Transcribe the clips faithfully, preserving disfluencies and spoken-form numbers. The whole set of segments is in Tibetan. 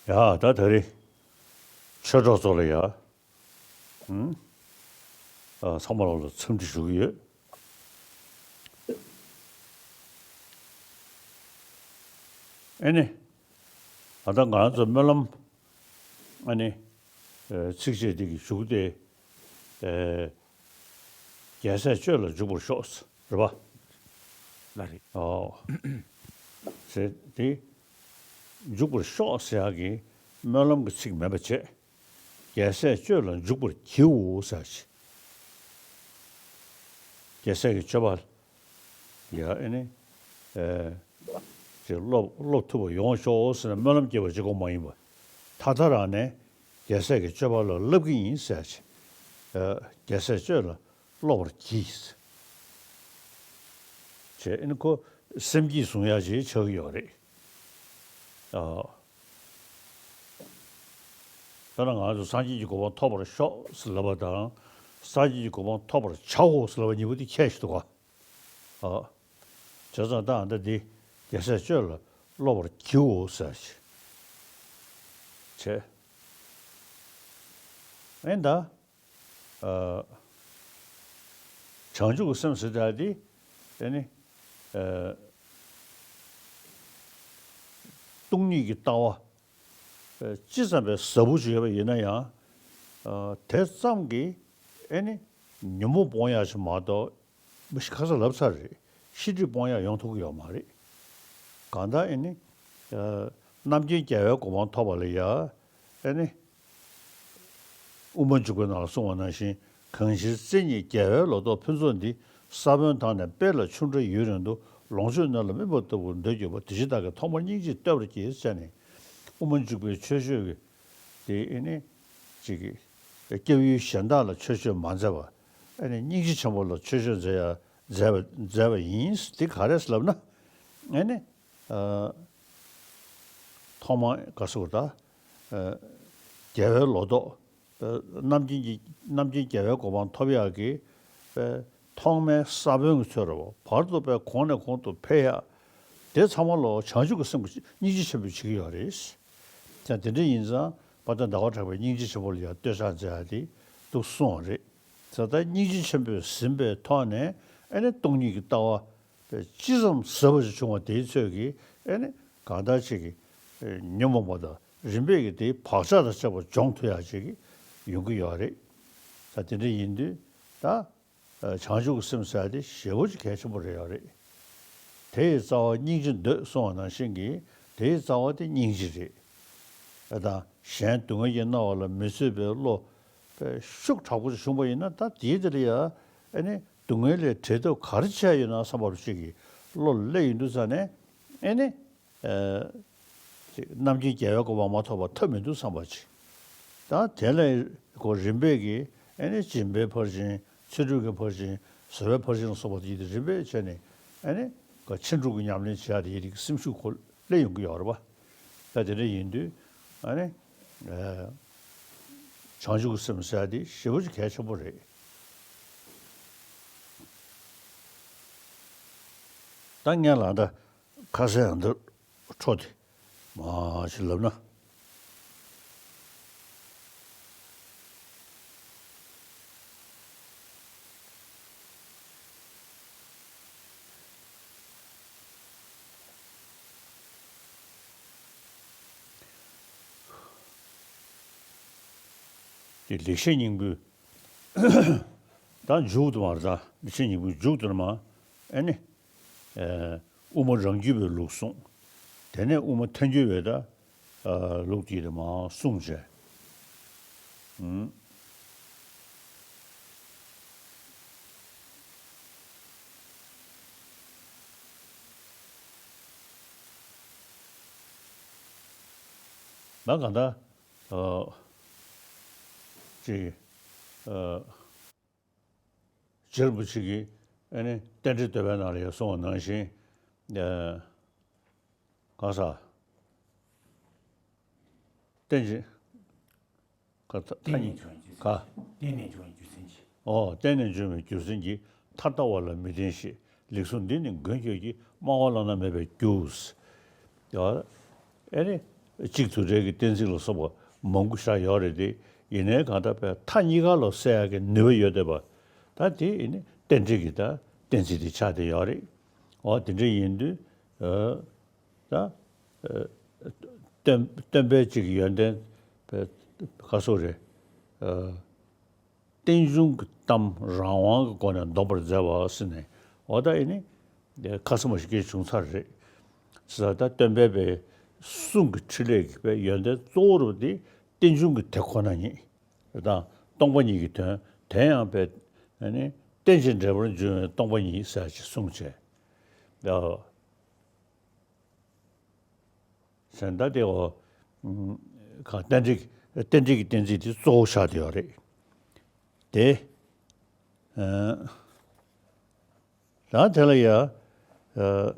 ཡ་ད་ད་རེས་ཆོས་གྲོགས་ཚོ་ལ་ཡ། ཨུམ། ཨ་ཚང་མ་ལ་འཚམས་འདྲི་ཞུ་གི་ཡོད། ཨེ་ནི། ཨ་ད་ང་རང་ཚོ་སྨོན་ལམ། ཨ་ནི། ཨེ་ཚིགས་བཅད་འདི་གི་གཞུག་དེ། ཨེ། རྒྱལ་སྲས་སྤྱོད་ལ་འཇུག་པར་ཤོག་རེད་པ། ལགས་རེད། ཨོ། ཟེར་དེ། འཇུག་པར་ཤོག་ཟེར་ཡག་གི་སྨོན་ལམ་གྱི་ཚིག་མིན་པ་བྱས། རྒྱལ་སྲས་སྤྱོད་ལ་འཇུག་པར་བགྱིའོ་ཟེར་ཞིག་རྒྱལ་སྲས་ཀྱི་སྤྱོད་པ། ཡ་ཨེ་ནི། ཨེ། ཅིག་སློབ་སློབ་ཐུབ་པ་ཡོང་ཤོག་ཟེར་ནས་སྨོན་ལམ་སྐྱེ་བ་གཅིག་པོ་མ་ཡིན་པ། ད་ལྟ་རང་ནས་རྒྱལ་སྲས་ཀྱི་སྤྱོད་པ་ལ་བསླབ་ཀྱི་ཡིན་ཟེར་ཞིག་ཨེ། རྒྱལ་སྲས་སྤྱོད་ལ་སློབ་པར་གྱིས། བྱས་ཨེ་ནི་ཁོ་སེམས་བསྐྱེད་བཟུང་ཡག་ཅིག་ཆགས་ཀྱི་ཡོད་རེད། ཨ། ད་ནི་ང་ཚོ་སངས་རྒྱས་ཀྱི་གོ་འཕང་ཐོབ་པར་ཤོག་ཟེར་ལབ་པ་དང་། སངས་རྒྱས་ཀྱི་གོ་འཕང་ཐོབ་པར་བྱའོ་ཟེར་ལབ་པ་གཉིས་པོ་དེ་ཁྱད་ཞིག་འདུག་ག་ཨ། བྱས་ཙང་ད་ཨ་ད་འདི་རྒྱལ་སྲས་སྤྱོད་ལ་སློབ་པར་བགྱིའོ་ཟེར་ཞིག་བྱས། ཨེ་ད། ཨ། བྱང་ཆུབ་ཀྱི་སེམས་ཟེར་ཡག་དེ། ཨེ་ནི། ཨ། སྟོང་ཉིད་ཀྱི་ལྟ་བ། ཨ། ཅི་ཙམ་པའི་ཟབ་པོ་ཞིག་ཡོད་པ་ཡིན་ན་ཡང་། ཨ། དེ་ཙམ་གྱིས་ཨེ་ནི་ཉོན་མོངས་སྤོང་ཡག་ཞིག་མ་གཏོགས། མི་ཤི་ཁ་ས་ལབ་ཚར་རེད། ཤི་འཁྲིད་སྤོང་ཡག་ཡོང་ཐུབ་ཀྱི་ཡོད་མ་རེད། གང་ལྟར་ཨེ་ནི། ཨ། རྣམ་མཁྱེན་རྒྱལ་བའི་གོ་འཕང་ཐོབ་པ་ལ་ཡ། ཨེ་ནི། དབུ་མ་འཇུག་པའི་ནང་ལ་གསུངས་པ་ནང་བཞིན། གང་ཕྱིར་བཙན་ཉིད་རྒྱལ་བའི་ལོ་ཏོག་ཕུན་ཚོགས་འདི། ས་བོན་དང་ནི་དཔལ་ལ་ཆུ་འདྲ་ཡུན་རིང་དུ། ལོངས་སྤྱོད་སྣོད་ལ་སྨིན་པ་ལྟ་བུར་འདོད་གྱུར་པ། དེ་ཕྱིར་བདག་གིས་ཐོག་མར་སྙིང་རྗེས་བསྟོད་པར་བགྱི་ཟེར་ནས། དབུ་མ་འཇུག་པའི་ཆོས་སྤྱོད་ཀྱི་དེ་ཨེ་ནི་ཅིག་གི་སྐྱབས་ཡུལ་གཞན་དག་ལ་ཆོས་སྤྱོད་མ་མཛད་པ། ཨེ་ནི་སྙིང་རྗེ་ཆེན་པོ་ལ་ཆོས་སྤྱོད་མཛད་ཡ་མཛད་པ་མཛད་པ་ཡིན། དེ་ག་རེ་ལབ་ན། ཨེ་ནི། ཨ། ཐོག་མར་ག་ཟེར་དགོས་རེད་ད། ཨ། རྒྱལ་བའི་ལོ་ཏོག་ཨ། རྣམ་མཁྱེན་གྱི་རྣམ་མཁྱེན་རྒྱལ་བའི་གོ་འཕང་ཐོབ་ཡག་གི། ཨ། ཐོག་མའི་ས་བོན་གྱི་ཚོད་རེད་པ། བར་དུ་དཔེ་གོང་ནས་གོང་དུ་འཕེལ་ཡག་དེ་ཚང་མ་ལོ་བྱང་ཆུབ་ཀྱི་སེམས་ཀྱི་སྙིང་རྗེ་ཆེན་པོས་བྱེད་ཀྱི་ཡོད་རེད། ད་དེ་འདྲ་ཡིན་ཙང་དཔལ་ལྡན་ཟླ་བ་གྲགས་པས་སྙིང་རྗེ་ཆེན་པོ་ལ་ཡང་བསྟོད་ཕྱག་མཛད་ཡག་དེ་འདུག་གསུངས་པ་རེད། ད་ལྟ་སྙིང་རྗེ་ཆེན་པོས་ཟིན་པའི་ཐོག་ནས་ཨེ་ནི་སྟོང་ཉིད་ཀྱི་ལྟ་བ། ཅི་ཙམ་ཟབ་པ་ཞིག་བྱུང་བ་དེའི་ཚོད་ཀྱིས་ཨེ་ནི་གང་ལྟར་ཅིག་གི་ཉོན་མོངས་པ་དང་རིམ་པས་ཀྱི་དེའི་བག་ཆགས་དང་བཅས་པ་སྦྱོང་ཐུབ་ཡག་ཅིག་ཡོང་གི་ཡོད་རེད། ད་དེ་འདྲ་ཡིན་དུས་ད་བྱང་ཆུབ་ཀྱི་སེམས་ཟེར་ཡག་དེ་ཞེ་པོ་ཅིག་གལ་ཆེན་པོ་རེད་ཡོད་རེད། དེ་ཡི་རྩ་བ་སྙིང་རྗེ་འདོད་གསུངས་པ་ནང་བཞིན་གྱི་དེ་ཡི་རྩ་བ་དེ་སྙིང་རྗེ་རེད། ཨེ་ད་གཞན་སྡུག་བསྔལ་གྱིས་མནར་བ་ལ་མི་བཟོད་པའི་བློ་ཤུགས་དྲག་པོ་ཅིག་བྱུང་བ་ཡིན་ན། ད་དེའི་དེ་ལ་ཡ་ཨེ་ནི་སྡུག་བསྔལ་ལས་བྲལ་ཐབས་ག་རེ་བྱས་ཡོད་ན་བསམ་པ་ཅིག་གི་བློ་སླེབས་ཡོང་དུས་ཙ་ནས་ཨེ་ནི། ཨ། ཅིག་རྣམ་མཁྱེན་རྒྱལ་བའི་གོ་འཕང་མ་ཐོབ་པ་ཐབས་མི་འདུག་བསམ་པ་ཅིག་ད་དེ་ལས་ཁོ་རིམ་པས་ཀྱིས་ཨེ་ནི་སྦྱིན་པའི་ཕར་ཕྱིན། ཚུལ་ཁྲིམས་ཀྱི་ཕར་ཕྱིན། བཟོད་པའི་ཕར་ཕྱིན་ལ་སོགས་པ་དེ་ཡིན་དུས་རིམ་པས་བྱས་ནས་ཨེ་ནི་ཁོ་ཕྱིན་དྲུག་གི་ཉམས་ལེན་བྱེད་ཡག་དེ་ཡི་རིགས་སེམས་ཤུགས་ཁོ་སླེབས་ཡོང་གི་ཡོད་རེད་པ། ད་དེ་འདྲ་ཡིན་དུས་ཨ་ནི། ཨ། བྱང་ཆུབ་ཀྱི་སེམས་ཟེར་ཡག་དེ་ཞེ་པོ་ཅིག་གལ་ཆེན་པོ་རེད། ད་ངས་ལ་ད། ཁ་ཟས་ཡང་འདི་འཕྲོ་དེ་མ་ཞིག་ལབ་ན། དེ་ལེགས་བཤད་སྙིང་པོའི་ད་མཇུག་ཏུ་མར་ད་ལེགས་བཤད་སྙིང་པོའི་མཇུག་ཏུ་ནི་མ་ཨེ་ནི། ཨེ། དབུ་མ་རང་རྒྱུད་པའི་ལུགས་གསུངས། དེ་ནས་དབུ་མ་ཐལ་འགྱུར་བའི་ད། ཨ། ལུགས་དེ་དེ་མར་གསུངས་བྱས། ཨུམ། ད་གང་ལྟར། ཨ། ཅིག་ཨ། རྗེ་རིན་པོ་ཆེ་གིས་ཨ་ནི་རྟེན་འབྲེལ་བསྟོད་པའི་ནང་ལ་ཡང་གསུངས་པ་ནང་བཞིན། ཨ། གང་ཟག་རྟེན་ཅིང་། ག་ཐ་ཐ་སྙད་ཀ་རྟེན་ནས་བྱུང་བའི་རྒྱུ་མཚན་གྱིས། ཨོ། རྟེན་ནས་བྱུང་བའི་རྒྱུ་མཚན་གྱིས། ཐ་དད་པ་ལ་མི་བརྟེན་ཞེས། ལེགས་གསུངས་འདི་ནི་མགོན་ཁྱོད་ཀྱིས། སྨྲ་བ་བླངས་ན་མེད་པའི་རྒྱུ། ཡ། ཨེ་ནི། གཅིག་དུ་འབྲེལ་གྱི་གཏན་ཚིགས་ལ་སོགས་པ་མང་པོ་བཞག་ཡོད་རེད་དེ། ཡིན་ནའི་གང་ལྟར་པའི་མཐའ་གཉིས་ཀ་ལ་གསལ་ཡག་གི་ནུས་པ་ཡོད་བསྡད་པ། ད་དེ་ཡིན་ནི་རྟེན་འབྲེལ་གྱི་ད་གཏན་ཚིགས་དེ་ཆགས་བསྡད་ཡོད་རེད། འོ་དེ་འདྲ་ཡིན་དུས། ཨ། ད། ཨ། སྟོན་སྟོན་པའི་གཅིག་གི་ཡོན་ཏན་པའི་ག་སོགས་རེད། ཨ། རྟེན་འབྱུང་གི་གཏམ་རང་དབང་གི་སྒོ་ནས་འདོམས་པར་མཛད་པ་ཟེར་ནས། འོ་ད་ཨེ་ནི་ཁ་ས་མ་ཞིག་གིས་བྱུང་ཚར་རེད། ཟེར་ད་སྟོན་པའི་པའི་གསུང་གི་འཕྲིན་ལས་ཀྱི་པའི་ཡོན་ཏན་གཙོ་བོ་རུ་དེ་རྟེན་འབྱུང་གི་དེ་ཁོ་ན་ཉིད་དང་སྟོང་པ་ཉིད་ཀྱི་དོན། དེ་ཡང་པའི་ཨེ་ནི་རྟེན་ཅིང་འབྲེལ་པར་འབྱུང་བའི་སྟོང་པ་ཉིད་ཟེར་ཅིག་གསུངས་བྱས། ད། གཞན་དག་དེའོ། ཨུམ། གང་རྟེན་འབྲེལ་རྟེན་འབྲེལ་གྱི་གཏན་ཚིགས་དེ་གཙོ་བོ་ཆགས་བསྡད་ཡོད་རེད། དེ། ཨ། ད་དེ་ལ་ཡ། ཨ།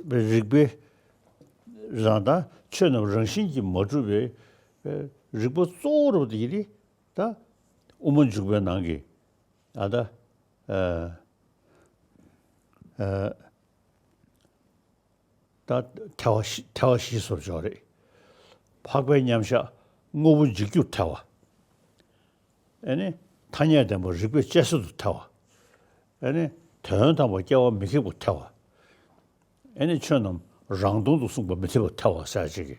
རིགས་པའི་རང་དང་ཆོས་རྣམས་རང་བཞིན་གྱིས་མ་གྲུབ་པའི་རིགས་པ་གཙོ་བོ་རུ་དེ་ཡིན་ད། དབུ་མ་འཇུག་པའི་ནང་གི། ཨ། ད། ཨ། ཨ། ད་ཐལ་བ་བཞི་ཐལ་བ་བཞི་སོར་འཇོག་རེད། འཕགས་པའི་མཉམ་གཞག་དངོས་པོ་འཇིག་རྒྱུར་ཐལ་བ། ཨེ་ནི་ཐ་སྙད་བདེན་པ་རིགས་པས་དཔྱད་བཟོད་དུ་ཐལ་བ། ཨེ་ནི་དོན་དམ་པར་སྐྱེ་བ་མི་ཁེགས་པར་ཐལ་བ། ཨེ་ནི་ཆོས་རྣམས་རང་སྟོང་དུ་གསུངས་པ་མི་འཐད་པར་ཐལ་བ་ཟེར་ཅིག་གི།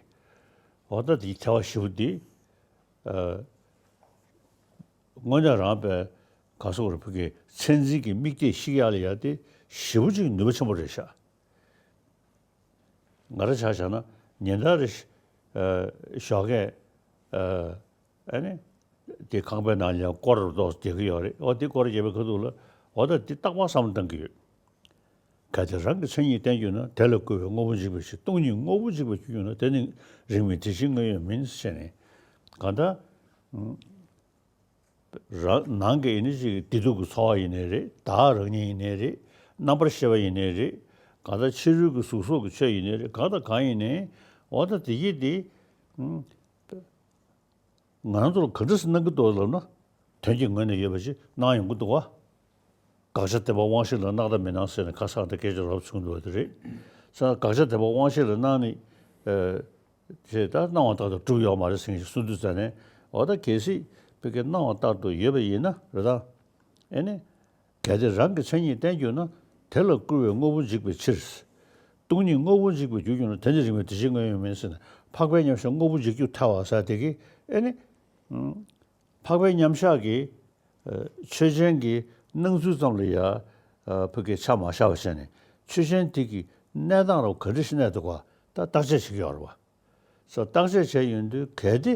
འོ་ད་དེའི་ཐལ་བ་བཞི་པོ་འདི། ཨ། དངོས་གནས་རང་པའི་ག་སོགས་རུ་ཕུག་གི་མཚན་འཛིན་གྱི་དམིགས་གཏད་བཤིག་ཡག་ལ་ཡ་དེ་ཞེ་པོ་ཅིག་ནུས་པ་ཆེན་པོ་རེད་ཤག་ང་རང་ཆ་བཞག་ན་ཉིན་ལྟར་རེ་ཞིག་ཨ། ཞོགས་ཀས། ཨ། ཨ་ནི། དེ་ཁང་པའི་ནང་ལ་སྐོར་རུ་ཏོག་རྒྱག་གི་ཡོད་རེད། འོ་དེ་སྐོར་རྒྱག་པའི་ཁ་ཐུག་ལ་འོ་ད་དེ་རྟག་པར་བསམ་བློ་བཏང་གི་ཡོད། གལ་ཏེ་རང་གི་མཚན་ཉིད་བསྟན་གྱུར་ན། དེ་ལ་བསྐུལ་བའི་དངོས་པོ་འཇིག་པའི་ཕྱིར། སྟོང་ཉིད་དངོས་པོ་འཇིག་པར་གྱུར་ན། དེ་ནི་རིང་མིན་དེ་བཞིན་དངོས་ཡོད་མིན། ཟེར་ནས་གང་ལྟར། རང་ནང་གི་ཡིན་ནི་ཅིག་བདེ་སྡུག་གི་ཚོར་བ་ཡིན་ནའི་རེད། བདག་རང་ཉིད་ཡིན་ནའི་རེད། རྣམ་པར་ཤེས་པ་ཡིན་ནའི་རེད། གང་ལྟར་ཕྱི་རོལ་གྱི་གཟུགས་སོགས་ཀྱི་ཆོས་ཡིན་ནའི་རེད། གང་དང་གང་ཡིན་ནའི་འོ་ད་དེ་གྱིས་དེ། ང་རང་ཚོ་ལ་ག་འདྲ་སེ་གནང་གི་འདུག་ལབ་ན། དོན་གྱི་ངོས་ནས་ཡོད་པ་ཞིག་གནང་ཡོང་གི་འདུག་བ། དགག་བྱ་བདེན་པ་དབང་ཤེས་ལ་གནང་དང་མི་གནང་ཟེར་ནས་ཁ་སང་དེ་སྐད་ཆ་རོབ་བྱུང་འདུག་བ་དེ་རེད། ས་དགག་བྱ་བདེན་པ་དབང་ཤེས་ལ་གནང་ནས། ཨ། ཞེས་ད་སྣང་བ་ལྟར་དུ་གྲུབ་ཡོད་མ་རེད་ཟེར་མཁན་ཞིག་གསུང་དུས་ཙ་ནས། འོ་ད་གལ་སྲིད་བོད་ཀྱི་སྣང་བ་ལྟར་དུ་ཡོད་པ་ཡིན་ན་རེད་ད། ཨེ་ནི། གལ་ཏེ་རང་གི་མཚན་ཉིད་བསྟན་གྱུར་ན། དེ་ལ་བསྐུལ་བའི་དངོས་པོ་འཇིག་པའི་ཕྱིར། སྟོང་ཉིད་དངོས་པོ་འཇིག་པར་གྱུར་གྱུར་ན། དེ་ནི་རིང་མིན་དེ་བཞིན་དངོས་ཡོད་མིན། ཟེར་ནས་འཕགས་པའི་མཉམ་གཞག་དངོས་པོ་འཇིག་རྒྱུར་ཐལ་བ་ཟེར་དེ་གིས་ཨེ་ནི། འཕགས་པའི་མཉམ་གཞག་གི་ཆོས་ཅན་གྱི་སྣང་ཚུལ་ཙམ་ལ་ཡ་བོད་ཀྱི་ཆ་མ་བཞག་པ་བྱས་ནས། ཆོས་ཅན་དེ་གི་གནས་སྟངས་རབ་ག་འདྲ་ཞིག་གནས་འདུག་ག་ད་བརྟག་དཔྱད་བྱེད་ཀྱི་ཡོད་རེད་བ། སོ་བརྟག་དཔྱད་བྱས་ཡོང་དུས། གལ་ཏེ་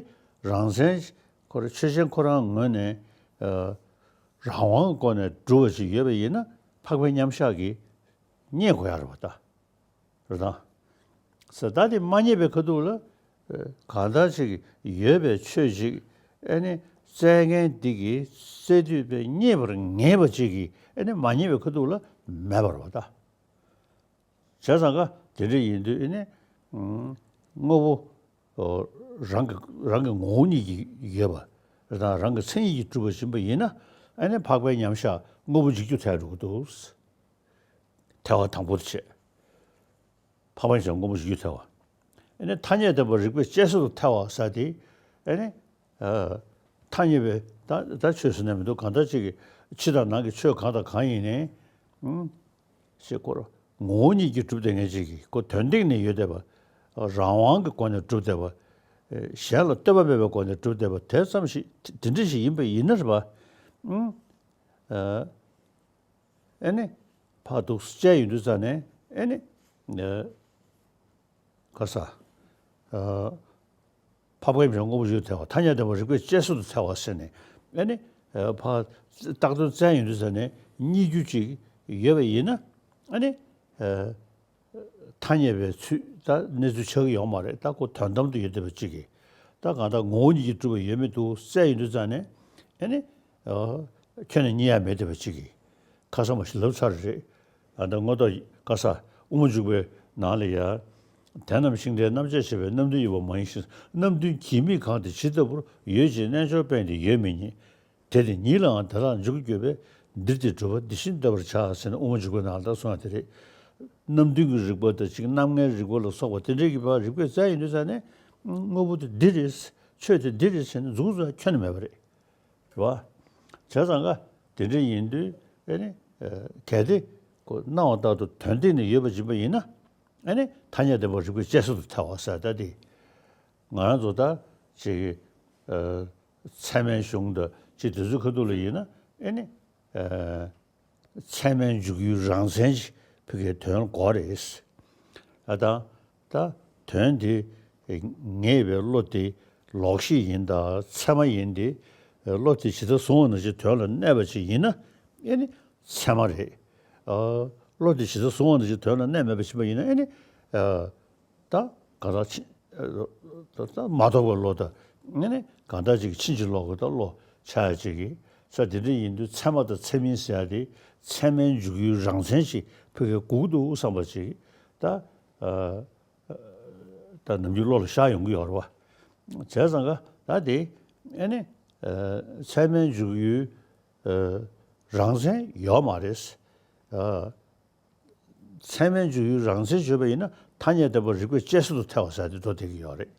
རང་མཚན་ཁོ་རང་ཆོས་ཅན་ཁོ་རང་ངོས་ནས་རང་དབང་གི་སྒོ་ནས་གྲུབ་པ་ཅིག་ཡོད་པ་ཡིན་ན། འཕགས་པའི་མཉམ་གཞག་གིས་རྙེད་དགོས་ཡ་རེད་བ་ད། རེད་དང་། ས་ད་དེ་མ་རྙེད་པའི་ཁ་ཐུག་ལ། ཨ། གང་ལྟར་ཅིག་ཡོད་པའི་ཆོས་ཅིག་ཨེ་ནི་བཙལ་མཁན་འདི་གིས་བཙལ་དུས་པའི་རྙེད་པར་ངེས་པ་ཅིག་གིས་ཨེ་ནི་མ་རྙེད་པའི་ཁ་ཐུག་ལ་མེད་པ་རེད་བ་ད། བྱས་ཙང་ཀ་དེ་འདྲ་ཡིན་དུས་ཨེ་ནི། ཨུམ། དངོས་པོ། ཨོ། རང་གི་རང་གི་ངོ་བོ་ཉིད་ཀྱིས་ཡོད་པ་དང་རང་གི་མཚན་ཉིད་ཀྱིས་གྲུབ་པ་ཡིན་པ་ཡིན་ན། ཨེ་ནི་འཕགས་པའི་མཉམ་གཞག་དངོས་པོ་འཇིག་རྒྱུར་ཐལ་འགྲོ་གི་འདུག་ཐལ་བ་དང་པོ་དེ་བྱས། འཕགས་པ་ཉིད་ཀྱང་དངོས་པོ་འཇིག་རྒྱུར་ཐལ་བ། ཨེ་ནི་ཐ་སྙད་བདེན་པ་རིགས་པས་དཔྱད་བཟོད་དུ་ཐལ་བ་ཟེར་དེ། ཨེ་ནི། ཨ། ཐ་སྙད་པའི་ད་ད་ཆོས་ཟེར་ན་མི་འདུག་གང་ལྟར་ཅིག་གི་ཕྱི་དང་ནང་གི་ཆོས་གང་དང་གང་ཡིན་ནའི། ཨུམ། ཞེས་སྐོར་ངོ་བོ་ཉིད་ཀྱིས་གྲུབ་བསྡད་མཁན་ཅིག་གིས་ཁོ་དོན་སྟེང་ནས་ཡོད་བསྡད་པ། རང་དབང་གི་སྒོ་ནས་གྲུབ་བསྡད་པ། ཨེ། གཞན་ལ་ལྟོས་པ་མེད་པའི་སྒོ་ནས་གྲུབ་བསྡད་པ་དེ་ཙམ་ཞིག་དེ་འདྲ་ཞིག་ཡིན་པ་ཡིན་ན་རེད་པ། ཨུམ། ཨ། ཨེ་ནི། ཕར་འདུག་སེ་དཔྱད་ཡོང་དུས་ཙ་ནས་ཨེ་ནི། ཨ། ག་ས། ཨ། འཕགས་པའི་མཉམ་གཞག་དངོས་པོ་འཇིག་རྒྱུར་ཐལ་བ། ཐ་སྙད་བདེན་པ་རིགས་པས་དཔྱད་བཟོད་དུ་ཐལ་བ་ཟེར་ནས། ཨེ་ནི། ཨ། ཕར་བཏགས་དོན་བཙལ་ཡོང་དུས་ཙ་ནས་རྙེད་རྒྱུ་ཅིག་ཡོད་པ་ཡིན་ན། ཨེ་ནི། ཨ། ཐ་སྙད་པའི་ཚུལ་ད་གནས་ཚུལ་ཆགས་ཀྱི་ཡོད་མ་རེད། ད་ཁོ་དོན་དམ་དུ་ཡོད་བསྡད་པ་ཅིག་གིས། ད་གང་ལྟར་ངོ་བོ་ཉིད་ཀྱིས་གྲུབ་པ་ཡོད་མེད་དུ་བཙལ་ཡོང་དུས་ཙ་ནས། ཨེ་ནི། ཨ། ཁྱོན་ནས་རྙེད་ཡ་མེད་བསྡད་པ་ཅིག་གིས། ཁ་སང་མ་ཞིག་ལབ་ཚར་རེད། ཨ། ད་མངོན་རྟོགས་ག་ས་དབུ་མ་འཇུག་པའི་ནང་ལ་ཡ། དེ་རྣམས་ཤིང་རྟའི་རྣམ་བཅད་བྱས་པའི། རྣམ་བདུན་ཡོད་པ་མ་ཡིན་ཞིང་། རྣམ་བདུན་གྱིས་མི་གང་དེ་ཇི་ལྟ་བུར། ཡོད་ཅེས་རྣལ་འབྱོར་པས་འདི་ཡོད་མི་རྙེད། དེ་དེ་ཉིད་ལའང་དེ་དག་འཇུག་དགོས་པས། འདིར་དེ་སྒྲུབ་པ་འདི་བཞིན་བསྟོད་པར་བྱ། ཟེར་ནས་དབུ་མ་འཇུག་པའི་ནང་ལ་ད་གསུངས་པ་དེ་རེད། རྣམ་བདུན་གྱི་རིགས་པ་དང་གཅིག་རྣམ་ལྔའི་རིགས་པ་ལ་སོགས་པ་དེ་འདྲའི་གི་བར་རིགས་པས་བཙལ་ཡིན་དུས་ཙང་ནས་དངོས་པོ་དེ་འདི་རེད། ཆོས་དེ་འདི་རེད་ཟེར་ནས་མཛུབ་གུ་ཙམ་ཁྱོན་ནས་མེད་པ་རེད། རེད་བ། བྱས་ཙང་ཀ་དེ་འདྲ་ཡིན་དུས་ཨེ་ནི་གལ་ཏེ་ཁོ་སྣང་བ་ལྟར་དུ་དོན་སྟེང་ནས་ཡོད་པ་ཡིན་པ་ཡིན་ན་ཨེ་ནི་ཐ་སྙད་བདེན་པ་རིགས་པས་དཔྱད་བཟོད་དུ་ཐལ་བ་ཟེར་ད་དེ། ང་རང་ཚོ་ད་ཅིག་ཚད་མའི་གཞུང་དང་ཅིག་དེ་ཚོའི་ཁ་ཐུག་ལ་ཡིན་ན་ཨེ་ནི། ཚད་མའི་འཇུག་ཡུལ་རང་མཚན་ཞིག་ཕ་གིའི་དོན་གོ་རེད། ཨ་ད་ད་དོན་དེ་ངེས་པའི་བློ་དེ་ལོག་ཤེས་ཡིན་ད་ཚད་མ་ཡིན་ཏེ། བློ་དེ་ཇི་ལྟར་བཟུང་བ་ནང་བཞིན་དོན་ལ་གནས་པ་ཞིག་ཡིན་ན་ཨེ་ནི་ཚད་མ་རེད། བློ་དེ་ཇི་ལྟར་བཟུང་བ་ནང་བཞིན་དོན་ལ་གནས་མེད་པ་ཞིག་ཡིན་ན་ཨེ་ནི། ད་གང་ལྟར་ཕྱིན་ད་མ་རྟོགས་པའི་བློ་དང་ནི་གང་ལྟར་ཅིག་ཕྱིན་ཅི་ལོག་གི་ད་བློ་ཆགས་ཡ་ཅིག་གི་ས་དེ་འདྲ་ཡིན་དུས་ཚད་མ་དང་ཚད་མིན་ཟེར་ཡ་དེ་ཚད་མའི་འཇུག་ཡུལ་རང་མཚན་ཞིག་ཕ་གིར་དགོས་འདུག་བསམ་པ་ཅིག་ད་ད་ནམ་རྒྱུན་བློ་ལ་ཤར་ཡོང་གི་ཡོད་རེད་བ། བྱས་ཙང་ཀ་ད་དེ་ཨེ་ནི་ཚད་མའི་འཇུག་ཡུལ་རང་མཚན་ཡོད་མ་རེད། ཚད་མའི་འཇུག་ཡུལ་རང་མཚན་བརྗོད་པ་ཡིན་ན་ཐ་སྙད་བདེན་པ་རིགས་པས་དཔྱད་བཟོད་དུ་ཐལ་བ་ཟེར་དེ་འགྲོ་བསྡད་ཀྱི་ཡོད་རེད།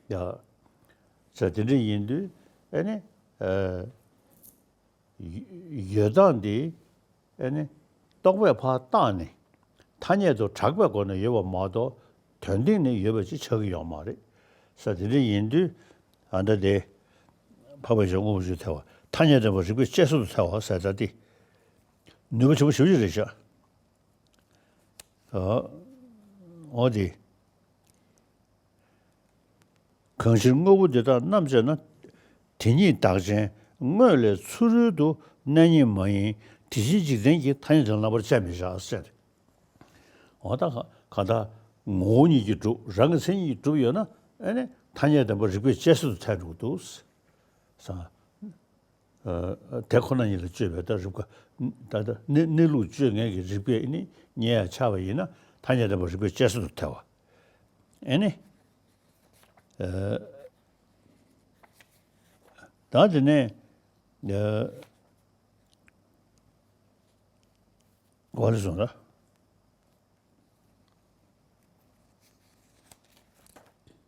ཡ། ཟེར་དེ་འདྲ་ཡིན་དུས་ཨེ་ནི། ཡོད་སྟངས་འདི་ཨེ་ནི། རྟོག་པས་ཕར་བཏགས་ནས་ཐ་སྙད་དུ་གྲགས་པའི་སྒོ་ནས་ཡོད་པ་མ་གཏོགས་དོན་སྟེང་ནས་ཡོད་པ་ཅིག་ཆགས་ཀྱི་ཡོད་མ་རེད། ཟེར་དེ་འདྲ་ཡིན་དུས་ཨ་ད་དེ་འཕགས་པའི་ཞབས་དངོས་པོ་བརྗོད་ཐལ་བ་ཐ་སྙད་བདེན་པ་རིགས་པས་དཔྱད་བཟོད་དུ་ཐལ་བ་ཟེར་ད་དེ་ནུས་པ་ཆེན་པོ་ཞེ་པོ་ཅིག་རེད་ཤག་འོ་དེ། གང་ཕྱིར་དངོས་པོ་འདི་དག་རྣམ་དཔྱད་ན། དེ་ཉིད་བདག་གཞན་དངོས་ལས་ཚུ་རོལ་དུ། གནས་རྙེད་མ་ཡིན་དེ་བཞིན་འཇིག་རྟེན་གྱི། ཐ་སྙད་དོན་རྣམ་པར་དཔྱད་མི་བྱ་ཟེར། འོ་ད་ག་ག་ད་ངོ་བོ་ཉིད་ཀྱིས་གྲུབ་རང་གི་མཚན་ཉིད་ཀྱིས་གྲུབ་ཡོད་ན་ཨེ་ནི་ཐ་སྙད་བདེན་པ་རིགས་པས་དཔྱད་བཟོད་དུ་ཐལ་འགྲོ་གི་འདུག་ཟེར། དེ་ཁོ་ན་ཉིད་ལ་དཔྱོད་པའི་ད་རིགས་པ་ད་ལྟ་གནས་གནས་ལུགས་དཔྱོད་མཁན་གྱི་རིགས་པས་ནི་རྙེད་ཡ་ཆགས་པ་ཡིན་ན་ཐ་སྙད་བདེན་པ་རིགས་པས་དཔྱད་བཟོད་དུ་ཐལ་བ། ཨེ་ནི། ད་དེ་ནས་ག་རེ་སོང་ལ།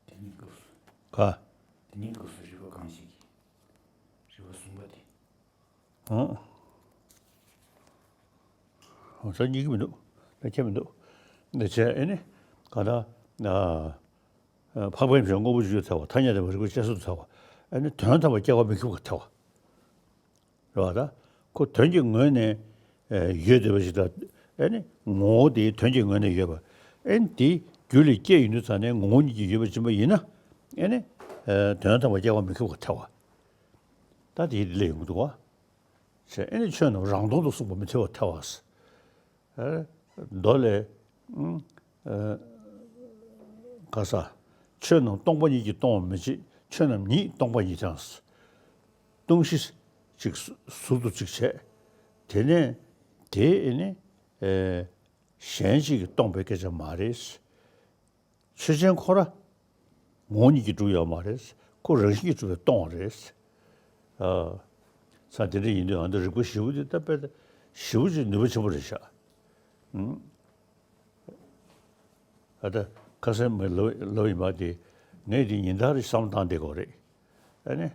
དེ་ནི་སྐབས་སུ། ག་དེ་ནི་སྐབས་སུ་རིགས་པ་གང་ཞིག་གིས་རིགས་པ་གསུམ་པ་དེ། ཨང་། ཨང་། ས་གཉིས་ཀྱི་མི་འདུག་ད་ཁྱད་མི་འདུག་འདི་བྱས་ཨེ་ནི། ག་ད། འཕགས་པའི་ཞབས་དངོས་པོ་བརྗོད་ཐལ་བ་ཐ་སྙད་བདེན་པ་རིགས་པས་དཔྱད་བཟོད་དུ་ཐལ་བ། ཨེ་ནི་དོན་དམ་པར་སྐྱེ་བ་མི་འཁྱོལ་བར་ཐལ་བ། རེད་བ་ད། ཁོ་དོན་གྱི་ངོས་ནས་ཡོད་བསྡད་པ་ཞིག་དང་ཨེ་ནི་ངོ་བོ་དེ་དོན་གྱི་ངོས་ནས་ཡོད་པ། ཨེ་ནི་དེ་རྒྱུ་ལས་སྐྱེས་ཡོང་དུས་ཙང་ནས་ངོ་བོ་ཉིད་ཀྱིས་ཡོད་པ་ཡིན་པ་ཡིན་ན་ཨེ་ནི་དོན་དམ་པར་སྐྱེ་བ་མི་འཁྱོལ་བར་ཐལ་བ། ད་དེ་ལས་ཡོང་གི་འདུག་བ། ཞེས་ཨེ་ནི་ཆོས་རྣམས་རང་སྟོང་དུ་གསུངས་པ་མི་འཐད་པར་ཐལ་བ། མདོ་ལས། ག་ས། ཆོས་རྣམས་སྟོང་པ་ཉིད་ཀྱིས་སྟོང་བར་མི་བྱེད། ཆོས་རྣམས་ཉིད་སྟོང་པ་ཉིད་དང་། སྟོང་གཞི་གཅིག་ཟུར་དུ་གཅིག་བྱས། དེ་ནས་དེ་ཨེ་ནི། གཞན་གཅིག་གིས་སྟོང་པའི་སྐད་ཆ་མ་རེད། ཆོས་ཅན་ཁོ་ར་ངོ་བོ་ཉིད་ཀྱིས་གྲུབ་ཡོད་མ་རེད། ཁོ་རང་བཞིན་གྱིས་གྲུབ་པའི་སྟོང་པ་རེད། ཨ། ས་དེ་འདྲ་ཡིན་དུས་ཨ་འདི་རིགས་པ་ཞེ་པོ་དེ་ད་དཔེ་ཞེ་པོ་ཅིག་ནུས་པ་ཆེན་པོ་རེད་ཤག་ཨ་ད་ཁ་སང་མི་ལབ་ལབ་ཡིན་པ་དེ་ངས་དེ་ཉིན་ལྟར་བསམ་བློ་བཏང་བསྡད་ཀྱི་ཡོད་རེད། ཨ་ནི།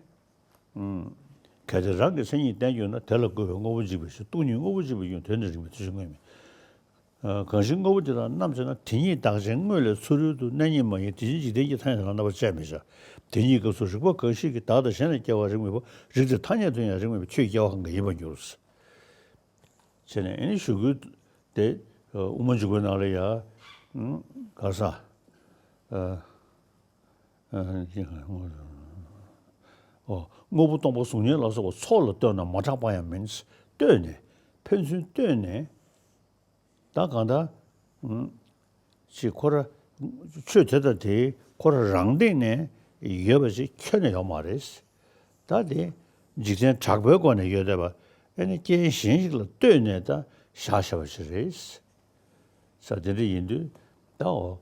གལ་ཏེ་རང་གི་མཚན་ཉིད་བསྟན་གྱུར་ན། དེ་ལ་བཀོད་པའི་དངོས་པོ་འཇིག་པའི་ཕྱིར། སྟོང་ཉིད་དངོས་པོ་འཇིག་པའི་རྒྱུ། དོན་ནི་རིགས་མེད་དེ་ཕྱིར་དངོས་མིན། གང་ཞིག་དངོས་པོ་འདི་དག་རྣམ་དཔྱད་ན། དེ་ཉིད་བདག་གཞན་དངོས་ལས་ཚུ་རོལ་དུ། གནས་རྙེད་མ་ཡིན་དེ་བཞིན་འཇིག་རྟེན་གྱི། ཐ་སྙད་དོན་རྣམ་པར་དཔྱད་མི་བྱ། དེ་ཉིད་སྐབས་སུ་རིགས་པ་གང་ཞིག་གིས། བདག་དང་གཞན་ལ་སྐྱེ་བ་རིགས་མེད་པ། རིགས་དེར་ཐ་སྙད་དུ་ཡང་རིགས་མེད་པའི་ཆོས་ཀྱི་སྐྱེ་བ་གང་གིས་ཡིན་པར་འགྱུར། བྱས་ནས་ཨེ་ནི་ཞུ་རྒྱུ་དེ་དབུ་མ་འཇུག་པའི་ནང་ལ་ཡ། ག་ས། ཨོ། དངོས་པོ་སྟོང་པ་གཟུགས་བརྙན་ལ་སོགས་པ་ཚོགས་ལ་ལྟོས་ན་མ་གྲགས་པ་ཡང་མིན། ལྟོས་ནས་ཕན་ཚུན་ལྟོས་ནས་ད་གང་ལྟར་ཅིག་ཁོ་ར་ཆོས་དེ་དང་དེ་ཁོ་ར་རང་སྟེང་ནས་ཡོད་པ་ཅིག་ཁྱོན་ནས་ཡོད་མ་རེད། ད་དེ་འཇིག་རྟེན་གྲགས་པའི་སྒོ་ནས་ཡོད་བསྡད་པ་ཨེ་ནི་རྐྱེན་གཞན་ཞིག་ལ་ལྟོས་ནས་ད་བཞག་བཞག་པ་ཞིག་རེད། ས་དེ་འདྲ་ཡིན་དུས་ད་འོ།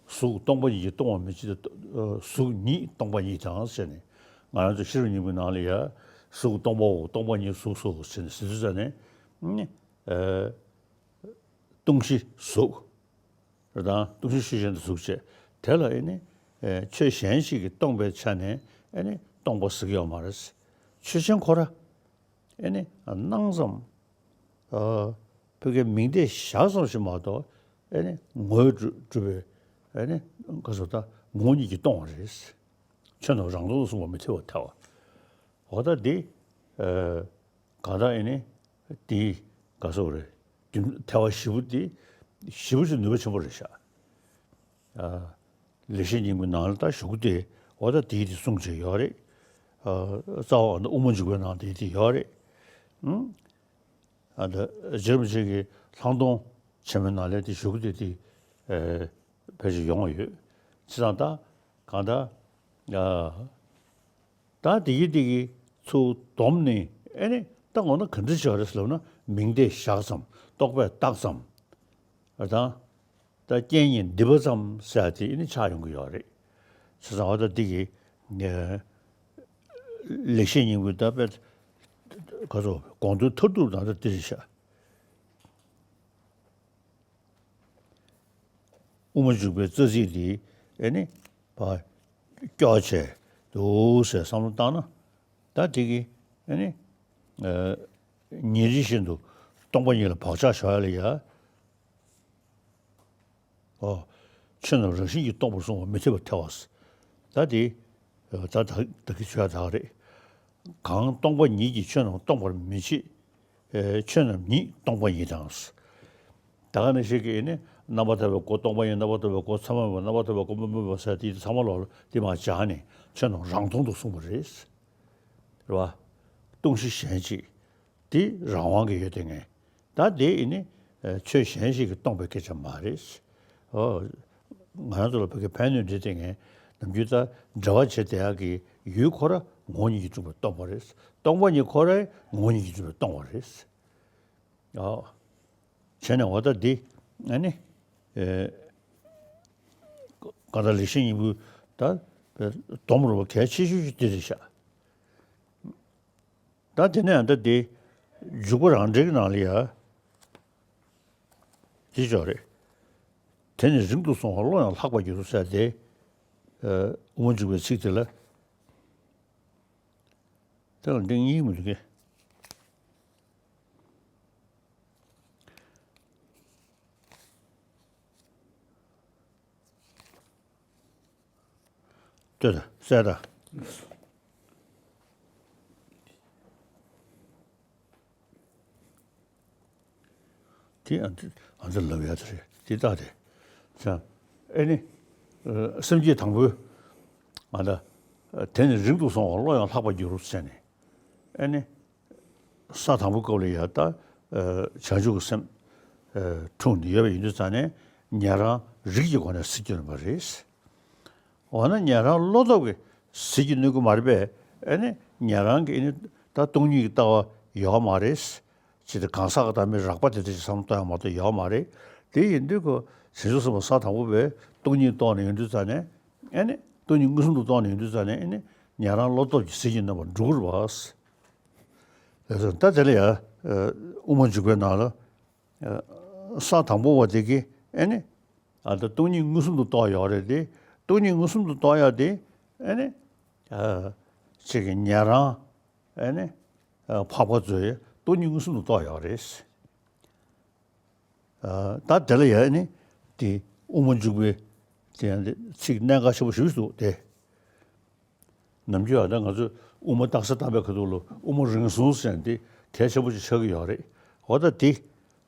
གཟུགས་སྟོང་པ་ཉིད་ཀྱིས་སྟོང་བར་མི་བྱེད་དེ། གཟུགས་ཉིད་སྟོང་པ་ཉིད་དང་ཟེར་ནས་ང་རང་ཚོ་ཤེས་རབ་སྙིང་པོའི་ནང་ལ་ཡ། གཟུགས་སྟོང་པའོ། སྟོང་པ་ཉིད་གཟུགས་སོ་ཟེར་ནས་ཟེར་དུས་ཙ་ནས། ལྟུང་བཞི་གཟུགས་རེད་དང་ལྟུང་བཞི་ཆོས་ཅན་དུ་གཟུགས་བྱས། དེ་ལ་ཨེ་ནི་ཨེ་ཆོས་གཞན་ཞིག་གིས་སྟོང་པའི་ཆ་ནས་ཨེ་ནི་སྟོང་པ་ཟེར་གྱི་ཡོད་མ་རེད། ཆོས་ཅན་ཁོ་ར་ཨེ་ནི་སྣང་ཙམ། ཨ་བོད་སྐད་མིང་བརྡས་བཞག་ཙམ་ཞིག་མ་གཏོགས་ཨེ་ནི་ངོས་གྲུབ་གྲུབ་པའི་ཨེ་ནི་ག་ཟེར་ད་ངོ་བོ་ཉིད་ཀྱིས་སྟོང་བ་རེད། ཆོས་རྣམས་རང་སྟོང་དུ་གསུངས་པ་མི་འཐད་པར་ཐལ་བ། འོ་ད་འདི་ཨ་གང་ལྟར་ཨེ་ནི་འདི་ག་ཟེར་རེད། རྒྱུ་ཐལ་བ་བཞི་པོ་འདི་བཞི་པོ་ཅིག་ནུས་པ་ཆེན་པོ་རེད་ཤག་ཨ་ལེགས་བཤད་སྙིང་པོའི་ནང་ལ་ད་ཞུ་གི་དེ་འོ་ད་དེའི་དེ་གསུང་བྱས་ཡོད་རེད། ཨ་རྩ་བ་ནི་དབུ་མ་འཇུག་པའི་ནང་དེའི་དེ་ཡོད་རེད། ཨང་། ཨ་ད་རྗེ་རིན་པོ་ཆེ་གི་ལྷག་མཐོང་ཆེན་མོའི་ནང་ལ་དེ་ཞུ་གི་དེ་དེ་ཨེ་ཕལ་ཆེར་ཡོང་བ་ཡོད། བྱས་ཙང་ད་གང་ལྟར་ཨ། ད་དེ་གི་དེ་གི་ཚུར་བསྡོམས་ནས་ཨེ་ནི་ད་འོ་ན་ག་འདྲ་བྱས་རེད་ཟེར་ལབ་ན་མིང་བརྡས་བཞག་ཙམ་རྟོག་པས་བཏགས་ཙམ་རེད་དང་། ད་རྐྱེན་གཉིས་འདི་པ་ཙམ་ཟེར་ཡ་དེ་ཨེ་ནི་ཆགས་ཡོང་གི་ཡོད་རེད། བྱས་ཙང་འོ་ད་འདི་གི་ཨེ་ལེགས་བཤད་སྙིང་པོའི་ད་དཔེ་ག་ཚོད་དགོངས་དོན་མཐར་ཐུག་དང་ད་འདི་རེད་ཤག་དབུ་མ་འཇུག་པའི་རྩ་ཚིག་འདི་ཨེ་ནི་ཕར་སྐྱོར་བྱས་འདུག་ཟེར་བསམ་བློ་བཏང་ན། ད་དེ་གི་ཨེ་ནི་ཨ་ཉིན་རེ་བཞིན་དུ་སྟོང་པ་ཉིད་ལ་བག་ཆགས་ཞོག་ཡ་ལ་ཡ། ཨོ། ཆོས་རྣམས་རང་བཞིན་གྱིས་སྟོང་པར་གསུངས་པ་མི་འཐད་པར་ཐལ་བ། ད་དེ་ད་ད་ད་གི་ཆོས་ད་རེད། གང་སྟོང་པ་ཉིད་ཀྱིས་ཆོས་རྣམས་སྟོང་པར་མི་བྱེད། ཨེ་ཆོས་རྣམས་ཉིད་སྟོང་པ་ཉིད་དང་། ད་ག་ནང་བཞིན་གྱི་ནི་རྣམ་པར་ཐར་པའི་སྒོ་སྟོང་པ་ཉིད། རྣམ་པར་ཐར་པའི་སྒོ་ཚད་མ་མེད་པ། རྣམ་པར་ཐར་པའི་སྒོ་མ་མུ་མེད་པ་ཟེར་དེ་ཚང་མ་ལོག་ལ་དེ་མར་སྦྱར་ནས་ཆོས་རྣམས་རང་སྟོང་དུ་གསུངས་པ་རེད། རེད་བ། ལྟུང་བཞི་གཞན་གཅིག་དེ་རང་དབང་གི་ཡོད་དེ་ངས། ད་དེ་ཡིན་ནི་ཨ་ཆོས་གཞན་ཞིག་གིས་སྟོང་པའི་སྐད་ཆ་མ་རེད། ཨོ། ང་རང་ཚོ་ལ་བོད་སྐད་ཕན་གནོད་འདྲེས་དེ་ངས་ནམ་རྒྱུན་ད་འབྲེལ་བ་བྱེད་བསྡད་ཡག་གི་ཡུལ་ཁོ་ར་ངོ་བོ་ཉིད་ཀྱིས་གྲུབ་པ་སྟོང་པ་རེད། སྟོང་པ་ཉིད་ཁོ་ར་ངོ་བོ་ཉིད་ཀྱིས་གྲུབ་པ་སྟོང་པ་རེད། ཨོ། བྱས་ནས་འོ་ད་འདི་ཨ་ནི་ཨེ་གང་ལྟར་ལེགས་བཤད་སྙིང་པོའི་ད་སྡོམ་རུ་བ་གལ་ཆེ་ཤོས་ཤིག་འདི་རེད་ཤག་ད་དེ་ནས་ཨ་ད་དེ་འཇུག་པ་རང་འགྲེལ་གྱི་ནང་ལ་ཡ། དེ་ཅོག་རེད། དེ་ནི་རིང་དུ་སོང་བ་བློ་ཡང་ལྷག་པར་འགྱུར་ཟེར་ཏེ། ཨ་དབུ་མ་འཇུག་པའི་ཚིག་དེ་ལ། དེ་ལ་འགྲེང་ཡིག་མི་འདུག་གས། ལྟོས་དང་གསལ་དང་། དེ་ཨ་ཙི་ཨ་ཙི་ལབ་ཡ་དེ་རེད་དེ་ལྟ་དེ། ཨེ་ནི། སེམས་བསྐྱེད་དང་པོའི་ཨ་ད། དེ་ནི་རིང་དུ་སོང་བ་བློ་ཡང་ལྷག་པར་འགྱུར་ཟེར་ནས། ཨེ་ནི། ས་དང་པོའི་སྐབས་ལ་ཡང་ད་བྱང་ཆུབ་ཀྱི་སེམས་འཁྲུངས་ནས་ཡོད་པ་ཡིན་དུས་ཙང་ནས་ཉན་རང་རིགས་ཀྱི་སྒོ་ནས་གཟིགས་རྒྱུ་ཡིན་པ་རེད། འོ་ན་ཉན་རང་བློ་སྟོབས་ཀྱིས་གཟིགས་རྒྱུ་ནུས་ཀྱི་མ་རེད་པས། ཨེ་ནི་ཉན་རང་གིས་ཨེ་ནི་ད་སྟོང་ཉིད་ཀྱི་ལྟ་བ་ཡོད་མ་རེད། ཅི་སྟེ་གང་ཟག་གི་བདག་མེད་རགས་པ་དེ་འདྲ་ཞིག་བསམ་བློ་གཏོང་ཡག་མ་གཏོགས་ཡོད་མ་རེད། དེ་ཡིན་དུས་ཁོ་བྱང་ཆུབ་སེམས་དཔའ་ས་དང་པོ་པས་སྟོང་ཉིད་རྟོགས་ནས་ཡོང་དུས་ཙང་ནས་ཨེ་ནི་སྟོང་ཉིད་མངོན་སུམ་དུ་རྟོགས་ནས་ཡོང་དུས་ཙང་ནས་ཨེ་ནི་ཉན་རང་བློ་སྟོབས་ཀྱིས་གཟིགས་རྒྱུ་ནུས་པ་འགྲུབ་ཀྱི་རེད་པ། ལགས་སོ། ད་དེ་ལ་ཡ་དབུ་མ་འཇུག་པའི་ནང་ལ་ས་དང་པོ་བ་དེ་གིས་ཨེ་ནི་ཨ་ད་སྟོང་ཉིད་མངོན་སུམ་དུ་རྟོགས་ཡོད་རེད་དེ། སྟོང་ཉིད་མངོན་སུམ་དུ་རྟོགས་ཡ་དེ་ཨེ་ནི་ཨ་ཅིག་གི་ཉན་རང་ཨེ་ནི་ཨ་འཕགས་པ་ཚོས་སྟོང་ཉིད་མངོན་སུམ་དུ་རྟོགས་ཡོད་རེད། ཨ་ད་དེ་ལ་ཡ་ཨེ་ནི་དེ་དབུ་མ་འཇུག་པའི་དེ་ཡང་དེ་ཚིག་གནད་འགག་ཆེན་པོ་ཞིག་འདུག་སྟེ། ནམ་རྒྱུན་ཡང་ད་ང་ཚོས་དབུ་མ་རྟགས་གསལ་བཏབ་པའི་ཁ་ཐུག་ལ་དབུ་མ་རིང་གསུང་ཟེར་ནས་དེ་གལ་ཆེན་པོ་ཅིག་ཆགས་ཀྱི་ཡོད་རེད། འོ་ད་དེ་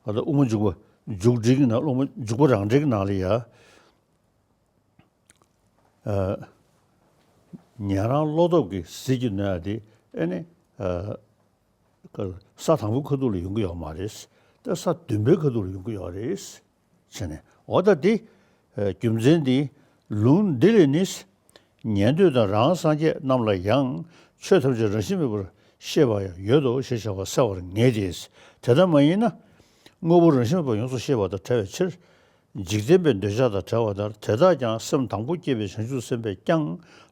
ཨ་ད་དབུ་མ་འཇུག་པ་མཇུག་སྒྲིལ་གྱི་ནང་དབུ་མ་འཇུག་པ་རང་འགྲེལ་གྱི་ནང་ལ་ཡ། ཨ་ཉན་རང་བློ་སྟོབས་ཀྱིས་གཟིགས་རྒྱུ་ནུས་པ་དེ་ཨེ་ནི་ཨ་ས་དང་པོའི་ཁ་ཐུག་ལ་ཡོང་གི་ཡོད་མ་རེད། ད་ས་བདུན་པའི་ཁ་ཐུག་ལ་ཡོང་གི་ཡོད་རེད། བྱས་ནས་འོ་ད་འདི་རྒྱུ་མཚན་འདི་ལུང་འདི་ལས་ནི། ཉན་ཐོས་དང་རང་སངས་རྒྱས་རྣམས་ལ་ཡང་ཆོས་ཐམས་ཅད་རང་བཞིན་མེད་པར་ཤེས་པ་ཡང་ཡོད་དོ་ཞེས་བྱ་བ་གསལ་བར་ངེས་ཏེ། དེ་ལྟ་མ་ཡིན་ན་དངོས་པོ་རང་བཞིན་མེད་པར་ཡོངས་སུ་ཤེས་པ་དང་བྲལ་བའི་ཕྱིར། འཇིག་རྟེན་པའི་འདོད་ཆགས་དང་བྲལ་བ་ལྟར་དེ་དག་ཀྱང་སེམས་དང་པོ་བསྐྱེད་པའི་བྱང་ཆུབ་སེམས་དཔས་ཀྱང་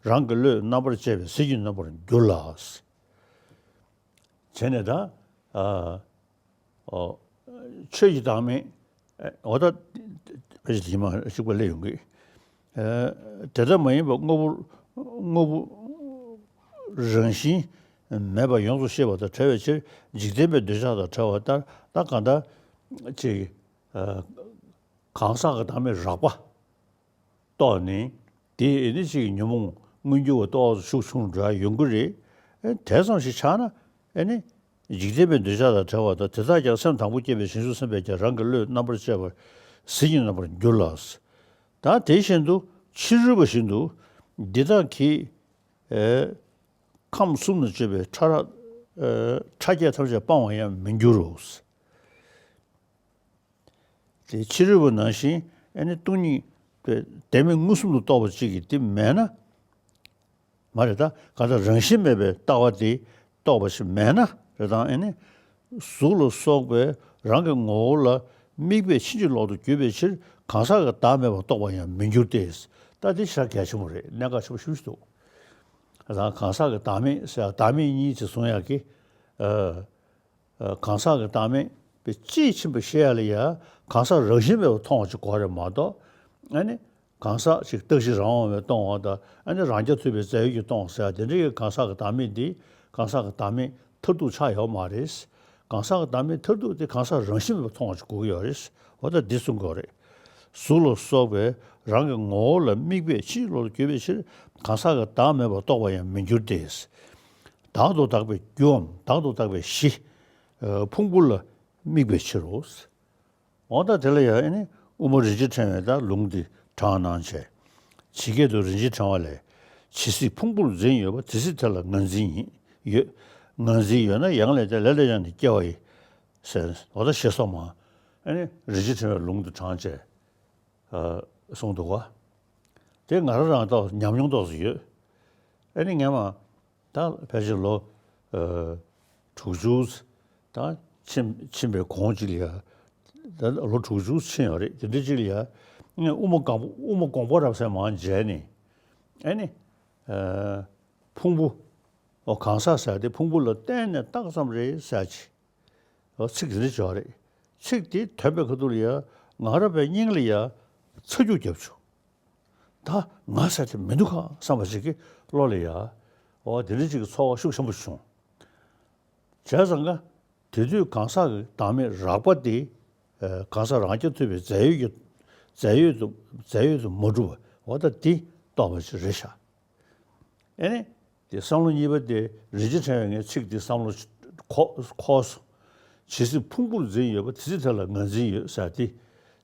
རང་གི་བློས་རྣམ་པར་དཔྱད་པས་གཟིགས་རྒྱུ་ནུས་པར་འགྱུར་ལ། བྱས་ནས་ད་ཨ་ཨོ་ཆོས་ཀྱི་བདག་མེད་ འོ་ད་ཕལ་ཆེར་དེ་མ་གཅིག་པ་སླེབས་ཡོང་གི། དེ་ལྟ་མ་ཡིན་པ་དངོས་པོ་དངོས་པོ་རང་བཞིན་མེད་པ་ཡོངས་སུ་ཤེས་པ་དང་བྲལ་བའི་ཕྱིར། འཇིག་རྟེན་པའི་འདོད་ཆགས་དང་བྲལ་བ་ལྟར། ད་གང་ལྟར་ཅིག་གང་ཟག་གི་བདག་མེད་རགས་པ་རྟོགས་ནས། དེ་ཨེ་ནི་ཅིག་ཉོན་མོངས་མངོན་གྱུར་བ་རྟོགས་སུ་ཤུགས་ཆུང་འགྲོ་ཡ་ཡོང་གི་རེད། ཨེ་དེ་ཙམ་ཞིག་ཆགས་ན་ཨེ་ནི་འཇིག་རྟེན་པའི་འདོད་ཆགས་དང་བྲལ་བ་དང་། དེ་དག་ཀྱང་སེམས་དང་པོ་སྐྱེས་པའི་བྱང་ཆུབ་སེམས་དཔས་ཀྱང་རང་གི་བློས་རྣམ་པར་དཔྱད་པ་ཟིལ་གྱིས་གནོན་པར་འགྱུར་ལ། ད་དེ་བཞིན་དུ་ཕྱི་རོལ་པ་བཞིན་དུ་འདི་དག་གིས་ཨེ་ཁམས་གསུམ་ན་སྤྱོད་པའི་ཕྲ་རགས་ཨེ་ཕྲ་རྒྱས་ཐམས་ཅད་སྤང་བར་ཡང་མི་འགྱུར་རོ། དེ་ཕྱི་རོལ་པ་ནང་བཞིན་ཨེ་ནི་སྟོང་ཉིད་དེ་བདེན་མེད་མངོན་སུམ་དུ་རྟོགས་པ་ཅིག་གིས་དེ་མེད་ན། མ་རེད། ད་གང་ལྟར་རང་བཞིན་མེད་པའི་ལྟ་བ་དེ་རྟོགས་པ་ཞིག་མེད་ན་རེད། དང་ཨེ་ནི་གཟུགས་ལ་སོགས་པའི་རང་གི་ངོ་བོ་ལ་དམིགས་པས་ཕྱིན་ཅི་ལོག་ཏུ་གྱུར་པའི་ཕྱིར། གང་ཟག་གི་བདག་མེད་པ་རྟོགས་པར་ཡང་མི་འགྱུར་ཏེ། ད་དེ་ཞེ་དྲག་གལ་ཆེན་པོ་རེད། གནད་འགག་ཆེན་པོ་ཞེ་པོ་ཞིག་འདུག་ད་གང་ཟག་གི་བདག་མེད་ཟེར་ཡ། བདག་མེད་གཉིས་ཅིག་བཟུང་ཡག་གི། ཨ། གང་ཟག་གི་བདག་མེད་པའི་དཔྱིས་ཕྱིན་པ་ཤེས་ཡ་ལ་ཡ་གང་ཟག་རང་བཞིན་མེད་པར་མཐོང་བ་ཅིག་དགོས་རེད་མ་གཏོགས། ཨ་ནི་གང་ཟག་ཅིག་རྟག་གཅིག་རང་དབང་བའི་སྟོང་བ་དང་། ཨ་ནི་རང་རྐྱ་ཐུབ་པའི་རྫས་ཡོད་ཀྱི་སྟོང་བ་ཟེར་ཡ་དེ་འདྲ་གི་གང་ཟག་གི་བདག་མེད་འདི་གང་ཟག་གི་བདག་མེད་མཐར་ཐུག་ཆགས་ཡོད་མ་རེད། གང་ཟག་གི་བདག་མེད་མཐར་ཐུག་དེ་གང་ཟག་རང་བཞིན་མེད་པར་མཐོང་བ་ཅིག་དགོས་ཀྱི་ཡོད་རེད། འོ་ད་འདི་གསུང་དགོས་རེད། གཟུགས་ལ་སོགས་པའི་རང་གི་ངོ་བོ་ལ་དམིགས་པས་ཕྱིན་ཅི་ལོག་ཏུ་གྱུར་པའི་ཕྱིར། གང་ཟག་གི་བདག་མེད་པ་རྟོགས་པར་ཡང་མི་འགྱུར་ཏེ། བདག་ཏུ་བདག་པའི་རྒྱུའམ་བདག་ཏུ་བདག་པའི་གཞི་ཕུང་པོ་ལ་དམིགས་པའི་ཕྱིར་རོ། འོ་ད་དེ་ལ་ཡང་ཨེ་ནི་དབུ་མ་རིན་ཆེན་ཕྲེང་བའི་ད་ལུང་འདི་དྲངས་གནང་བྱས། ཇི་སྐད་དུ་རིན་ཆེན་ཕྲེང་བ་ལས། ཇི་སྲིད་ཕུང་པོར་འཛིན་ཡོད་པ། དེ་སྲིད་དེ་ལ་ངར་འཛིན་ཡིན་ཡོད། ངར་འཛིན་ཡོད་ན་ཡང་ལས་ཏེ་ལས་ལས་ཀྱང་ནི་སྐྱེ་བ་ཡི། ཟེར་འོ་ད་ཞེས་སོགས་མ། ཨེ་ནི་རིན་ཆེན་ཕྲེང་བའི་ལུང་དུ་དྲངས་བྱས། ཨ། གསུངས་འདུག་ག་དེ་ང་རང་རང་ཏོག་ཉམས་མྱོང་ཏོག་ཙམ་ཡོད། ཨེ་ནི་ངས་མ། ད་ཕལ་ཆེར་ལོ། ཨ། དྲུག་ཅུ། ད་ཕྱིན་ཕྱིན་པའི་གོང་ཅིག་ལ་ཡ། ད་ལོ་དྲུག་ཅུ་ཕྱིན་ཡོད་རེད། དེ་འདྲ་ཅིག་ལ་ཡ། ངས་དབུ་མ་དགོངས་དབུ་མ་དགོངས་པ་རབ་གསལ་མར་མཇལ་ནས། ཨེ་ནི། ཨ། ཕུང་པོ། འོ་གང་ཟག་ཟེར་དེ་ཕུང་པོ་ལ་གཏན་ནས་བཏགས་ཙམ་རེད་ཟེར་ཅིག་འོ་ཚིག་དེ་འདྲ་ཅིག་ཡོད་རེད། ཚིག་དེ་ཐོས་པའི་ཁ་ཐུག་ལ་ཡ་ང་རང་པའི་སྙིང་ལ་ཡ་ཚ་རྒྱུག་བརྒྱབ་བྱུང་། ད་ང་ཟེར་དེ་མི་འདུག་ག་བསམ་པ་ཞིག་གི་བློ་ལ་ཡ། འོ་དེ་འདྲ་ཅིག་གི་ཚོར་བ་ཤུགས་ཆེན་པོ་བྱུང་། བྱས་ཙང་ཀ་དེ་དུས་གང་ཟག་གི་བདག་མེད་རགས་པ་དེ། ཨ། གང་ཟག་རང་རྐྱ་ཐུབ་པའི་རྫས་ཡོད་ཀྱི་རྫས་ཡོད་དུ་རྫས་ཡོད་དུ་མ་གྲུབ་པ། འོ་ད་དེ་རྟོགས་པ་ཞིག་རེད་ཤག་ཨེ་ནི། དེ་བསམ་བློ་གཉིས་པ་དེ་རིན་ཆེན་ཕྲེང་བའི་ངའི་ཚིག་དེ་བསམ་བློ་འཁོར་འཁོར་སོང་། ཇི་སྲིད་ཕུང་པོར་འཛིན་ཡོད་པ། དེ་སྲིད་དེ་ལ་ངར་འཛིན་ཡོད་ཟེར་དེ་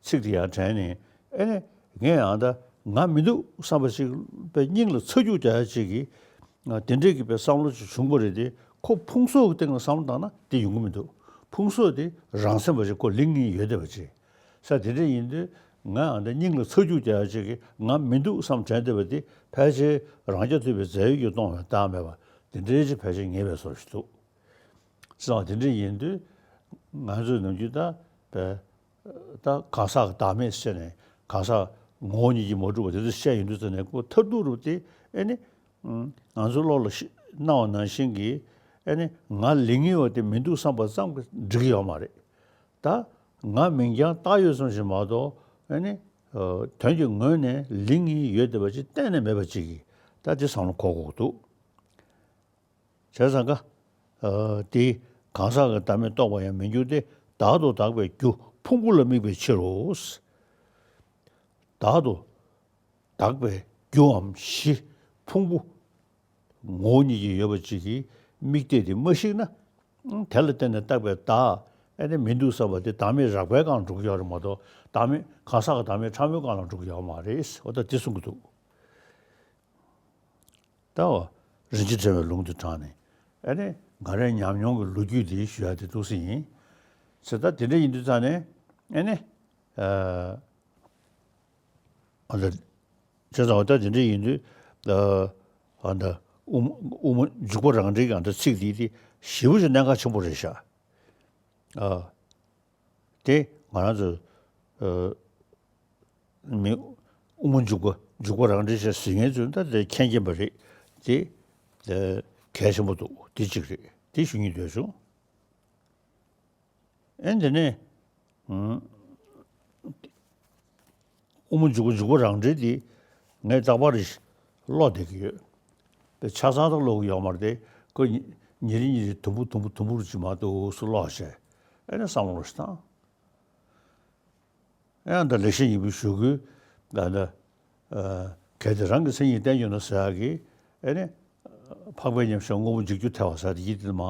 ཚིག་དེ་ཡང་དྲན་ནས། ཨེ་ནི་ངས་ཡང་ད་ང་མི་འདུག་བསམ་པ་ཞིག་པའི་སྙིང་ལ་ཚ་རྒྱུག་རྒྱག་ཡ་ཅིག་གིས། ང་དེ་འདྲས་ཀྱི་པའི་བསམ་བློ་ཅིག་བྱུང་བ་རེད་དེ། ཁོ་ཕུང་གསོག་གི་སྟེང་ལ་བསམ་བློ་བཏང་ན་དེ་ཡོང་གི་མི་འདུག་ཕུང་གསོག་དེ་རང་སེམས་པ་ཞིག་ཁོ་ལིང་ངེ་ཡོད་བསྡད་པ་ཅིག་ས་དེ་འདྲ་ཡིན་དུས་ང་ཨ་འདྲ་སྙིང་ལ་ཚ་རྒྱུག་རྒྱག་ཡ་ཅིག་གིས་ང་མི་འདུག་བསམ་དྲན་བསྡད་པ་དེ་ཕལ་ཆེར་རང་རྐྱ་ཐུབ་པའི་རྫས་ཡོད་ཀྱིས་སྟོང་བའི་བདག་མེད་པ་དེ་འདྲའི་ཅིག་ཕལ་ཆེར་ངེས་པའི་བཟོ་ཞིག་འདུག་བྱས་ཙང་དེ་འདྲ་ཡིན་དུས་ང་ཚོས་ནམ་རྒྱུན་ད་པའི་ད་གང་ཟག་གི་བདག་མེད་ཟེར་ནས་གང་ཟག་ངོ་བོ་ཉིད་ཀྱིས་མ་གྲུབ་པ་དེ་ཚོ་བཤད་ཡོང་དུས་ཙམ་ནས་ཁོ་མཐར་ཐུག་རུ་དེ་ཨེ་ནི་ང་ཚོའི་བློ་ལ་ཤི་སྣང་བ་ནང་བཞིན་གྱི་ཨེ་ནི་ང་ལིང་ངེ་བ་དེ་མི་འདུག་བསམ་པ་ཙམ་གྱིས་འགྲིག་གི་ཡོད་མ་རེད། ད་ང་མིང་རྐྱང་བཏགས་ཡོད་ཙམ་ཞིག་མ་གཏོགས་ཨེ་ནི་དོན་གྱི་ངོས་ནས་ལིང་ངེ་ཡོད་བསྡད་པ་ཅིག་གཏན་ནས་མེད་པ་ཅིག་གིས་ད་དེ་བསམ་བློ་འཁོར་དགོས་ཀྱི་འདུག་བྱས་ཙང་ཀ་ཨ་དེ་གང་ཟག་གི་བདག་མེད་རྟོགས་པར་ཡང་མི་འགྱུར་ཏེ། བདག་ཏུ་བདག་པའི་རྒྱུ་ཕུང་པོ་ལ་དམིགས་པའི་ཕྱིར་རོ། བདག་ཏུ་བདག་པའི་རྒྱུའམ་གཞི་ཕུང་པོ་ངོ་བོ་ཉིད་ཀྱིས་ཡོད་པ་ཅིག་གི་དམིགས་གཏད་དེ་མ་ཞིག་ན། དེ་ལ་བརྟེན་ནས་བཏགས་པའི་བདག་ཨེ་ནི་མི་འདུག་བསམ་པ་དེ་བདག་མེད་རགས་པའི་སྒང་འགྲོ་གི་ཡོད་རེད་མ་གཏོགས། བདག་མེད་གང་ཟག་གི་བདག་མེད་ཕྲ་མོའི་སྒང་ལ་འགྲོ་གི་ཡོད་མ་རེད། འོ་ད་དེ་གསུང་གི་འདུག་ད་འོ་རིན་ཆེན་ཕྲེང་བའི་ལུང་དུ་དྲངས་ནས་ཨེ་ནི་ང་རའི་ཉམས་མྱོང་གི་ལོ་རྒྱུས་དེ་ཞུ་ཡ་དེ་འདུག་སེ་ཡིན། ཟེར་ད་དེ་འདྲ་ཡིན་དུས་ཙང་ནས་ཨེ་ནི། ཨ། ཨ་ད། བྱས་ཙང་འོ་ད་དེ་འདྲ་ཡིན་དུས། ཨ། ཨ་ད། དབུ་མ་དབུ་མ་འཇུག་པ་རང་འགྲེལ་གྱི་ཨ་ད་ཚིག་དེ་དེ་ཞེ་པོ་ཅིག་གནད་འགག་ཆེན་པོ་རེད་ཤག་ཨ། དེ་ང་རང་ཚོ། ཨ། མི། དབུ་མ་འཇུག་པ་འཇུག་པ་རང་འགྲེལ་ཞེས་ཟེར་མཁན་ཚོས་ད་དེ་མཁྱེན་མཁྱེན་པ་རེད། དེ། ཨ། གལ་ཆེན་པོ་འདུག་དེ་གཅིག་རེད། དེ་ཞུ་སྙིང་འདོད་བྱུང་། ཨེ་འདི་ནས། ཨུམ། དབུ་མ་འཇུག་པ་འཇུག་པ་རང་འགྲེལ་འདི་ངས་རྟག་པར་ཀློག་བསྡད་ཀྱི་ཡོད། དེ་ཆ་ཚང་དུ་ཀློག་གི་ཡོད་མ་རེད་དེ། ཁོ་ཉིན་རེ་ཉིན་རེ་དུམ་བུ་དུམ་བུ་དུམ་བུ་རུ་ཅིག་མར་འདུག་སེ་ཀློག་བྱས། ཨེ་ནས་བསམ་བློ་ཞིག་བཏང་། ཡང་འདི་ལེགས་བཤད་སྙིང་པོའི་ཞུ་སྐུལ་ད་ལྟ་གལ་ཏེ་རང་གི་མཚན་ཉིད་བསྟན་གྱུར་ན་ཟེར་ཡག་གི། ཨེ་ནས་འཕགས་པའི་ཉམས་བཞག་དངོས་པོ་འཇིག་རྒྱུ་ཐལ་བ་ཟེར་དེ་ཡིད་དུ་མ་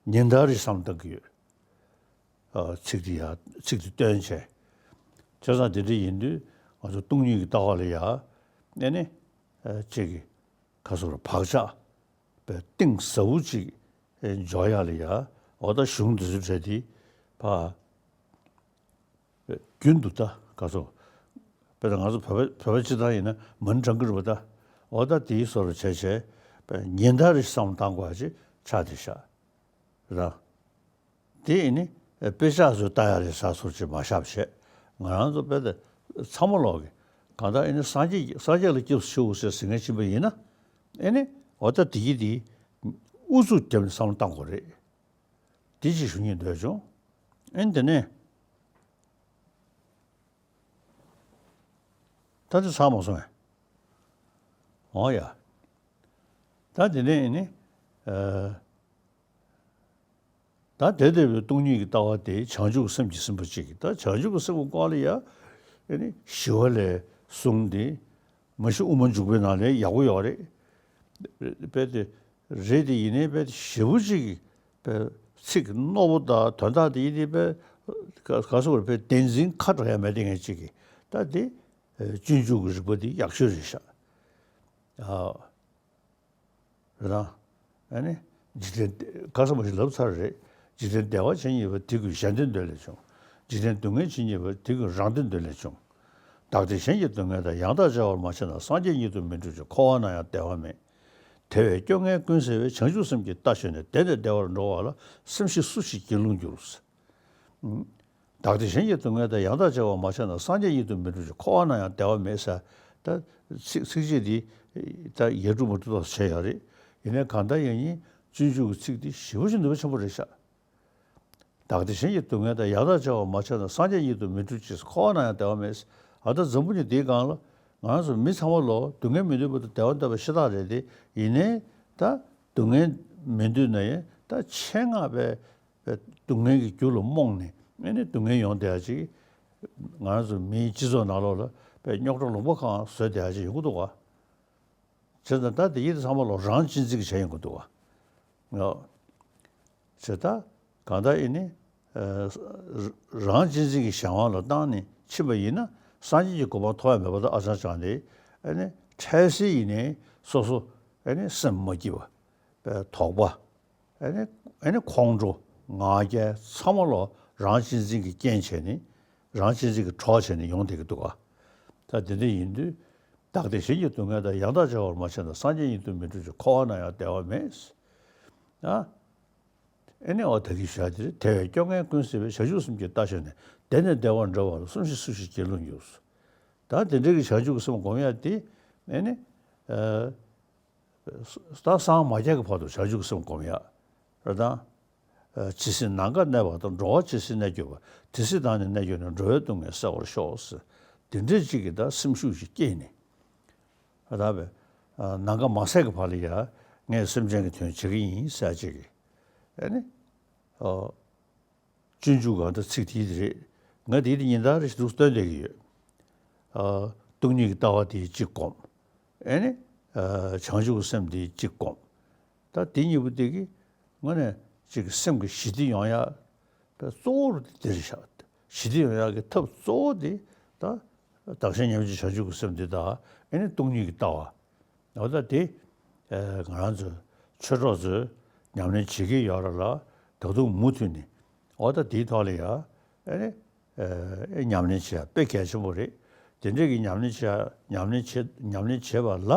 ཉིན་ལྟར་རེ་བསམ་བཏང་གི་ཡོད། ཚིག་དེ་ཡང་ཚིག་དེ་བཏོན་བྱས། བྱས་ཙང་དེ་འདྲ་ཡིན་དུས་ང་ཚོ་སྟོང་ཉིད་ཀྱི་ལྟ་བ་ལ་ཡང་ཨེ་ནས་ཅིག་གི་ག་སོར་བག་ཆགས་པའི་གཏིང་ཟབ་པོ་ཅིག་འཇོག་ཡག་ལ་ཡང་འོ་ད་གཞུང་འདི་ཚོ་གྲས་དེ་ཕ་རྒྱུན་དུ་ད་ག་སོ། དཔེར་ན་ང་ཚོ་བོད་པ་བོད་པ་སྤྱི་བཏང་ཡིན་ན་མ་ཎི་བགྲང་གི་རེད་པ། ད་འོ་ད་དེའི་སོར་བྱས་བྱས་པའི་ཉིན་ལྟར་རེ་བསམ་བཏང་དགོས་ཡག་ཅིག་ཆགས་བསྡད་ཤག་ར། དེ་ཡིན་ནི་དཔེ་ཆ་ཚོ་ལྟ་ཡག་རེད་ཟེར་སོར་ཅིག་མ་བཞག་བྱས། ང་རང་ཚོ་དཔེ་དེ་ཚང་མ་ལོག་གི་གང་ལྟར་ཨེ་ནི་སངས་རྒྱས་སངས་རྒྱས་ལ་སྐྱབས་སུ་མཆིའོ་ཟེར་ཟེར་མཁན་ཕྱིན་པ་ཡིན་ན། ཨེ་ནི་འོ་ད་དེ་གི་དེ་ཨུ་ཚུགས་བརྒྱབ་ནས་བསམ་བློ་བཏང་དགོས་རེད། དེ་ཅིག་ཞུ་སྙིང་འདོད་བྱུང་། ཨེ་ནི་དེ་ནས་ད་དེ་ཚར་མ་སོང་ངས། འོ་ཡ། ད་དེ་ནས་ཨེ་ནི་ཨ། ད་དེ་ལྟ་བུའི་སྟོང་ཉིད་ཀྱི་ལྟ་བ་དེ་བྱང་ཆུབ་ཀྱི་སེམས་ཀྱིས་ཟིན་པ་ཅིག་ད་བྱང་ཆུབ་ཀྱི་སེམས་ཀྱི་སྐོར་ལ་ཡང་ཨེ་ནི་ཞི་བ་ལྷས་གསུངས་ཏེ། མ་གཞི་དབུ་མ་འཇུག་པའི་ནང་ལ་ཡག་པོ་ཡོད་རེད། དཔེ་དེ་རེད་དེ་ཡིན་ནའི་དཔེ་དེ་ཞེ་པོ་ཅིག་དཔེ་ཚིག་རྣོ་པོ་དང་དོན་དག་དེ་ཡིན་ནའི་དཔེ་ག་ག་སོ་བར་དཔེ་བདེན་འཛིན་ཁ་གྲག་ཡ་མེད་དེ་ངས་ཅིག་གི་ད་དེ་སྤྱོད་འཇུག་གི་རིག་པ་དེ་ཡག་ཤོས་རེད་ཤག་ཨ། རེད་དང་། ཨ་ནི། འཇིག་རྟེན་ག་ས་མ་ཞིག་ལབ་ཚར་རེད། འཇིག་རྟེན་བདེ་བ་ཇི་སྙེད་པ་དེ་ཀུན་གཞན་དོན་འདོད་ལས་བྱུང་། འཇིག་རྟེན་སྡུག་བསྔལ་ཇི་སྙེད་པ་དེ་ཀུན་རང་དོན་འདོད་ལས་བྱུང་། བདག་བདེ་གཞན་གྱི་སྡུག་བསྔལ་དང་ཡང་དག་བྱ་བར་མ་བྱས་ན་སངས་རྒྱས་ཉིད་དུ་མི་འགྲུབ་ཅིང་འཁོར་བ་ན་ཡང་བདེ་བ་མེད། དེ་བས་སྐྱོ་ངལ་ཀུན་སེལ་བའི་བྱང་ཆུབ་སེམས་ཀྱི་རྟ་ཞོན་ནས་བདེ་ནས་བདེ་བར་འགྲོ་བ་ལ་སེམས་ཤེས་སུ་ཞིག་སྒྱིད་ལུག་འགྱུར། བདག་བདེ་གཞན་གྱི་སྡུག་བསྔལ་དང་ཡང་དག་བྱ་བར་མ་བྱས་ན་སངས་རྒྱས་ཉིད་དུ་མི་འགྲུབ་ཅིང་འཁོར་བ་ན་ཡང་བདེ་བ་མེད་ཟེར། ད་ཚིག་ཚིགས་བཅད་འདི་ད་ཡ་གྲུབ་མ་གྲུབ་ཐོག་བྱས་ཡོད་རེད། ཡིན་ནའི་གང་ལྟར་ཡང་སྙིང་སྤྱོད་འཇུག་གི་ཚིག་འདི་ཞེ་པོ་ཅིག་ནུས་པ་ཆེན་པོ་རེད་ཤག་བདག་བདེ་གཞན་གྱི་སྡུག་བསྔལ་དང་ཡང་དག་བྱ་བར་མ་བྱས་ན་སངས་རྒྱས་ཉིད་དུ་མི་འགྲུབ་ཅིང་འཁོར་བ་ན་ཡང་བདེ་བ་མེད། ཨ་ད་འཛམ་བུ་གླིང་འདིའི་སྒང་ལ་ང་རང་ཚོ་མི་ཚང་མ་ལོ་སྡུག་བསྔལ་མི་འདོད་པ་དང་བདེ་བ་འདོད་པ་ཤ་སྟག་རེད་དེ། ཡིན་ནའི་ད་སྡུག་བསྔལ་མི་འདོད་ན་ཡང་ད་ཆེད་མངགས་པའི་སྡུག་བསྔལ་གྱི་རྒྱུ་ལ་རྨོངས་ནས་ཨེ་ནི་སྡུག་བསྔལ་ཡོང་བསྡད་ཡ་ཅིག་ང་རང་ཚོ་མིའི་སྤྱི་ཚོགས་ནང་ལོགས་ལ་དཔེ་རྙོག་དྲ་ལུང་པ་གང་བཟོས་བསྡད་ཡ་ཅིག་ཡོང་གི་འདུག་ག་བྱས་ཙང་ད་དེ་ཡིད་དུ་ཚང་མ་ལོ་རང་གཅེས་འཛིན་གྱི་བྱས་ཡོང་གི་འདུག་ག་ཡོད། བྱས་ད་གང་ལྟར་ཨེ་ནི་ཨ་རང་གཅེས་འཛིན་གྱི་གཞན་དབང་ལ་བཏང་ནས་ཕྱིན་པ་ཡིན་ན་སངས་རྒྱས་ཀྱི་གོ་འཕང་ཐོབ་ཡ་མེད་པ་དང་ཨ་ཅང་ཅང་དེ་ཨེ་ནི་འཕྲལ་སེལ་ཡིན་ནའི་སོ་སོ་ཨེ་ནི་སེམས་མ་སྐྱིད་པ་པའི་དོགས་པ། ཨེ་ནི་ཨེ་ནི་ཁོང་ཁྲོ་ང་རྒྱལ་ཚང་མ་ལོ་རང་གཅེས་འཛིན་གྱི་རྐྱེན་བྱས་ནས་རང་གཅེས་འཛིན་གྱི་གྲོགས་བྱས་ནས་ཡོང་བསྡད་ཀྱི་འདུག་ག་ད་དེ་འདྲ་ཡིན་དུས་བདག་བདེ་གཞན་གྱི་སྡུག་བསྔལ་དང་ཡང་དག་བྱ་བར་མ་བྱས་ན་སངས་རྒྱས་ཉིད་དུ་མི་འགྲུབ་ཅིང་འཁོར་བ་ན་ཡང་བདེ་བ་མེད། ཨ། ཨེ་ནི་འོ་ད་གིན་ཞུ་ཡ་དེ་རེད། དེ་བས་སྐྱོ་ངལ་ཀུན་སེལ་བའི་བྱང་ཆུབ་སེམས་ཀྱི་རྟ་ཞོན་ནས་བདེ་ནས་བདེ་བར་འགྲོ་བ་ལ་སེམས་ཤེས་སུ་ཞིག་སྒྱིད་ལུག་འགྱུར། ད་དེ་འདྲའི་གི་བྱང་ཆུབ་ཀྱི་སེམས་སྒོམ་ཡ་དེ་ཨེ་ནི། ཨ། ད་སངས་མ་རྒྱས་ཀྱི་བར་དུ་བྱང་ཆུབ་ཀྱི་སེམས་སྒོམ་ཡ། རེད་དང་། ཇི་སྲིད་ནམ་མཁའ་གནས་པ་དང་། འགྲོ་བ་ཇི་སྲིད་གནས་གྱུར་པ། དེ་སྲིད་བདག་ནི་གནས་གྱུར་ནས། འགྲོ་བའི་སྡུག་བསྔལ་བསལ་བར་ཤོག་ཟེར། དེ་འདྲའི་ཅིག་གི་ད་སེམས་ཤུགས་ཤིག་སྐྱེས་ནས། ད་བས། ནམ་མཁའ་མ་ཟད་ཀྱི་བར་ལ་ཡ། ངས་སེམས་ཅན་གྱི་དོན་བྱེད་ཀྱི་ཡིན་ཟེར་ཅིག་གི་ཨེ་ནི། སྤྱོད་འཇུག་གང་ལྟར་ཚིག་དེ་འདི་རེད། ང་དེ་འདི་ཉིན་ལྟར་རེ་ཞིག་འདུག་སྟོན་བསྡད་ཀྱི་ཡོད། ཨ། སྟོང་ཉིད་ཀྱི་ལྟ་བ་དེ་གཅིག་སྒོམ། ཨེ་ནི། ཨ། བྱང་ཆུབ་ཀྱི་སེམས་དེ་གཅིག་སྒོམ། ད་དེ་གཉིས་པོ་དེ་གི་དངོས་གནས་ཅིག་གི་སེམས་ཀྱི་ཞི་བདེ་ཡོང་ཡ། གཙོ་བོ་དེ་རེད་ཤག་ཞི་བདེ་ཡོང་ཡ་གི་ཐབས་གཙོ་བོ་དེ་ད་བདག་གཞན་མཉམ་བརྗེ་བྱང་ཆུབ་ཀྱི་སེམས་དེ་དང་ཨེ་ནི་སྟོང་ཉིད་ཀྱི་ལྟ་བ། འོ་ད་དེ། ཨ། ང་རང་ཚོ་ཆོས་གྲོགས་ཚོས་ཉམས་ལེན་བྱེད་ཀྱི་ཡོད་རེད་ལ། ད་དུང་མུ་མཐུད་ནས་འོ་ད་དེའི་ཐོག་ལ་ཡ་ཨེ་ནི། ཨ། ཉམས་ལེན་བྱེད་ཡ་དཔེ་གལ་ཆེན་པོ་རེད། དེ་འདྲས་ཀྱི་ཉམས་ལེན་བྱེད་ཉམས་ལེན་བྱེད་ཉམས་ལེན་བྱེད་པ་ལ་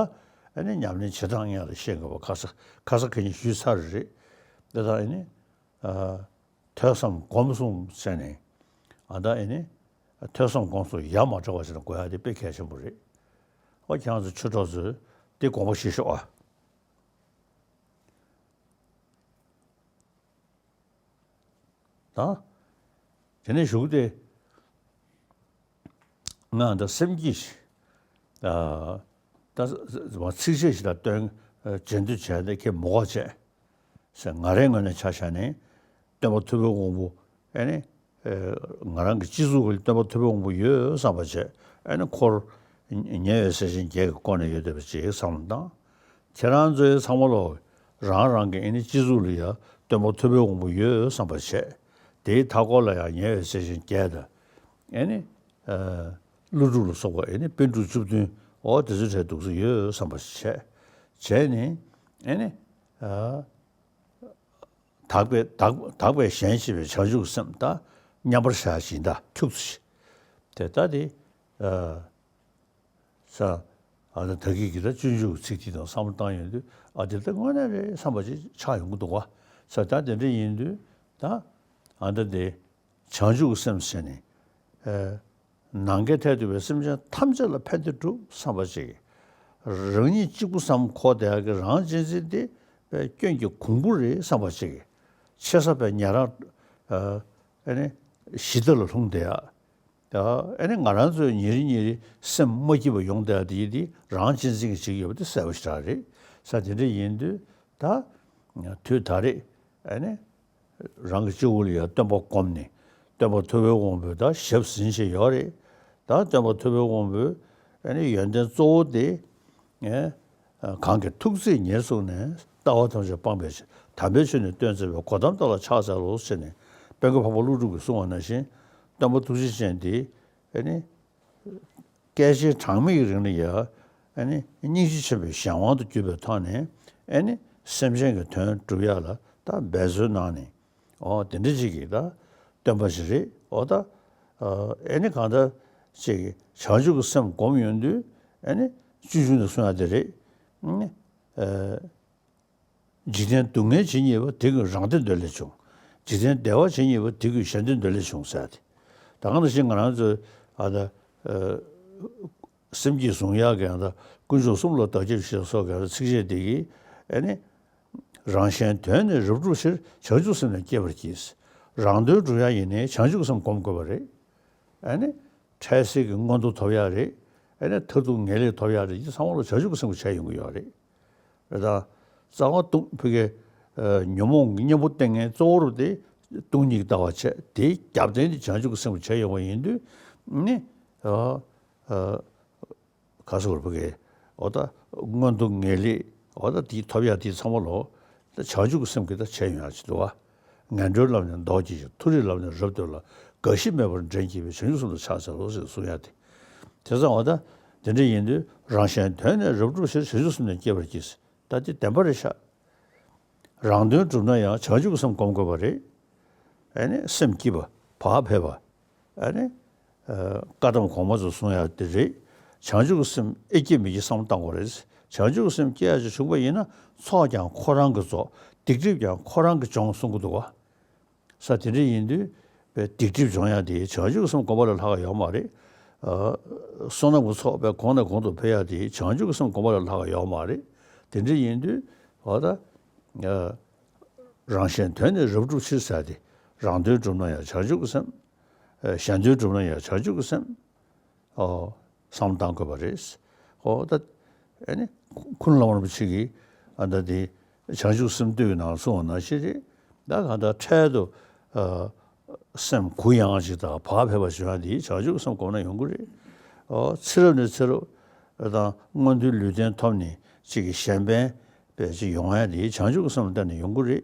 ཨེ་ནི་ཉམས་ལེན་བྱེད་སྟངས་སྔོན་ལ་ཤེས་དགོས་པ་ཁ་ས་ཁ་ས་ཁ་ཉིན་ཞུས་ཚར་རེད། དེ་དང་ཨེ་ནི། ཨ། ཐོས་བསམ་སྒོམ་གསུམ་ཟེར་ནས། ཨ། ད་ཨེ་ནི། ཐོས་བསམ་སྒོམ་གསུམ་ཡ་མ་བྲལ་བ་ཞིག་ལ་དགོས་ཡ་དེ་དཔེ་གལ་ཆེན་པོ་རེད། ཨོ་ཁྱེད་རང་ཚོ་ཆོས་གྲོགས་ཚོས་དེ་དགོངས་པ་བཞེས་ཤོག་ཨ། ད། དེ་ནས་གཞུག་དེ། ང་ད་སེམས་ཀྱིས་ད་ད་ཚིགས་བཅད་ཞིག་ལ་སྟོན་རྗེས་ཟློས་བྱས་ཏེ་ཁྱེད་མོ་ག་བྱས་ཟེར། ང་རའི་ངོས་ནས་ཆ་བཞག་ནས་སྟོན་པ་ཐུབ་པའི་དབང་པོ་ཨེ་ནི་ང་རང་གི་སྤྱི་གཙུག་གི་སྟོན་པ་ཐུབ་པའི་དབང་པོ་ཡོད་བསམ་པ་བྱས། ཨེ་ནི་འཁོར་ཉེ་བའི་སྲས་ཆེན་བརྒྱད་ཀྱིས་བསྐོར་ནས་ཡོད་བསྡད་པ་ཅིག་བསམ་བློ་བཏང་། ཁྱེད་རང་ཚོའི་ཚང་མ་ལོ་རང་རང་གི་ཨེ་ནི་སྤྱི་གཙུག་ལ་ཡང་སྟོན་པ་ཐུབ་པའི་དབང་པོ་ཡོད་བསམ་པ་བྱས། དེའི་མཐའ་སྐོར་ལ་ཡང་ཉེ་བའི་སྲས་ཆེན་བརྒྱད་དང་། ཨེ་ནི། ཀླུ་སྒྲུབ་ལ་སོགས་པ་ཨེ་ནི་པཎ་གྲུབ་བཅུ་བདུན། འོ་དེ་ཚོའི་གྲས་འདུག་སེ་ཡོད་བསམ་པ་ཞིག་བྱས། བྱས་ནས་ཨེ་ནི། དག་པའི་དག་དག་པས་གཞན་གཅེས་པའི་བྱང་ཆུབ་སེམས་དང་མཉམ་པར་བཞག་ཅིང་ད་ཁྱུག་ཙམ་ཞིག་དེ་ལྟ་སྟེ། ས། ཨ་ད་ད་གི་གི་ད་སྤྱོད་འཇུག་གི་ཚིག་དེ་དང་བསམ་བློ་བཏང་ཡོང་དུས། ཨ་དེ་ད་དངོས་གནས་རེད་བསམ་པ་ཅིག་ཆགས་ཡོང་གི་འདུག་བ། ས་ད་དེ་འདྲ་ཡིན་དུས་ད་ཨ་ད་དེ། བྱང་ཆུབ་སེམས་ཟེར་ནས། ཨ། ནམ་མཁའི་མཐས་གཏུགས་པའི་སེམས་ཅན་ཐམས་ཅད་ལ་ཕན་བདེ་སྒྲུབ་བསམ་པ་ཅིག་རང་ཉིད་གཅིག་པུ་བསམ་འཁོར་བསྡད་ཡག་གི་རང་གཅེས་འཛིན་དེ་སྐྱོན་གྱི་གོང་བུ་རེད་བསམ་པ་ཅིག་ཆེ་ས་པའི་ཉན་རང་། ཨ་ནི་ཞི་བདེ་ལ་ལྷུང་བསྡད་ཡག་ཨ་ནི་ང་རང་ཚོའི་ཉིན་རེ་ཉིན་རེ་སེམས་མ་སྐྱིད་པ་ཡོང་བསྡད་ཡག་དེ་དེ་རང་གཅེས་འཛིན་གྱི་བྱེད་ཀྱི་ཡོད་པ་དེ་གསལ་པོ་ཞེ་དྲག་རེད། ས་དེ་འདྲ་ཡིན་དུས་ད་དུས་ད་རེས་ཨ་ནི། རང་གི་སྤྱི་བོ་ལ་ཡང་སྟོན་པ་བསྒོམས་ནས་སྟོན་པ་ཐུབ་པའི་དབང་པོས་ད་ཞབས་ཟིན་བཞིན་ཡོད་རེད། ད་སྟོན་པ་ཐུབ་པའི་དབང་པོས་ཨ་ནི་ཡོན་ཏན་གཙོ་བོ་དེ། ཨེ། གང་གིས་ཐུགས་བརྩེས་ཉེར་བཟུང་ནས། ལྟ་བ་ཐམས་ཅད་སྤངས་པའི་ཕྱིར། དམ་པའི་ཆོས་ནི་སྟོན་མཛད་པའི། གོ་ཏམ་དེ་ལ་ཕྱག་འཚལ་ལོ་ཟེར་ནས་དཔལ་མགོན་འཕགས་པ་ཀླུ་སྒྲུབ་ཀྱིས་གསུངས་པ་ནང་བཞིན་སྟོན་པ་ཐུགས་རྗེ་ཅན་དེ་ཨ་ནི། བསྐལ་ཆེན་གྲངས་མེད་ཀྱི་རིང་ལ་ཡང་ཨ་ནི་སྙིང་རྗེ་ཆེན་པོའི་གཞན་དབང་དུ་གྱུར་པའི་ཐོག་ནས་ཨ་ནི་སེམས་ཅན་གྱི་དོན་སྒྲུབ་ཡག་ལ་ད་འབད་རྩོལ་གནང་ནས། འོ་དེ་འདྲ་ཅིག་གིས་ད་སྟོན་པ་ཞིག་རེད། འོ་ད་ཨ་ནི་གང་ལྟར་ཅིག་བྱང་ཆུབ་ཀྱི་སེམས་སྒོམ་ཡོང་དུས་ཨ་ནི་སྤྱོད་འཇུག་ནས་གསུང་ཡག་དེ་རེད། ཨ་ནི། ཨ། འཇིག་རྟེན་སྡུག་བསྔལ་ཇི་སྙེད་པ། དེ་ཀུན་རང་བདེ་འདོད་ལས་བྱུང་། འཇིག་རྟེན་བདེ་བ་ཇི་སྙེད་པ། དེ་ཀུན་གཞན་དོན་འདོད་ལས་བྱུང་ཟེར་ཏེ། ད་ག་ནང་བཞིན་ང་རང་ཚོས་ཨ་ད། ཨ། སེམས་བསྐྱེད་བཟུང་ཡག་གི་ཨ་ད་དཀོན་མཆོག་གསུམ་ལ་བདག་སྐྱབས་ཞེས་སོགས་ཀྱི་ཨ་ད་ཚིགས་བཅད་འདི་གིས་ཨ་ནི། རང་གཞན་དོན་ནི་རབ་བསྒྲུབ་ཕྱིར། བྱང་ཆུབ་སེམས་ནི་བསྐྱེད་པར་བགྱི། རང་དོན་སྒྲུབ་ཡག་ཡིན་ནའི་བྱང་ཆུབ་སེམས་སྒོམ་དགོས་པ་རེད། ཨ་ནི། འཕྲལ་སེལ་གྱི་མངོན་མཐོ་ཐོབ་ཡག་རེད། ཨ་ནི་མཐར་ཐུག་ངེས་ལེགས་ཐོབ་ཡག་རེད། འདི་ཚང་མ་ལ་བྱང་ཆུབ་ཀྱི་སེམས་ཀྱིས་བྱས་ཡོང་གི་ཡོད་རེད། རེད་ད། རྩ་བ་ལྟུང་ཕ་གི། ཨ། ཉོན་མོངས་ཀྱི་གཉེན་པོ་བསྟེན་མཁན་གཙོ་བོ་རུ་དེ་སྟོང་ཉིད་ཀྱི་ལྟ་བ་བྱས། དེའི་རྒྱབ་རྟེན་དེ་བྱང་ཆུབ་ཀྱི་སེམས་ཀྱིས་བྱས་ཡོང་བ་ཡིན་དུས་ནི། ཨ། ཨ། ག་སོགས་པ་གི། འོ་ད། མངོན་མཐོ་ངེས་ལེགས། འོ་ད་དེ་ཐོབ་ཡག་དེ་ཚང་མ་ལོ། ད་བྱང་ཆུབ་ཀྱི་སེམས་ཀྱིས་ད་བྱས་ཡོང་ཡག་ཅིག་འདུག་བ། ངན་འགྲོའི་ལམ་ནི་ལྡོག་བགྱིད་ཅིང་། མཐོ་རིས་ལམ་ནི་རབ་བཏོད་ལ། རྒ་ཤི་མེད་པར་འདྲེན་བགྱིད་པའི། བྱང་ཆུབ་སེམས་ལ་ཕྱག་འཚལ་ལོ་ཞེས་གསུང་ཡག་དེ། དེ་ཙང་འོ་ད། དེ་འདྲ་ཡིན་དུས་རང་གཞན་དོན་ནི་རབ་བསྒྲུབ་ཕྱིར། བྱང་ཆུབ་སེམས་ནི་བསྐྱེད་པར་བགྱི། ད་དེ་བདེན་པ་རེད་ཤག་རང་དོན་སྒྲུབ་ན་ཡང་བྱང་ཆུབ་ཀྱི་སེམས་སྒོམ་དགོས་པ་རེད། ཨ་ནི་སེམས་སྐྱིད་པ། བག་ཕེབས་པ། ཨ་ནི། ཨ། བཀའ་གདམས་གོང་མ་ཚོས་གསུང་ཡག་དེ་རེད། བྱང་ཆུབ་ཀྱི་སེམས་ཨེ་སྐྱེ་མི་སྐྱེ་བསམ་བློ་བཏང་དགོས་རེད། བྱང་ཆུབ་ཀྱི་སེམས་སྐྱེ་ཡག་ཅིག་བྱུང་པ་ཡིན་ན་ཚོགས་ཀྱང་ཁོ་རང་གིས་རྫོགས། སྡིག་སྒྲིབ་ཀྱང་ཁོ་རང་གིས་སྦྱོང་གསུང་གི་འདུག་བ། ས་དེ་འདྲ་ཡིན་དུས་པའི་སྡིག་སྒྲིབ་སྦྱོང་ཡག་དེ་བྱང་ཆུབ་ཀྱི་སེམས་སྒོམ་པ་ལས་ལྷག་ག་ཡོད་མ་རེད། ཨ། བསོད་ནམས་ཀྱི་ཚོགས་པའི་གོང་ནས་གོང་དུ་འཕེལ་ཡག་དེ་བྱང་ཆུབ་ཀྱི་སེམས་སྒོམ་པ་ལས་ལྷག་ག་ཡོད་མ་རེད། དེ་འདྲ་ཡིན་དུས་འོ་ད། ཨ། རང་གཞན་དོན་ནི་རབ་བསྒྲུབ་ཕྱིར་ཟེར་ཏེ། རང་དོན་སྒྲུབ་ན་ཡང་བྱང་ཆུབ་ཀྱི་སེམས། ཨ། གཞན་དོན་སྒྲུབ་ན་ཡང་བྱང་ཆུབ་ཀྱི་སེམས། ཨོ། བསམ་བློ་བཏང་དགོས་པ་རེད། ཨོ་ད། ཨ་ནི། ཀུན་སློང་རིན་པོ་ཆེ་གིས་ཨ་ད་དེ་བྱང་ཆུབ་སེམས་བསྟོད་ཀྱི་ནང་གསུངས་པ་ནང་བཞིན་རེད། ད་གང་ལྟར་འཕྲལ་དུ། ཨ། སེམས་གུ་ཡངས་ཤིག་དང་བག་ཕེབས་པ་བྱུང་ཡག་དེ་བྱང་ཆུབ་སེམས་སྒོམ་ན་ཡོང་གི་རེད། ཨོ། ཚེ་རབས་ནས་ཚེ་རབས། ཨ། དང་མངོན་མཐོའི་ལུས་རྟེན་ཐོབ་ནས་ཅིག་གི་གཞན་ཕན་པའི་ཅིག་ཡོང་ཡག་དེ་བྱང་ཆུབ་ཀྱི་སེམས་ལ་བརྟེན་ནས་ཡོང་གི་རེད།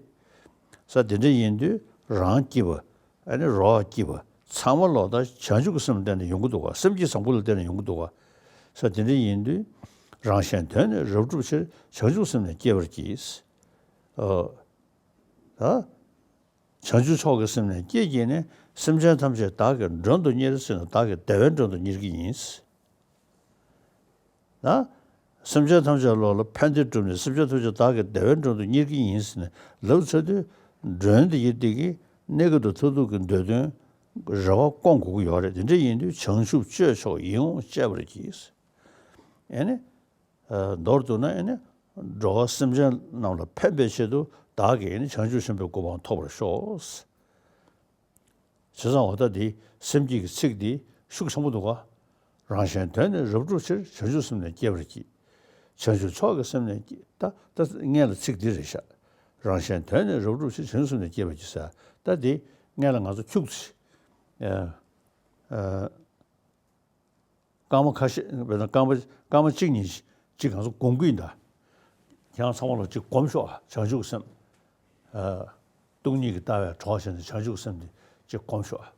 ས་དེ་འདྲ་ཡིན་དུས་རང་སྐྱིད་པ། ཨ་ནི་རོགས་སྐྱིད་པ་ཚང་མ་ལོག་ལྟ་བྱང་ཆུབ་ཀྱི་སེམས་ལ་བརྟེན་ནས་ཡོང་གི་འདུག་ག་སེམས་བསྐྱེད་བཟང་པོ་ལ་བརྟེན་ནས་ཡོང་གི་འདུག་ག་ས་དེ་འདྲ་ཡིན་དུས་རང་གཞན་དོན་ནི་རབ་བསྒྲུབ་ཕྱིར། བྱང་ཆུབ་སེམས་ནི་བསྐྱེད་པར་བགྱི། ཨ། ད། བྱང་ཆུབ་མཆོག་གི་སེམས་ནི་བསྐྱེད་བགྱིས་ནས། སེམས་ཅན་ཐམས་ཅད་བདག་གིས་མགྲོན་དུ་གཉེར་ཟེར་ན་བདག་གིས་བདེ་བའི་མགྲོན་དུ་གཉེར་གྱི་ཡིན། ན། སེམས་ཅན་ཐམས་ཅད་ལོག་ལ་ཕན་བདེ་བསྒྲུབས་ནས་སེམས་ཅན་ཐམས་ཅད་བདག་གིས་བདེ་བའི་མགྲོན་དུ་གཉེར་གྱི་ཡིན་ཟེར་ནས་ལབ་ཚར་དུས་མགྲོན་དེ་ཡི་དེ་གིས་གནས་སྐབས་དང་མཐར་ཐུག་གི་འདོད་དོན་རེ་བ་སྐོང་དགོས་ཀྱི་ཡོད་རེད། དེ་འདྲ་ཡིན་དུས་བྱང་ཆུབ་སྤྱོད་མཆོག་ཡིད་འོང་སྤྱད་པར་བགྱི། ཨེ་ནི། མདོར་བསྡུ་ན་ཨེ་ནི། འགྲོ་བ་སེམས་ཅན་རྣམས་ལ་ཕན་པའི་ཆེད་དུ་བདག་གིས་ཨེ་ནི་བྱང་ཆུབ་ཆེན་པོའི་གོ་འཕང་ཐོབ་པར་ཤོག་བྱས་ཙང་འོ་ད་འདི་སེམས་བསྐྱེད་ཀྱི་ཚིག་འདི་ཤུགས་ཆེན་པོ་འདུག་ག་རང་གཞན་དོན་ནི་རབ་བསྒྲུབ་ཕྱིར། བྱང་ཆུབ་སེམས་ནི་བསྐྱེད་པར་བགྱི། བྱང་ཆུབ་མཆོག་གི་སེམས་ནི་བསྐྱེད། ད་ད་སྔན་ལ་ཚིག་འདི་རེད་ཤག་རང་གཞན་དོན་ནི་རབ་བསྒྲུབ་ཕྱིར། བྱང་ཆུབ་སེམས་ནི་བསྐྱེད་པར་བགྱི་ཟེར། ད་འདི་སྔན་ལ་ང་ཚོ་ཁྱུག་ཙམ། ཨ། ཨ། སྐར་མ་ཁ་ཤས། དཔེར་ན་སྐར་མ་སྐར་མ་གཅིག་གཉིས་ཅིག་ང་ཚོ་སྒོམ་གྱི་ཡིན་ད། ཁྱེད་རང་ཚང་མ་ལ་ཅིག་སྒོམ་ཤོག་ཨ། བྱང་ཆུབ་སེམས། ཨ། སྟོང་ཉིད་ཀྱི་ལྟ་བའི་གྲོགས་བྱས་ནས་བྱང་ཆུབ་སེམས་དེ་ཅིག་སྒོམ་ཤོག་ཨ།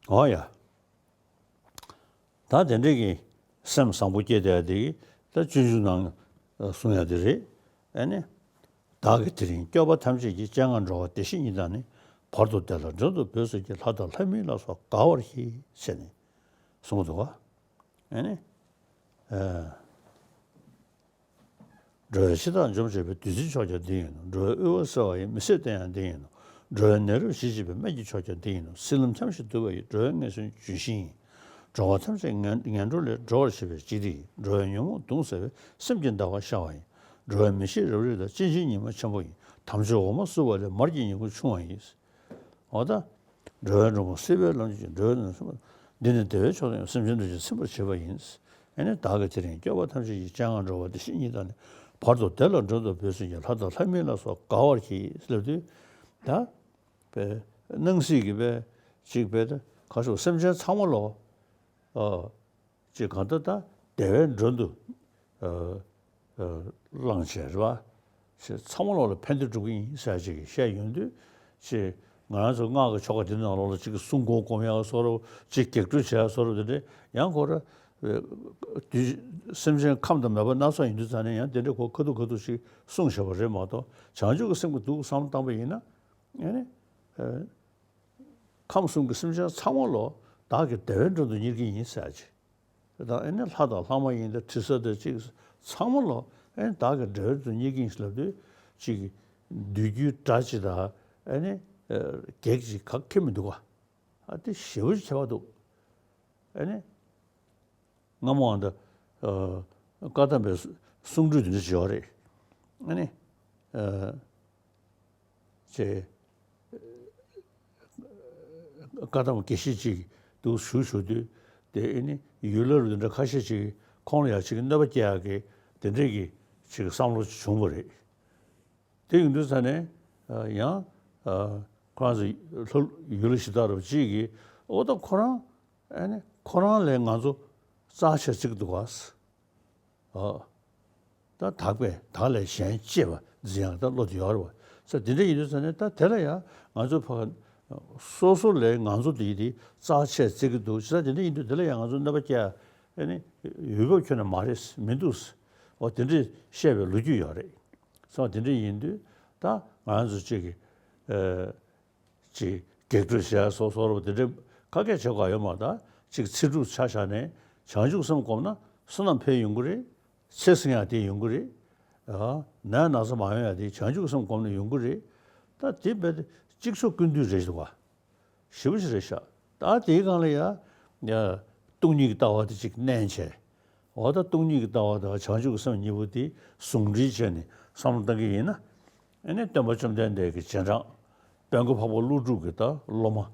འོ་ཡ། ད་དེ་འདྲས་ཀྱི་སེམས་བཟང་པོ་སྐྱེས་བསྡད་དེ་ད་སྤྱོད་འཇུག་ནང་གསུང་ཡ་དེ་རེད། ཨ་ནི། བདག་གིས་དེ་རིང་སྐྱོབ་པ་ཐམས་ཅད་ཀྱི། སྤྱན་སྔར་འགྲོ་བ་བདེ་གཤེགས་ཉིད་དང་ནི། བར་དུ་བདེ་ལ་མགྲོན་དུ་བོས་སོ་སྐྱེ། ལྷ་དང་ལྷ་མིན་ལ་སོགས་དགའ་བར་གྱིས། ཟེར་ནས་གསུངས་འདུག་ག་ཨ་ནི། ཨ། འགྲོ་བའི་འཆི་བདག་འཇོམས་བྱེད་པའི། བདུད་རྩིའི་མཆོག་ཀྱང་འདི་ཡིན་ནོ། འགྲོ་བའི་དབུལ་བ་སེལ་བ་ཡི། མི་བཟད་བསྟན་ཡང་འདི་ཡིན་ནོ། འགྲོ་བའི་ནད་རབ་ཞི་བྱེད་པའི། སྨན་གྱི་མཆོག་ཀྱང་འདི་ཡིན་ནོ། སྲིད་ལམ་འཁྱམས་ཤིང་དུབ་པ་ཡི། འགྲོ་བའི་ངན་སོང་ལྗོན་ཤིང་ཡིན། འགྲོ་བ་ཐམས་ཅད་ངན་ངན་འགྲོ་ལས། སྒྲོལ་བར་བྱེད་པའི་སྤྱི་དེ་ཡིན། འགྲོ་བའི་ཉོན་མོངས་གདུང་སེལ་བའི། སེམས་ཀྱི་ཟླ་བ་ཤར་བ་ཡིན། འགྲོ་བའི་མི་ཤེས་རབ་རིབ་དག། སྐྱེ་འཆིའི་ཉི་མ་ཆེན་པོ་ཡིན། དམ་ཆོས་འོ་མ་བསྲུབས་པ་ལས། མར་གྱི་ཉིང་ཁུ་ཕྱུང་བ་ཡིན། འོ་ད། འགྲོ་བའི་མགྲོན་པོ་སྲིད་པའི་ལམ་གྱི། འགྲོ་བའི་ནང་སེམས་པ། འདི་ནི་བདེ་བའི་མཆོག་དང་། སེམས་ཅན་ཐམས་ཅད་ཚིམ་པར་བྱེད་པ་ཡིན། ཨ་ནི་བདག་གིས་དེ་རིང་སྐྱོབ་པ་ཐམས་ཅད་ཀྱི། སྤྱན་སྔར་འགྲོ་བ་བདེ་གཤེགས་ཉིད་དང་ནི། བར་དུ་བདེ་ལ་མགྲོན་དུ་བོས་སོ་སྐྱེ། ལྷ་དང་ལྷ་མིན་ལ་སོགས་དགའ་བར་གྱིས། ལབ་དུས་ད། པའི་སྣང་སྲིད་ཀྱི་པའི་ཅིག་པའི་ད་ཁ་ཤོག་སེམས་ཅན་ཚང་མ་ལོ། ཨ། ཅེས་གང་ལྟར་ད་བདེ་བའི་མགྲོན་དུ། ཨ། ཨ། བླངས་བྱས་རེད་པ། ཞེས་ཚང་མ་ལོག་ལ་ཕན་བདེ་སྒྲུབ་ཀྱི་ཡིན་ཟེར་ཅིག་བཤད་ཡོང་དུས། ཅེས་ང་རང་ཚོ་སྔགས་ཀྱི་ཆོ་ག་འདི་ནང་ལོགས་ལ་ཅིག་གི་སྲུང་འཁོར་སྒོམ་ཡག་བཟོ་འདྲ་པོ། ཅིག་བགེགས་སྐྲོད་བྱེད་ཡག་བཟོ་འདྲ་པོ་དེ་འདྲ་ཡང་ཁོ་ར། དུས་སེམས་ཅན་ཁམས་དང་མོས་པ་སྣ་ཚོགས་ཡིན་དུས་ཙང་ནས་ཡང་དེ་འདྲ་ཁོ་ཁ་ཐུག་ཁ་ཐུག་ཅིག་གསུངས་བཞག་པ་རེད་མ་གཏོགས། བྱང་ཆུབ་ཀྱི་སེམས་ཀྱི་འདུག་བསམ་བློ་བཏང་པ་ཡིན་ན། ཨ་ནི། ཨ། ཁམས་གསུམ་གྱི་སེམས་ཅན་ཚང་མ་ལོ་བདག་གིས་བདེ་བའི་མགྲོན་དུ་གཉེར་གྱི་ཡིན་ཟེར་ཅིག་ད་ཨེ་ནི་ལྷ་དང་ལྷ་མ་ཡིན་ད་དྲི་ཟ་དང་ཅིག་ཚང་མ་ལོ་ཨེ་ནི་བདག་གིས་བདེ་བའི་མགྲོན་དུ་གཉེར་གྱི་ཡིན་ཟེར་ལབ་དུས་ཅིག་འདོད་རྒྱུའི་དགྲ་ཅིག་དང་ཨེ་ནི་བགེགས་ཅིག་ག་ཁེ་མི་འདུག་ག་ཨ་དེ་ཞེ་པོ་ཅིག་ཁྱད་པར་འདུག་ཨེ་ནི། སྔ་མོའང་ད། ཨ། བཀའ་གདམས་པའི་གསུང་སྒྲོས་འདི་འདྲ་ཅིག་ཡོད་རེད། ཨ་ནི། ཨ། ཅེས། བཀའ་གདམས་དགེ་བཤེས་ཅིག་འདུག་བཞུགས་བཞུགས་དུས་དེ་ཨེ་ནི་ཡུལ་ལ་རུ་འདི་འདྲ་ཁ་ཤས་ཅིག་ཁོང་ལ་ཡང་ཅིག་གནོད་པ་སྐྱེལ་ཡག་གི་དེ་འདྲས་ཀྱི་ཅིག་བསམ་བློ་ཅིག་བྱུང་བ་རེད། དེ་ཡིན་དུས་ཙ་ནས་ཡང་ཁོ་རང་ཚོ་ལྷོ་ཡུལ་ལ་གཞི་བདག་རུ་ཅིག་གིས་ཨོ་ད་ཁོ་རང་ཨ་ནི་ཁོ་རང་ལས་ང་ཚོ་རྩ་ཆེ་བརྩི་གི་འདུག་ག་ཨ། ད་བདག་པས་བདག་ལས་གཞན་གཅེས་པ་འཛིན་ཡག་ད་བློ་དེ་ཡོད་རེད་བ། ས་དེ་འདྲ་ཡིན་དུས་ཙ་ནས་ད་དེ་ལ་ཡང་ང་ཚོ་ཕ་སོ་སོ་ལས་ང་ཚོ་དེ་དེ་རྩ་ཆེ་བརྩི་གི་འདུག་ཅི་ད་དེ་འདྲ་ཡིན་དུས་དེ་ལ་ཡང་ང་ཚོ་གནོད་པ་སྐྱེལ་ཨ་ནི་འོས་བབ་ཁྱོན་ནས་མ་རེད་མི་འདུག་འོ་དེ་འདྲས་བཤད་པའི་ལོ་རྒྱུས་ཡོད་རེད། སོང་དེ་འདྲ་ཡིན་དུས་ད་ང་རང་ཚོ་གཅིག་གི་ཨ། ཅིག་བགེགས་སྐྲོད་བྱས་སོགས་སོགས་རོ་དེ་འདྲའི་ཁ་སྐད་བྱེད་དགོས་ཡོད་མ་རེད། ད་ཅིག་ཚེ་སྒྲུབ་ཆ་བཞག་ནས་བྱང་ཆུབ་སེམས་བསྒོམས་ན་བསོད་ནམས་འཕེལ་ཡོང་གི་རེད། ཚེ་བསྲིང་ཡག་དེ་ཡོང་གི་རེད། ཨ། ནད་ན་ཚ་མ་ཡོང་ཡག་དེ་བྱང་ཆུབ་སེམས་བསྒོམས་ནས་ཡོང་གི་རེད། ད་དེ་རྦད་དེ་གཅིག་ཆོག་ཀུན་འདུས་རེད་འདུག་ག་ཞེ་པོ་ཞིག་རེད་ཤག་ད་དེའི་སྒང་ལ་ཡ། ཡ། སྟོང་ཉིད་ཀྱི་ལྟ་བ་དེ་ཅིག་བསྣན་བྱས། འོ་ད་སྟོང་ཉིད་ཀྱི་ལྟ་བ་དང་བྱང་ཆུབ་ཀྱི་སེམས་གཉིས་པོ་དེ་ཟུང་འབྲེལ་བྱས་ནས་བསམ་བློ་བཏང་གི་ཡིན་ན། ཨ་ནི་སྟོན་པ་བཅོམ་ལྡན་འདས་ཀྱི་རྗེས་འབྲང་། དཔལ་མགོན་འཕགས་པ་ཀླུ་སྒྲུབ་ཀྱི་ད་སློབ་མ།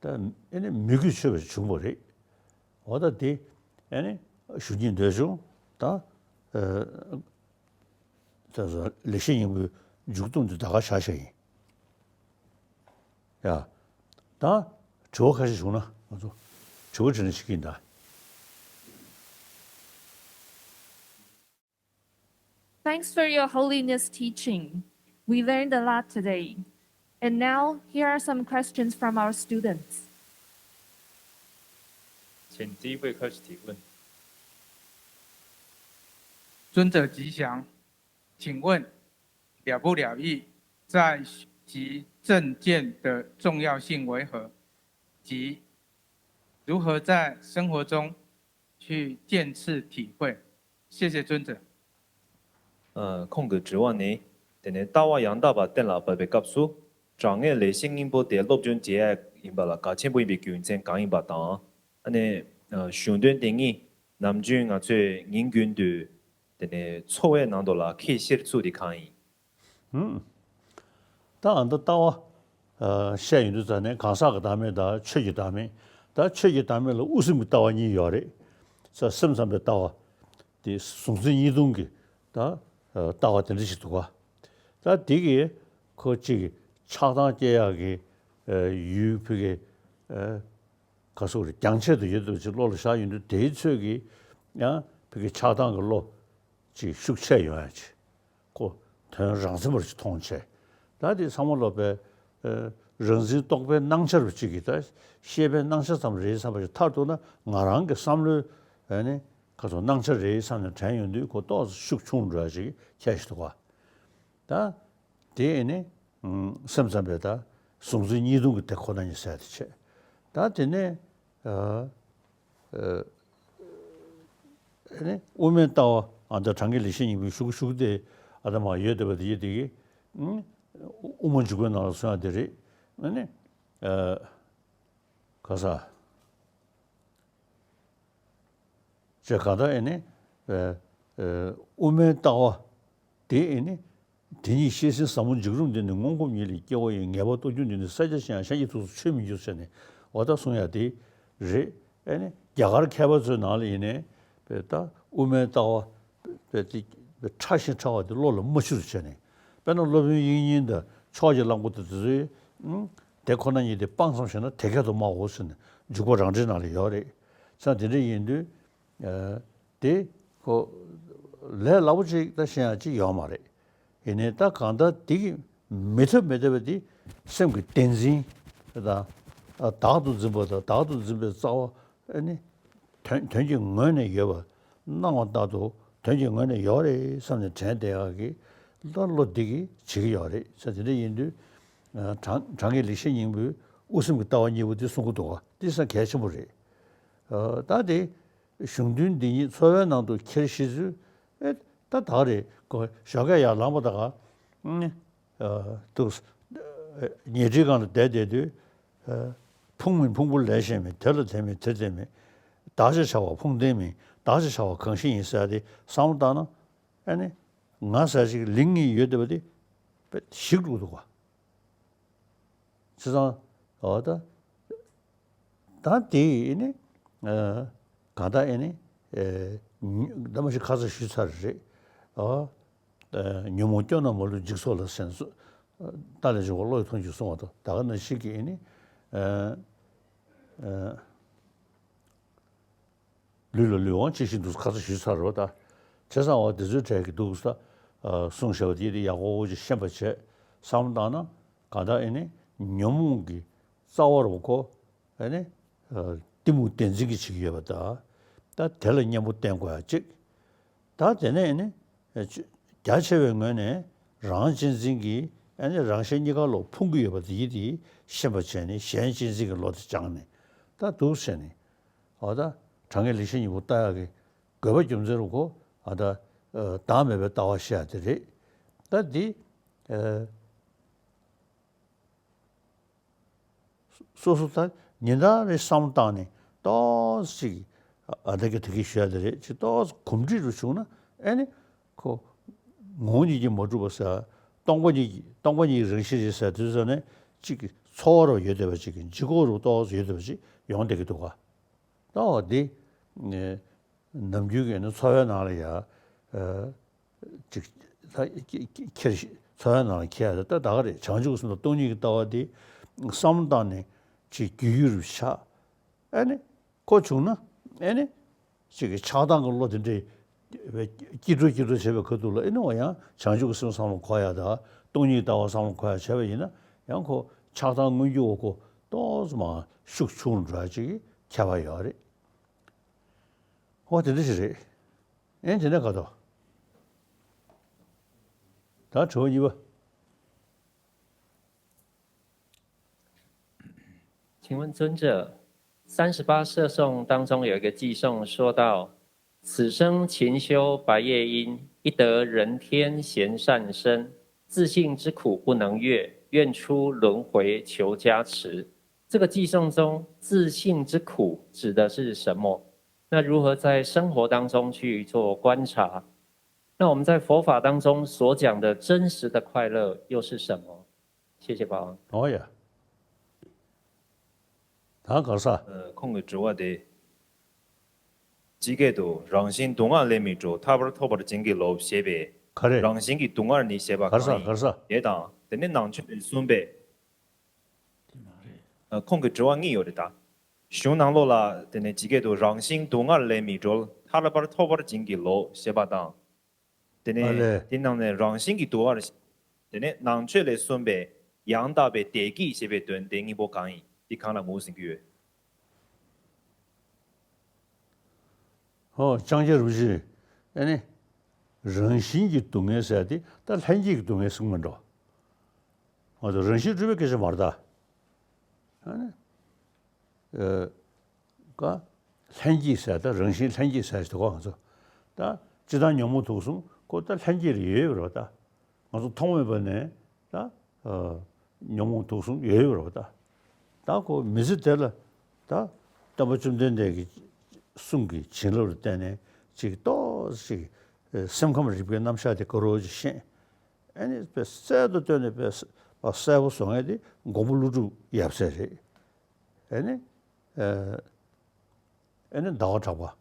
ད་ཨ་ནི་མོས་གུས་ཆེ་བ་བྱུང་བ་རེད། འོ་ད་དེ་ཨ་ནི་ཞུ་སྙིང་འདོད་བྱུང་ད། ཨ། ད་ལེགས་བཤད་སྙིང་པོའི་མཇུག་སྡོམ་དེ་ད་ག་བཞག་བཞག་ཡིན། ཡ། ད་དྲི་བ་ཁ་ཤས་བྱུང་ན་ང་ཚོ་དྲི་བ་དྲིས་ལན་བྱེད་ཀྱི་ཡིན་ད། Thanks for your holiness teaching. We learned a lot today. And now, here are some questions from our students. 请第一位开始提问。尊者吉祥，请问了不了义在即正见的重要性为何？及如何在生活中去渐次体会？谢谢尊者。 ཨ། ཁོང་གི་དྲི་བ་ནི། དེ་ནས་ལྟ་བ་ཡང་དག་པ་གཏན་ལ་འབེབས་པའི་སྐབས་སུ། དྲང་ངེས་ལེགས་བཤད་སྙིང་པོ་དེ་སློབ་སྦྱོང་བྱེད་ཡ་ཡིན་པ་ལ་གལ་ཆེན་པོ་ཡིན་པའི་རྒྱུ་མཚན་གང་ཡིན་པ་དང་། ཨ་ནི། ཨ། གཞུང་དོན་དེ་ཉིད་ནམ་རྒྱུན་ང་ཚོས་ཉིན་རྒྱུན་དུ་དེ་ནས་འཚོ་བའི་ནང་དུ་ལ་འཁྱེར་ཤེས་ཚུལ་དེ་གང་ཡིན། ཧུམ། ད་ཨ་ད་ལྟ་བ། ཨ། བཤད་ཡོང་དུས་ཙ་ནས་གང་ཟག་གི་བདག་མེད་དང་ཆོས་ཀྱི་བདག་མེད། ད་ཆོས་ཀྱི་བདག་མེད་ལ་དབུ་སེམས་ཀྱི་ལྟ་བ་གཉིས་ཡོད་རེད། ས་སེམས་ཙམ་པའི་ལྟ་བ། དེ་གཟུང་འཛིན་གཉིས་སྟོང་གི་ད་ལྟ་བ་དེ་འདྲ་ཞིག་འདུག་ག་ད་དེ་གིས་ཁོ་གཅིག་གི་ཆགས་སྡང་སྐྱེ་ཡག་གི་ཡུལ་ཕ་གི་ག་སོགས་རེད། རྒྱང་ཆད་དུ་ཡོད་དུ་ཅིག་བློ་ལ་བཞག་ཡོང་དུས་དེའི་ཚོད་ཀྱིས་ཡང་ཕ་གི་ཆགས་སྡང་གི་བློ་ཅིག་ཤུགས་ཆེ་ཡོང་ཡ་ཅིག་ཁོ་དོན་རང་མཚན་པར་ཅིག་མཐོང་བྱས། ད་དེ་ཚང་མ་ལོག་པའི་རང་འཛིན་རྟོག་པའི་སྣང་ཆ་རུ་གཅིག་གིས་ད་ཤེས་པའི་སྣང་ཆ་ཙམ་རེད་བསམ་པ་ཅིག་མཐར་གཏུགས་ན་ང་རང་གི་བསམ་བློའི་ཨ་ནི་ག་ཚོད་སྣང་ཆ་རེད་བསམ་ནས་དྲན་ཡོང་དུས་ཁོ་ཏོག་ཙམ་ཤུགས་ཆུང་འགྲོ་ཡ་ཅིག་ཁྱད་ཞིག་འདུག་ག་ད་དེ་ཨ་ནི་སེམས་ཙམ་པའི་ད་གཟུང་འཛིན་གཉིས་སྟོང་གི་དེ་ཁོ་ན་ཉིད་ཟེར་དེ་བྱས། ད་དེ་ནས་ཨ་ཨ་ཨ་ནི་དབུ་མའི་ལྟ་བ་ཨ་ད་དྲང་ངེས་ལེགས་བཤད་སྙིང་པོའི་ཤུགས་ཤུགས་དེ་ཨ་ད་མ་ཡོད་བསྡད་པ་དེ་ཡོད་དེ་གི་དབུ་མ་འཇུག་པའི་ནང་ལ་གསུངས་ཡ་དེ་རེད། ཨ་ནི་ཨ་ག་ས་ཅེས་ག་ད་ཨ་ནི་ཨ་ཨ་དབུ་མའི་ལྟ་བ་དེ་ཨ་ནི། དེ་ཉིད་བཤད་ཟིན་ཟབ་མོ་འཇིགས་རུམ་འདི་ནི་སྔོན་གོམས་ཉིད་ལས་སྐྱེ་བོ་ཡི་ངེས་པ་རྟོགས་རྒྱུ་འདི་ནི་ས་སྐྱ་ཞིང་ཡང་གཞན་གྱི་ཐུགས་སུ་ཆུད་མི་འགྱུར་ཟེར་ནས་འོ་ད་གསུང་ཡ་དེ་རེད། ཨེ་ནི་རྒྱ་གར་མཁས་པ་ཚོའི་ནང་ལ་ཡིན་ནའི་པས་ད་དབུ་མའི་ལྟ་བ་པས་དེ་ཕྲ་ཞིང་ཕྲ་བ་དེ་བློ་ལ་མ་ཆུད་པ་བྱས་ནས་དཔེར་ན་སློབ་དཔོན་དབྱིག་གཉེན་དང་ཕྱོགས་ཀྱི་གླང་པོ་དེ་ཚོས་ཨུམ་དེ་ཁོ་ན་ཉིད་དེ་སྤང་ཙམ་བྱས་ན་དེ་སྐད་དུ་སྨྲའོ་ཟེར་ནས་འཇུག་པ་རང་འགྲེལ་ནང་ལ་ཡོད་རེད། ས་དེ་འདྲ་ཡིན་དུས། ཨ་དེ་ཁོ་ལས་སླ་པོ་ཅིག་ད་ཤེས་ཡ་ཅིག་ཡོད་མ་རེད། ཡིན་ནའི་ད་གང་ལྟར་དེ་གི་མི་ཐུབ་མི་ཐུབ་པ་དེ་སེམས་ཀྱི་བདེན་འཛིན་དང་། ཨ་བདག་ཏུ་འཛིན་པ་དང་བདག་ཏུ་འཛིན་པའི་རྩ་བ་ཨ་ནི་དོན་དོན་གྱི་ངོས་ནས་ཡོད་པ། སྣང་བ་ལྟར་དུ་དོན་གྱི་ངོས་ནས་ཡོད་རེད་བསམ་ནས་དྲན་བསྡད་ཡག་གི་ད་བློ་འདི་གིས་བྱེད་ཀྱི་ཡོད་རེད། ས་དེ་འདྲ་ཡིན་དུས་ཨ་དྲང་དྲང་ངེས་ལེགས་བཤད་སྙིང་པོའི་དབུ་སེམས་ཀྱི་ལྟ་བ་གཉིས་པོ་འདི་གསུང་གི་འདུག་ག་འདི་ས་གལ་ཆེན་པོ་རེད། ཨ་ད་དེ། གཞུང་དོན་འདི་ཉིད་འཚོ་བའི་ནང་དུ་འཁྱེར་ཤེས་ཚུལ། ཨེ་ད་ད་རེད་ཀོ་ཞོགས་ཀས་ཡར་ལངས་པ་ད་ག་ཨ་དུ་ཉལ་ཁྲིའི་སྒང་ལ་བསྡད་བསྡད་དུས། ཨ་ཕུང་མིན་ཕུང་པོ་ལས་གཞན་མིན། དེ་ལ་དེ་མིན་དེ་དེ་མིན། བདག་ཅེས་བྱ་བ་ཕུང་ལྡན་མིན། བདག་ཅེས་བྱ་བ་གང་ཞིག་ཡིན་ཟེར་ཏེ་བསམ་བློ་བཏང་ན། ཨ་ནི་ང་ཟེར་ཞིག་ལིང་ངེ་ཡོད་བསྡད་པ་དེ་ཞིག་འགྲོ་འདུག་ག་བྱས་ཙང་། འོ་ད། ད་དེ་ནི། ཨ་གང་ལྟར་ཨེ་ནི། ཨེ་ཉོ་ད་མ་གཞི་ཁ་ས་ཞུས་ཚར་རེད། ཨ་ཨ་ཉོན་མོངས་སྐྱོ་ན་མ་ལུས་འཇིག་ཚོགས་ལ་ཟེར་ནས་སུ། ཏཱ་ལའི་ཇོ་བོ་བློ་ཡི་ཐུགས་རྗེས་གསུངས་པ་དང་ད་ག་ནང་བཞིན་གྱི་ཨེ་ནི། ཨ་ཨ། ལུས་ལ་ལུས་དབང་ཅི་ཞིག་འདུག་ཁ་ས་ཞུས་ཚར་རོ་ད། བྱས་ཙང་འོ་དེ་ཚོའི་གྲས་ཀྱི་འདུག་ས། གསུངས་བཞག་པ་དེ་དེ་ཡག་པོ་ཅིག་ཤེས་པ་བྱས། བསམ་བློ་བཏང་ན་གང་ལྟར་ཨེ་ནི་ཉོན་མོངས་ཀྱི་རྩ་བ་རུ་གོ། ཨེ་ནི་གཏི་མུག་བདེན་འཛིན་གྱི་བྱེད་ཀྱི་ཡོད་པ་ད། ད་དེ་ལ་གཉེན་པོ་བསྟེན་དགོས་ཡ་གཅིག་ད་དེ་ནས་ཨེ་ནི་རྒྱ་ཆེ་བའི་ངོས་ནས་རང་གཅེས་འཛིན་གྱིས་ཨེ་ནི་རང་གཞན་གཉིས་ཀ་ལོག་ཕུང་གི་ཡོད་པ་དེ་ཡིད་དེ་ཤེས་པ་བྱས་ནས་གཞན་གཅེས་འཛིན་གྱི་བློ་དེ་སྦྱངས་ནས་ད་འདུག་བྱས་ནས། འོ་ད་དྲང་ངེས་ལེགས་བཤད་སྙིང་པོ་ལྟ་ཡག་གི་དགོས་པ་རྒྱུ་མཚན་རུ་གོ། ཨ་ད་བདག་མེད་པའི་ལྟ་བ་བཤད་ཡ་དེ་རེད། ད་འདི་ཨ་སོ་སོ་ད་ཉིན་ལྟར་རེ་བསམ་བློ་བཏང་ནས་ཏོག་ཙམ་ཅིག་ཨ་ད་གི་དེ་གི་ཞུ་ཡ་དེ་རེད་ཅིག་ཏོག་ཙམ་གོམས་འདྲིས་རུ་བྱུང་ན་ཨེ་ནི་ཁོ་ངོ་བོ་ཉིད་ཀྱིས་མ་གྲུབ་པ་ཟེར། སྟོང་པ་ཉིད་ཀྱིས་སྟོང་པ་ཉིད་ཀྱི་རང་བཞིན་རེད་ཟེར་དུས་ཙམ་ནས་ཅིག་གི་ཚོར་བ་རུ་ཡོད་བསྡད་པ་ཅིག་གི་ལྗིད་ཁོག་རུ་ཏོག་ཙམ་ཡོད་བསྡད་པ་ཅིག་ཡོང་བསྡད་ཀྱི་འདུག་ག་ད་འོ་འདི། ནམ་རྒྱུན་གྱི་ནི་འཚོ་བའི་ནང་ལ་ཡ། ཨ་ཅིག་ད་ཁྱེར་འཚོ་བའི་ནང་ལ་འཁྱེར་ཡ་ད་ད་ག་རེད། བྱང་ཆུབ་སེམས་དང་སྟོང་ཉིད་ཀྱི་ལྟ་བ་འདི་བསམ་བློ་བཏང་ནས་ཅིག་རྒྱུས་ཡོད་རུ་ཆགས། ཨ་ནི་ཁོ་བྱུང་ན་ཨ་ནི་ཅིག་གི་ཆགས་སྡང་གི་བློ་དེ་འདྲའི་སྐྱིད་འགྲོ་སྐྱིད་འགྲོ་བྱེད་པའི་ཁ་ཐུག་ལ་ཨེ་ནི་འོ་ཡང་བྱང་ཆུབ་ཀྱི་སེམས་བསམ་བློ་འཁོར་ཡ་དང་སྟོང་ཉིད་ལྟ་བ་བསམ་བློ་འཁོར་ཡ་བྱས་པ་ཡིན་ན་ཡང་ཁོ་ཆགས་སྡང་མངོན་གྱུར་འོ་ཁོ་ཏོག་ཙམ་མར་ཤུགས་ཆུང་འགྲོ་ཡ་ཅིག་གི་ཁྱད་པར་ཡོད་རེད། འོ་དེ་འདྲ་ཞིག་རེད། ཨེ་དེ་ནས་ག་དོ། ད་དྲི་བ་གཉིས་པ། 请问尊者，三十八摄颂当中有一个偈颂说到：“此生勤修白夜因，一得人天咸善身，自性之苦不能越，愿出轮回求加持。”这个偈颂中，自性之苦指的是什么？那如何在生活当中去做观察？那我们在佛法当中所讲的真实的快乐又是什么？谢谢法王。 ཨོ་ཡ། ད་ག་ས། ཁོང་གི་དྲི་བ་དེ། ཇི་སྐད་དུ་རང་བཞིན་སྡུག་བསྔལ་ལས་མི་གྲོལ། ཐར་པར་ཐོབ་པར་བྱིན་གྱིས་རློབས་ཞེས་པའི་ག་རེ། རང་བཞིན་གྱི་སྡུག་བསྔལ་ནི་ཞེས་པ་ག་ས་གང་ཡིན། ག་ས། དེ་དང་དེ་ནི་ནང་ཆོས་ལས་གསུངས་པས། ཁོང་གི་དྲི་བ་གཉིས་ཡོད་རེད་ད། གཞུང་ནང་ལོགས་ལ་དེ་ནི་ཇི་སྐད་དུ་རང་བཞིན་སྡུག་བསྔལ་ལས་མི་གྲོལ། ཐར་པར་ཐོབ་པར་བྱིན་གྱིས་རློབས་ཞེས་པ་དང་། དེ་ནས་ཨ་ལས། དེ་ནང་ནས་རང་བཞིན་གྱི་སྡུག་བསྔལ། དེ་ནས་ནང་ཆོས་ལས་གསུངས་པའི་ཡང་དག་པའི་བདེ་སྐྱིད་ཞེས་པའི་དོན་དེ་གཉིས་པོ་གང་ཡིན། འདི་གང་ལ་ངོས་ཟིན་གྱི་ཡོད། ཧོ་ལྕང་སྐྱ་རུ་བཞི། ཨ་ནི། རང་བཞིན་གྱི་སྡུག་བསྔལ་ཟེར་དེ་ད་ལྷན་སྐྱེས་ཀྱི་སྡུག་བསྔལ་གསུངས་མི་འགྲོ། ང་ཚོ་རང་བཞིན་གྲུབ་པའི་སྐད་ཆ་མ་རེད་ད། ཨ་ནི། ཨ། ཀ་ལྷན་སྐྱེས་ཟེར་ད་རང་བཞིན་ལྷན་སྐྱེས་ཟེར་ཞིག་འདུག་ག་ང་ཚོ། ད་སྤྱིར་བཏང་ཉོན་མོངས་དུག་གསུམ་ཁོ་ད་ལྷན་སྐྱེས་རེ་ཡོད་ཡོད་རེད་པ་ད། ང་ཚོ་ཐོག་མེད་པ་ནས་ད་ཨ་ཉོན་མོངས་དུག་གསུམ་ཡོད་ཡོད་རེད་པ་ད། ད་ཁོ་མི་ཚེ་དེ་ལ་ད་སྟོན་པ་བཅོམ་ལྡན་འདས་ཀྱི་གསུང་གི་བྱིན་རླབས་ལ་བརྟེན་ནས་ཅིག་ཏོག་ཙམ་ཅིག་སེམས་ཁམས་རིག་པའི་རྣམ་གཞག་དེ་ག་རེ་ཅིག་ཤེས། ཨ་ནི་དཔེ་གསལ་དུ་བཏོན་ནས་དཔེ་གསལ་པོ་བཟོ་མཁན་དེ་མགོན་པོ་ཀླུ་སྒྲུབ་ཡབ་སྲས་རེད། ཨ་ནི། ཨ་ནི་ཟླ་བ་གྲགས་པ།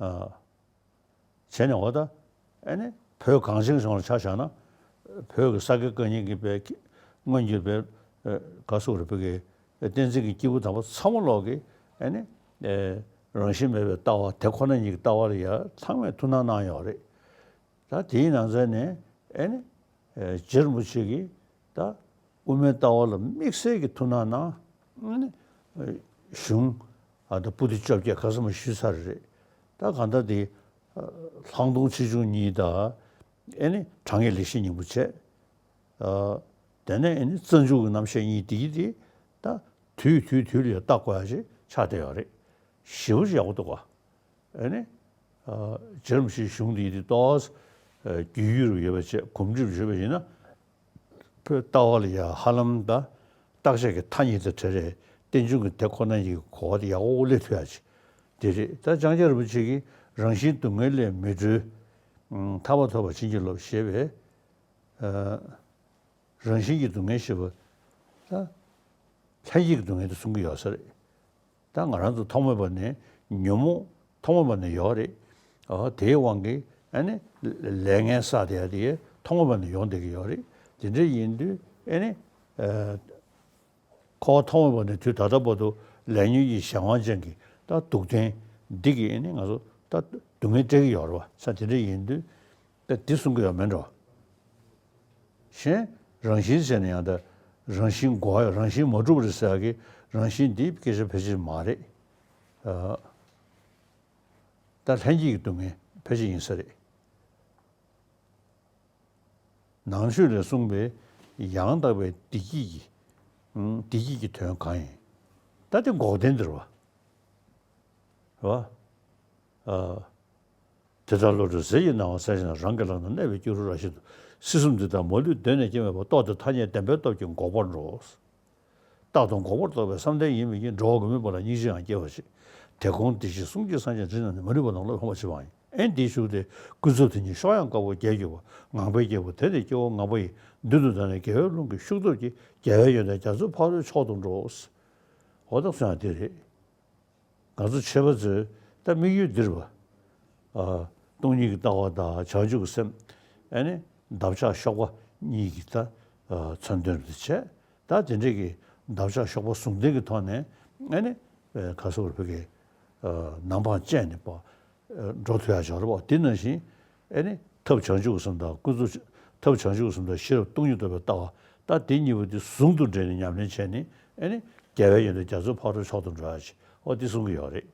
ཨ། བྱས་ནས་འོ་ད། ཨ་ནི་བོད་གངས་ཅན་གཞུང་ལ་ཆ་བཞག་ན། བོད་ཀྱི་ས་དགེ་བཀའ་རྙིང་གི་པའི་སྔོན་གྱི་པའི་ག་སོགས་རེད་པའི་གི་བསྟན་འཛིན་གྱི་སྐྱེས་བུ་དམ་པ་ཚང་མ་ལོག་གི་ཨ་ནི། རང་བཞིན་མེད་པའི་ལྟ་བ་དེ་ཁོ་ན་ཉིད་ཀྱི་ལྟ་བ་ལ་ཡང་ཚང་མས་ཐུགས་སྣང་གནང་ཡོད་རེད། ད་དེའི་ནང་ཚན་ནས་ཨེ་ནི། རྗེ་རིན་པོ་ཆེ་གིས་ད་དབུ་མའི་ལྟ་བ་ལ་དམིགས་བསལ་གྱི་ཐུགས་སྣང་གནང་། ཨེ་ནི། གཞུང་ཨ་ད་པོ་ཏི་བཅོ་བརྒྱད་ག་ས་མ་ཞུས་ཚར་རེད། ད་གང་ལྟར་དེ་ལྷག་མཐོང་ཆེ་ཆུང་གཉིས་དང་། ཨེ་ནི་དྲང་ངེས་ལེགས་བཤད་སྙིང་པོ་བྱས། དེ་ནས་ཨེ་ནི་རྩ་འཇུག་གི་རྣམ་བཤད་གཉིས་དེ་གི་དེ་ད་དུས་དུས་དུས་ལ་ཡང་བལྟ་དགོས་ཡ་ཞིག་ཆགས་བསྡད་ཡོད་རེད། ཞེ་པོ་ཅིག་ཡག་པོ་འདུག་ག་ཨེ་ནི། རྗེ་རིན་པོ་ཆེའི་གཞུང་འདི་ཡིན་དུས་ཏོག་ཙམ་རྒྱུས་ཡོད་པ་བྱས་གོམས་འདྲིས་ཡོད་པ་ཡིན་ན། བོད་ལྟ་བ་ལ་ཡང་ཧ་ལམ་ད་བརྟག་དཔྱད་ཀྱི་མཐའ་གཉིས་དང་བྲལ་རེད། རྟེན་འབྱུང་གི་དེ་ཁོ་ན་ཉིད་ཀྱི་གོ་བ་དེ་ཡག་པོ་སླེབས་ཐུབ་ཡ་ཅིག་དེ་རེད། ད་ལྕང་སྐྱ་རིན་པོ་ཆེ་གིས་རང་བཞིན་སྡུག་བསྔལ་ལས་མི་གྲོལ། ཐར་པ་ཐོབ་པར་བྱིན་གྱིས་རློབས་ཞེས་པའི། རང་བཞིན་གྱི་སྡུག་བསྔལ་ཞེས་པ། ད་ལྷན་སྐྱེས་ཀྱི་སྡུག་བསྔལ་དེ་གསུང་གི་ཡོད་ས་རེད། ད་ང་རང་ཚོ་ཐོག་མེད་པ་ནས་ཉོན་མོངས་ཐོག་མེད་པ་ནས་ཡོད་རེད། ཨ་དེའི་དབང་གིས་ཨ་ནི་ལས་ངན་བསགས་བསྡད་ཡ་དེ་ཐོག་མེད་པ་ནས་ཡོང་བསྡད་ཀྱི་ཡོད་རེད། དེ་འདྲ་ཡིན་དུས་ཨ་ནི། འཁོར་བ་ཐོག་མེད་པ་ནས་དུས་ད་ལྟ་བར་དུ་ལས་ཉོན་གྱི་གཞན་དབང་ཅན་གྱི་ད་སྡུག་བདེན་འདི་གིས་ཨ་ནི་ང་ཚོ་ད་སྡུག་བསྔལ་སྤྲད་ཀྱི་ཡོད་རེད་བ། ས་དེ་འདྲ་ཡིན་དུས་ད་འདི་གསུང་གི་ཡོད་མེད་འགྲོ། གཞན་རང་བཞིན་ཟེར་ན་ཡང་ད་རང་བཞིན་འགོག་ཡ་རང་བཞིན་མ་གྲུབ་རེད་ཟེར་ཡ་གི་རང་བཞིན་འདི་སྐད་ཆ་ཕལ་ཆེར་མ་རེད། ཨ། ད་ལྷན་སྐྱེས་ཀྱི་སྡུག་བསྔལ་ཕལ་ཆེར་ཡིན་ས་རེད། ནང་ཆོས་ལས་གསུངས་པའི་ཡང་དག་པའི་བདེ་སྐྱིད་ཀྱི། ཨང་། བདེ་སྐྱིད་ཀྱི་དོན་གང་ཡིན། ད་དེ་འགོག་བདེན་འདིར་བ། རེད་བ། ཨ། དེ་ལྟར་བློ་གྲོས་ཟིལ་གྱིས་གནང་བ་གསལ་བྱེད་ན། རང་གི་ལག་ན་གནས་པའི་སྐྱུ་རུ་ར་བཞིན་དུ། སྲིད་གསུམ་འདི་དག་མ་ལུས་གདོད་ནས་སྐྱེ་མེད་པར། རྟོག་དང་ཐ་སྙད་བདེན་པའི་སྟོབས་ཀྱིས་འགོག་པར་འགྲོ། རྟག་ཏུ་འགོག་པར་རྟོགས་པའི་བསམ་གཏན་ཡིན་མིན་གྱི། འགྲོ་བ་མགོན་མེད་པ་ལ་སྙིང་རྗེའང་སྐྱེ་བར་བྱེད། དེ་ཁོང་བདེ་གཤེགས་གསུམ་གྱི་སངས་རྒྱས་དྲིན་ལ་ནི། མ་ལུས་པ་ནམ་ལ་ཕོངས་པ་ཇི་བའང་ཡིན། ཨེ་འདིའི་ཤུགས་དེ་ཀུན་རྫོབ་དེ་ཉིད་གཤོག་ཡངས་དཀར་པོ་རྒྱས་གྱུར་པ། ངང་པའི་རྒྱལ་པོ་དེ་ནི་སྐྱེ་བ་ལྔ་པ་ཡི། མདུན་དུ་བདར་ནས་རྒྱལ་བའི་ཀླུང་གི་ཤུགས་སྟོབས་ཀྱིས། རྒྱལ་བའི་ཡོན་ཏན་རྒྱ་མཚོའི་ཕ་རོལ་མཆོག་ཏུ་འགྲོ། འོ་ད་གསུང་ཡ་དེ་རེད། ང་ཚོ་ཆོས་པ་ཚོས་ད་དམིགས་ཡུལ་འདིར་བ། ཨ། སྟོང་ཉིད་ཀྱི་ལྟ་བ་དང་བྱང་ཆུབ་ཀྱི་སེམས། ཨ་ནི་འདབ་ཆགས་གཤོག་པ་གཉིས་ཀྱི་ད། ཨ། མཚོན་དོན་དུ་བྱས། ད་དེ་འདྲས་ཀྱི་འདབ་ཆགས་གཤོག་པ་ཟུང་ལྡན་གྱི་ཐོག་ནས་ཨ་ནི། ཨ། ག་སོགས་རེ་བོད་ཀྱི། ཨ། ནམ་འཕང་བཅད་ནས་པ། ཨ། འགྲོ་ཐུབ་ཡ་ཆགས་རེད་བ། དེ་ནང་བཞིན། ཨེ་ནི། ཐབས་བྱང་ཆུབ་ཀྱི་སེམས་དང་ཀུན་རྫོབ། ཐབས་བྱང་ཆུབ་ཀྱི་སེམས་དང་ཤེས་རབ་སྟོང་ཉིད་རྟོགས་པའི་ལྟ་བ། ད་དེ་གཉིས་པོ་དེ་ཟུང་དུ་འབྲེལ་ནས་ཉམས་ལེན་བྱས་ནས་ཨེ་ནི། རྒྱལ་བའི་ཡོན་ཏན་རྒྱ་མཚོའི་ཕ་རོལ་མཆོག་ཏུ་འགྲོ་ཡ་ཞིག་འོ་དེ་གསུང་གི་ཡོད་རེད།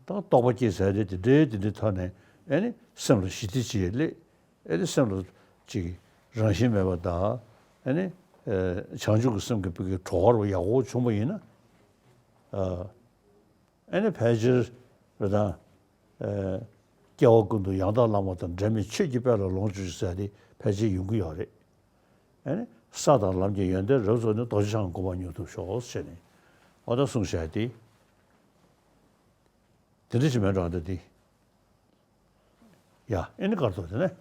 ད་རྟོགས་པ་སྐྱེས་ཚར་དེ་དེ་འདྲའི་དེ་འདྲའི་ཐོག་ནས་ཨེ་ནི་སེམས་ལ་ཞི་བདེ་ཅིག་སླེབས། ཨེ་ནི་སེམས་ལ་ཅིག་རང་བཞིན་མེད་པ་དང་། ཨེ་ནི་ཨ་བྱང་ཆུབ་ཀྱི་སེམས་ཀྱི་བུ་གི་གྲོགས་པོ་ཡག་པོ་བྱུང་བ་ཡིན་ན། ཨ་ཨེ་ནི་ཕལ་ཆེར་རེ་དང་། ཨ་སྐྱེ་བ་ཀུན་ཏུ་ཡང་དག་བླ་མ་དང་། འབྲལ་མེད་ཆོས་ཀྱི་དཔལ་ལ་ལོངས་སྤྱོད་ཅིག་ཟེར་ཏེ་ཕལ་ཆེར་ཡོང་གི་ཡོད་རེད། ཨེ་ནི་ས་དང་ལམ་གྱི་ཡོན་ཏན་རབ་རྫོགས་ནས། རྡོ་རྗེ་འཆང་གི་གོ་འཕང་མྱུར་ཐོབ་ཤོག་ཟེར་ནས་འོ་ད་གསུངས་བཞག་སྟེ། དེ་འདྲ་ཞིག་མེད་འགྲོ་འདི་དེ། ཡ་ཨེ་ནི་གར་ཐོག་དེ་ནས།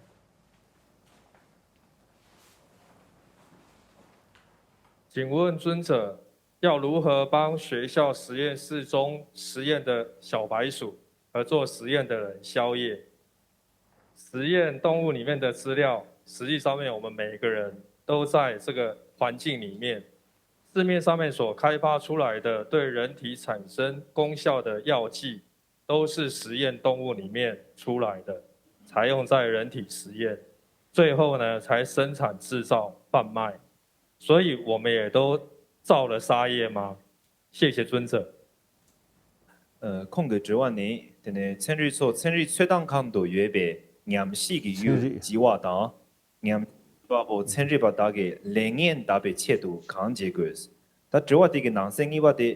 请问尊者，要如何帮学校实验室中实验的小白鼠和做实验的人宵夜？实验动物里面的资料，实际上面我们每个人都在这个环境里面，市面上面所开发出来的对人体产生功效的药剂，都是实验动物里面出来的，才用在人体实验，最后呢才生产、制造、贩卖。所以我们也都造了杀业吗？谢谢尊者。 ཁོང་གི་དྲི་བ་ནི། དེ་ནས་ཚན་རིག་ཚོ་ཚན་རིག་འཚོལ་སྟངས་ཁང་དུ་ཡོད་པའི་ཉམས་ཞིབ་ཀྱི་ཡུལ་བརྗེ་བ་དང་། ཉམས་ཞིབ་པ་པོ་ཚན་རིག་པ་དག་གིས་ལས་ངན་བརྟག་པའི་ཆེད་དུ་གང་བྱེད་དགོས། ད་དྲི་བ་དེ་གི་ནང་གསེས་གཉིས་པ་དེ།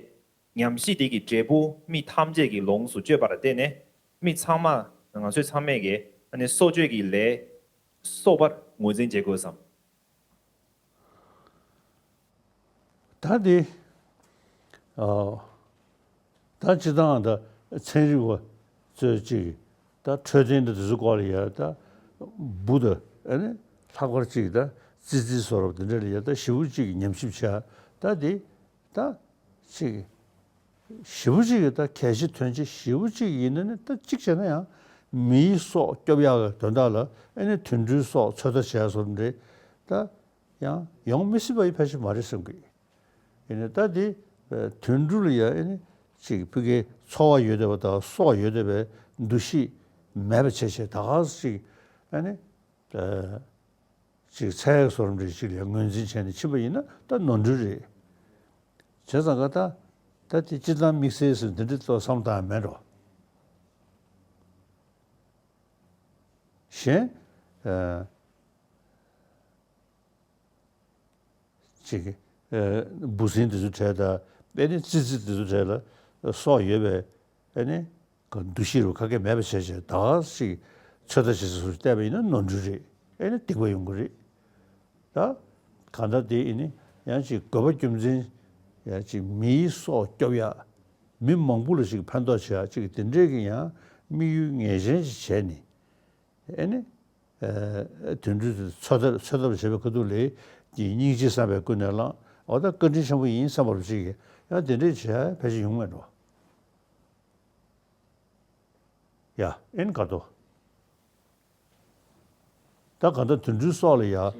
ཉམས་ཞིབ་དེ་གི་འབྲས་བུ་མི་ཐམས་ཅད་ཀྱིས་ལོངས་སུ་སྤྱོད་པར་བརྟེན་ནས། མི་ཚང་མ། ང་ཚོ་ཚང་མས་ཀྱིས་ཨ་ནི་སྲོག་གཅོད་ཀྱི་ལས་གསོག་པར་ངོས་འཛིན་བྱེད་དགོས་སམ། ད་དེ། ཨ་ད་སྤྱིར་བཏང་ད་ཚན་རིག་པ་ཚོས་ཅིག་ད་འཕྲོད་བསྟེན་དང་དེ་ཚོའི་སྐོར་ལ་ཡ་ད་འབུ་དང་ཨ་ནི་ལྷག་པར་ཅིག་ད་ཙི་ཙི་བཟོ་རབས་དེ་འདྲ་ལ་ཡ་ད་ཞེ་པོ་ཅིག་ཉམས་ཞིབ་བྱས། ད་དེ་ད་ཅིག་ཞེ་པོ་ཅིག་ད་གལ་ཆེ་དོན་ཆེ་ཞེ་པོ་ཅིག་ཡིན་ན་ནི། ད་ཅིག་བྱས་ན་ཡང་མིའི་སྲོག་སྐྱོབ་ཡག་གི་དོན་དག་ལ་ཨ་ནི་དུད་འགྲོའི་སྲོག་ཚོད་ལྟ་བྱས་བཟོ་འདྲ་ད་ཡང་ཡོང་མི་སྲིད་པ་ཡི་ཕལ་ཆེར་མ་རེད་བསམ་གི། ཡིན་ནའི་ད་དེ་དུད་འགྲོ་ལ་ཡ་ཨེ་ནི་ཅིག་ཕ་གིའི་ཚོར་བ་ཡོད་བསྡད་པ་དང་སྲོག་ཡོད་བསྡད་པའི་འདུ་ཤེས་མེད་པ་བྱས་བྱས། ད་ག་ཟེ་ཅིག་ཨེ་ནི་ཅིག་ཚད་ཡོད་བཟོ་འདྲ་ཅིག་ལ་ངོས་འཛིན་བྱས་ནས་ཕྱིན་པ་ཡིན་ན་ད་ནོར་འཁྲུལ་རེད། བྱས་ཙང་ག་ད་ད་དེ་སྤྱིར་བཏང་དམིགས་བསལ་ཟེར་འདི་འདྲ་ཏོག་བསམ་བཏང་ཡ་མེད་འགྲོ། གཞན། ཨ། ཅིག་ཨ། འབུ་སྲིན་དེ་ཚོའི་གྲས་དང་། ཨེ་ནི་ཙི་ཙི་དེ་ཚོའི་གྲས་ལ་སྲོག་ཡོད་པའི་ཨེ་ནི་ག་འདུ་ཤེས་རུ་ཁ་སྐད་མེད་པ་བྱས་བྱས། ད་ཅིག་ཚོད་ལྟ་བྱེད་ས་སུ་བལྟས་པ་ཡིན་ན་ནོར་འཁྲུལ་རེད། ཨེ་ནི་སྡིག་པ་ཡོང་གི་རེད། ད་གང་ལྟར་དེ་ཨེ་ནི་ཡང་ཅིག་དགོས་པ་རྒྱུ་མཚན་ཡང་ཅིག་མིའི་སྲོག་སྐྱོབ་ཡག་མི་མང་པོ་ལ་ཅིག་ཕན་ཐོགས་བྱེད་ཡག་ཅིག་དེ་འདྲས་ཀྱི་ཡང་དམིགས་ཡུལ་ངེས་ཅན་ཅིག་བྱས་ནས། ཨེ་ནི། ཨ། དུད་འགྲོ་དེ་འཚོ་ཐབས་འཚོ་ཐབས་བྱེད་པའི་ཁ་ཐུག་ལ་ཀྱི་སྙིང་རྗེ་བསམ་པས་ཀུན་ནས་བསླངས། འོ་ད་བཀའ་དྲིན་ཆེན་པོ་ཡིན་བསམ་པ་རུ་ཅིག་གིས་ཡང་དེ་འདྲས་བྱས་ཕལ་ཆེར་ཡོང་མེད་འགྲོ། ཡ་ཨེ་ནི་ག་དོ། ད་ག་ད་དུད་འགྲོའི་སྲོག་ལ་ཡ། ཨ།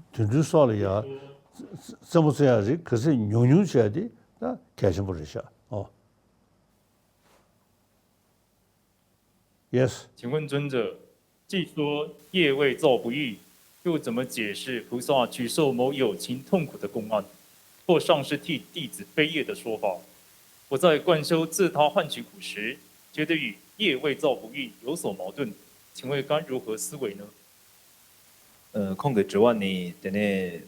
དུད་འགྲོའི་སྲོག་ལ་ཡ་རྩེད་མོ་རྩེ་ཡག་རིགས་ག་ཚད་ཉུང་ཉུང་བྱས་ཏེ་ད་གལ་ཆེན་པོ་རེད་ཤག་ཨོ། Yes. 请问尊者，既说业未造不育，又怎么解释菩萨只受某有情痛苦的公案，或上师替弟子背业的说法？我在观修自他换取苦时，觉得与业未造不育有所矛盾，请问该如何思维呢？ ཁོང་གི་དྲི་བ་ནི། དེ་ནས་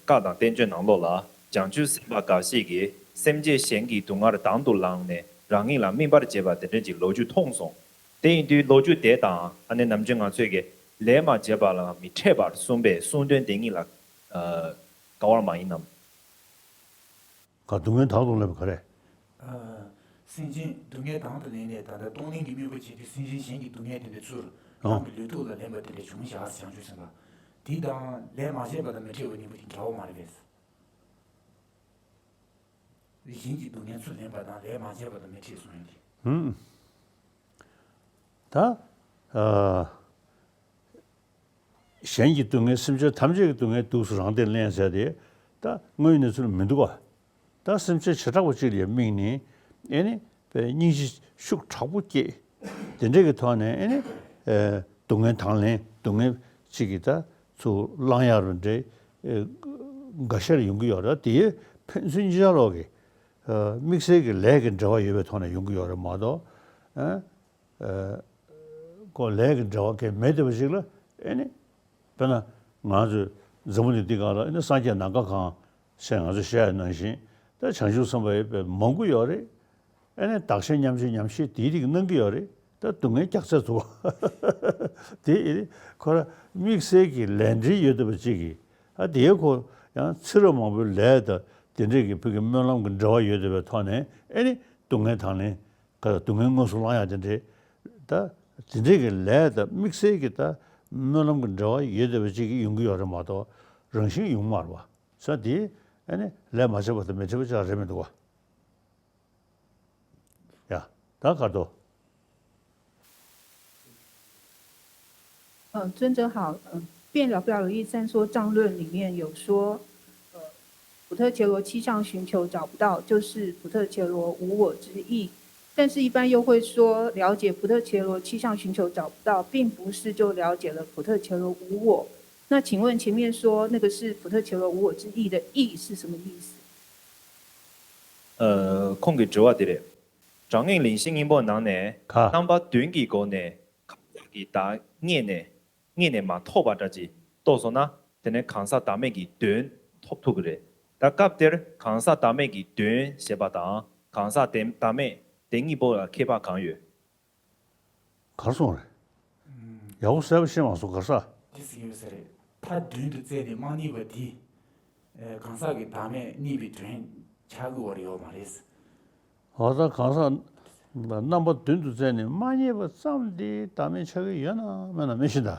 བཀའ་དང་བསྟན་བཅོས་ནང་ལོགས་ལ་བྱང་ཆུབ་སེམས་དཔའ་འགའ་ཞིག་གིས་སེམས་ཅན་གཞན་གྱི་སྡུག་བསྔལ་དང་དུ་བླངས་ནས་རང་ཉིད་ལ་སྨིན་པར་བྱེད་པ་དེ་འདྲ་ཅིག་ལོ་རྒྱུས་མཐོང་སོང་། དེ་ཡིན་དུས་ལོ་རྒྱུས་དེ་དང་ཨ་ནི་ནམ་རྒྱུན་ང་ཚོས་ཀྱི་ལས་མ་བྱས་པ་ལ་མི་འཕྲད་པར་གསུངས་པའི་གསུང་དོན་དེ་གཉིས་ལ་འགལ་བ་མ་ཡིན་ནམ། ག་སྡུག་བསྔལ་དང་དུ་བླངས་པ་ག་རེ། སེམས་ཅན་སྡུག་བསྔལ་དང་དུ་ལེན་ནས་ད་ལྟ་གཏོང་ལེན་གྱི་དམིགས་པ་བྱས་ཏེ་སེམས་ཅན་གཞན་གྱི་སྡུག་བསྔལ་དེ་འདྲ་ཚུར་རང་གི་ལུས་ཐོག་ལ་ལེན་པ་དེ་འདྲ་བྱུང་བཞག་བྱང་ཆུབ་སེམས་དཔའ། དེ་དང་ལས་མ་བྱས་པ་དང་མི་འཕྲད་པ་གཉིས་པོ་དེ་འདྲ་བོ་མ་རེད་པས། གཞན་གྱི་སྡུག་བསྔལ་ཚུར་ལེན་པ་དང་ལས་མ་བྱས་པ་དང་མི་འཕྲད་གསུངས་ཡོད་དེ། ཧུམ། ད། ཨ། གཞན་གྱི་སྡུག་བསྔལ། སེམས་ཅན་ཐམས་ཅད་ཀྱི་སྡུག་བསྔལ་འདུག་སེ་རང་སྟེང་ལེན་ཟེར་དེ་ད་དངོས་ཡོད་གནས་ཚུལ་མི་འདུག་ག་ད་སེམས་ཅན་བྱེ་བྲག་པ་གཅིག་ལ་དམིགས་ནས་ཨེ་ནི་སྙིང་རྗེ་ཤུགས་དྲག་པོ་སྐྱེས། དེ་འདྲས་ཀྱི་ཐོག་ནས་ཨེ་ནི་སྡུག་བསྔལ་དང་ལེན། སྡུག་བསྔལ་གཅིག་གིས་ད་ཚུར་བླང་ཡག་རུ་འདྲ་འགའ་ཤས་ལ་ཡོང་གི་ཡོད་རེད། དེ་ཕན་ཚུན་གཉིས་ཆ་ལོག་གི་དམིགས་བསལ་གྱི་ལས་ཀྱི་འབྲེལ་བ་ཡོད་པའི་ཐོག་ནས་ཡོང་གི་ཡོད་རེད་མ་གཏོགས། ཨ། ཨ། ཁོ་ལས་ཀྱི་འབྲེལ་བ་གང་མེད་བསྡད་པ་ཞིག་ལ་ཨེ་ནི། དཔེར་ན་ང་ཚོས་འཛམ་བུ་གླིང་འདི་སྒང་ལ་ཨེ་ནི་སངས་རྒྱས་ནམ་མཁའ་གང་ཞེས་ང་ཚོས་བཤད་ཡ་ནང་བཞིན་ད་བྱང་ཆུབ་སེམས་དཔའ་ཡི་དཔེ་མང་པོ་ཡོད་རེད། ཨེ་ནི་བདག་གཞན་མཉམ་བརྗེ་ཉམས་བཞེས་དེའི་རིགས་གནང་གི་ཡོད་རེད། ད་སྡུག་བསྔལ་རྒྱག་ཚད་ཚུགས་དེ་ཨེ་ནི་ཁོ་ར་དམིགས་བསལ་གྱི་ལས་འབྲེལ་ཡོད་བསྡད་པ་ཅིག་གིས་ཨ་དེའི་ཁོ་ཡང་ཚེ་རབས་མང་པོའི་ལས་དང་དེ་འདྲས་ཀྱི་ཕ་གི་སྨོན་ལམ་གྱི་འབྲེལ་བ་ཡོད་བསྡད་པའི་ཐོག་ནས་ཨེ་ནི་སྡུག་བསྔལ་དང་ལེན། ག་ལ་སྡུག་བསྔལ་དངོས་སུ་བླང་ཡག་དེ་འདྲའི་ད་དེ་འདྲའི་གི་ལས་དང་དམིགས་བསལ་གྱི་ད་སྨོན་ལམ་གྱི་འབྲེལ་བ་ཡོད་བསྡད་པ་ཅིག་གི་ཡོང་གི་ཡོད་རེད་མ་གཏོགས་རང་བཞིན་ཡོང་མ་རེད་བ། ས་དེ་ཨ་ནི་ལས་མ་བྱས་པ་དང་མི་འཕྲད་པ་ཅིག་རེད་མི་འདུག་བ། ཡ། ད་ག་རེ་འདུག 嗯，尊者好。嗯，《辩了不了如意三说》藏论里面有说，呃，普特伽罗七相寻求找不到，就是普特伽罗无我之意。但是，一般又会说，了解普特伽罗七相寻求找不到，并不是就了解了普特伽罗无我。那请问前面说那个是普特伽罗无我之意的意是什么意思？ཁོང་གི་དྲི་བ་འདི་རེད། དྲང་ངེས་གླེང་གཞི་སྙིང་པོ་ནང་ནས་ག་རྣམ་པ་བདུན་གྱི་སྒོ་ནས་གང་ཟག་གི་བདག་རྙེད་ནས་རྙེད་ནས་མ་ཐོབ་པ་འདྲ་ཅིག་རྟོགས་སོང་ན། དེ་ནས་གང་ཟག་བདག་མེད་ཀྱི་དོན་ཐོབ་ཐུབ་ཀྱི་རེད། ད་སྐབས་དེར་གང་ཟག་བདག་མེད་ཀྱི་དོན་ཞེས་པ་དང་གང་ཟག་བདེ་བདག་མེད་དེ་གཉིས་པོ་ལ་ཁྱད་པར་གང་ཡོད། གར་སོང་རེད། ཡག་པོ་གསལ་པོ་ཤེས་མ་སོང་གར་ས། དེ་ཟེར་གྱི་ཡོད་ས་རེད། མཐའ་བདུན་དུ་བཙལ་ནས་མ་རྙེད་པ་དེ། གང་ཟག་གི་བདག་མེད་རྙེད་པའི་དོན་ཆགས་ཀྱི་ཡོད་རེད་ཡོད་མ་རེད། འོ་ད་གང་ཟག་རྣམ་པ་བདུན་དུ་བཙལ་ནས་མ་རྙེད་པ་ཙམ་དེ་བདག་མེད་ཆགས་ཀྱི་ཡོད་ན་མེད་ན་མི་ཤེས་ད།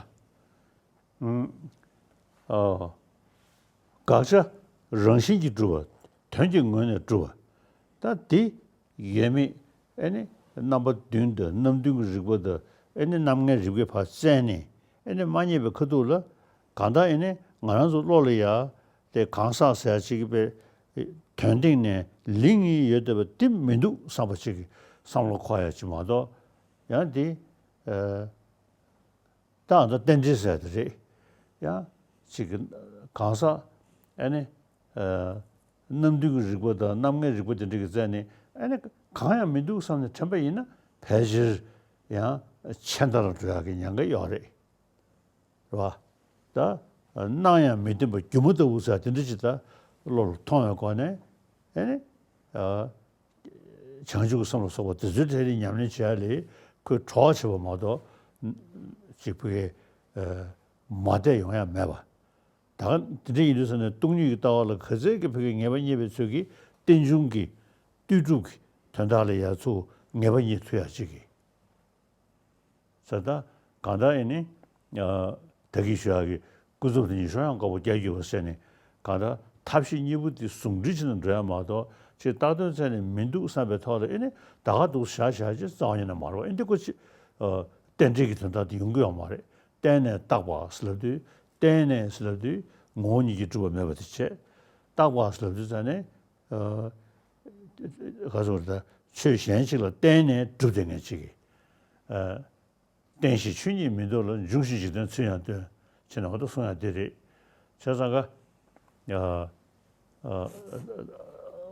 ཨོ། དགག་བྱ་རང་བཞིན་གྱིས་གྲུབ་པ། དོན་གྱི་ངོས་ནས་གྲུབ་པ། ད་དེ་ཡོད་མེད་ཨེ་ནི་རྣམ་པ་བདུན་དང་རྣམ་བདུན་གྱི་རིགས་པ་དང་ཨེ་ནི་རྣམ་ལྔའི་རིགས་པའི་བར་བཙལ་ནས་ཨེ་ནི་མ་རྙེད་པའི་ཁ་ཐུག་ལ་གང་ལྟར་ཨེ་ནི་ང་རང་ཚོ་བློ་ལ་ཡ་དེ་གང་ཟག་ཟེར་ཡ་ཅིག་གི་པའི་དོན་སྟེང་ནས་ལིང་ངེ་ཡོད་བསྡད་པ་དེ་མི་འདུག་བསམ་པ་ཅིག་གི་བསམ་བློ་འཁོར་ཡ་ཅིག་མ་གཏོགས་ཡང་དེ། ད་ཨ་ད་རྟེན་འབྲེལ་ཟེར་དེ་རེད། ཡང་ཅིག་གི་གང་ཟག་ཨ་ནི་རྣམ་བདུན་གྱི་རིགས་པ་དང་རྣམ་ལྔའི་རིགས་པ་དེ་འདྲ་གི་བཙལ་ནས་ཨ་ནི་གང་ཡང་མི་འདུག་བསམ་ནས་དྲན་པ་ཡིན་ན་ཕལ་ཆེར་ཡང་ཆད་མཐའ་ལ་འགྲོ་ཡག་གི་ཉེན་ཁ་ཡོད་རེད། རེད་བ། ད་སྣང་ཡང་མི་བདེན་པ་སྒྱུ་མ་ལྟ་བུ་ཟེར་དེ་འདྲ་ཅིག་ད་བློ་ལ་ཐོངས་པའི་སྒོ་ནས་ཨ་ནི། བྱང་ཆུབ་ཀྱི་སེམས་ལ་སོགས་པ་དེ་ཚོའི་གྲས་དེ་ཉམས་ལེན་བྱེད་ཡ་ལས་ཁོས་གྲོགས་བྱེད་པ་མ་གཏོགས་ཅིག་ཕ་གི་མ་བསྡད་ཡོང་ཡ་མེད་པ། ད་ག་དེ་འདྲ་ཡིན་དུས་ཙ་ནས་སྟོང་ཉིད་ཀྱི་ལྟ་བ་ལ་ག་ཚད་ཀྱི་ཕ་གི་ངེས་པ་རྙེད་པའི་ཚོད་ཀྱིས་རྟེན་འབྱུང་གི་ལྟོས་གྲུབ་ཀྱི་དོན་དག་ལ་ཡ་ཚུར་ངེས་པ་རྙེད་ཐུབ་ཡ་ཅིག་གི་ས་ད་གང་ལྟར་ཨེ་ནི། ད་གིན་ཞུ་ཡག་གི་ཀུན་རྫོབ་དེ་ཉིད་གཞོམ་ཡང་དཀའ་བ་རྒྱ་རྒྱུད་པ་ཟེར་ནས་གང་ལྟར་ཐབས་ཤེས་གཉིས་པོ་དེ་ཟུང་འབྲེལ་བྱས་ནས་འགྲོ་ཡ་མ་གཏོགས་ཅིག་བཏགས་དོན་བཙལ་ནས་མི་འདུག་བསམ་པའི་ཐོག་ལ་ཨེ་ནི་ད་ག་འདུག་བཞག་བཞག་ཅིག་རྩ་བ་ཉིད་ནས་མ་རེད་བ། ཨེ་འདི་ཀོ་ཅིག་རྟེན་འབྲེལ་གྱི་དོན་དག་དེ་ཡོང་གི་ཡོད་མ་རེད། བརྟེན་ནས་བཏགས་པ་ཟེར་ལབ་དུས་བརྟེན་ནས་ཟེར་ལབ་དུས་ངོ་བོ་ཉིད་ཀྱིས་གྲུབ་པ་མེད་པ་དེ་བྱས། བཏགས་པ་ཟེར་ལབ་དུས་ཙ་ནས། ག་ཚོད་རེད་ད། ཆོས་གཞན་ཅིག་ལ་བརྟེན་ནས་གྲུབ་བསྡད་མཁན་ཅིག་གི། བརྟེན་ཞིང་ཆོས་ཉིད་མིན་འདོད་ལ། འབྱུང་ཞིང་འཇིག་རྟེན་ཚུལ་ཡང་སྟོན། ཅེས་ནས་འོ་ད་གསུང་ཡ་དེ་རེད། བྱས་ཙང་ཀ་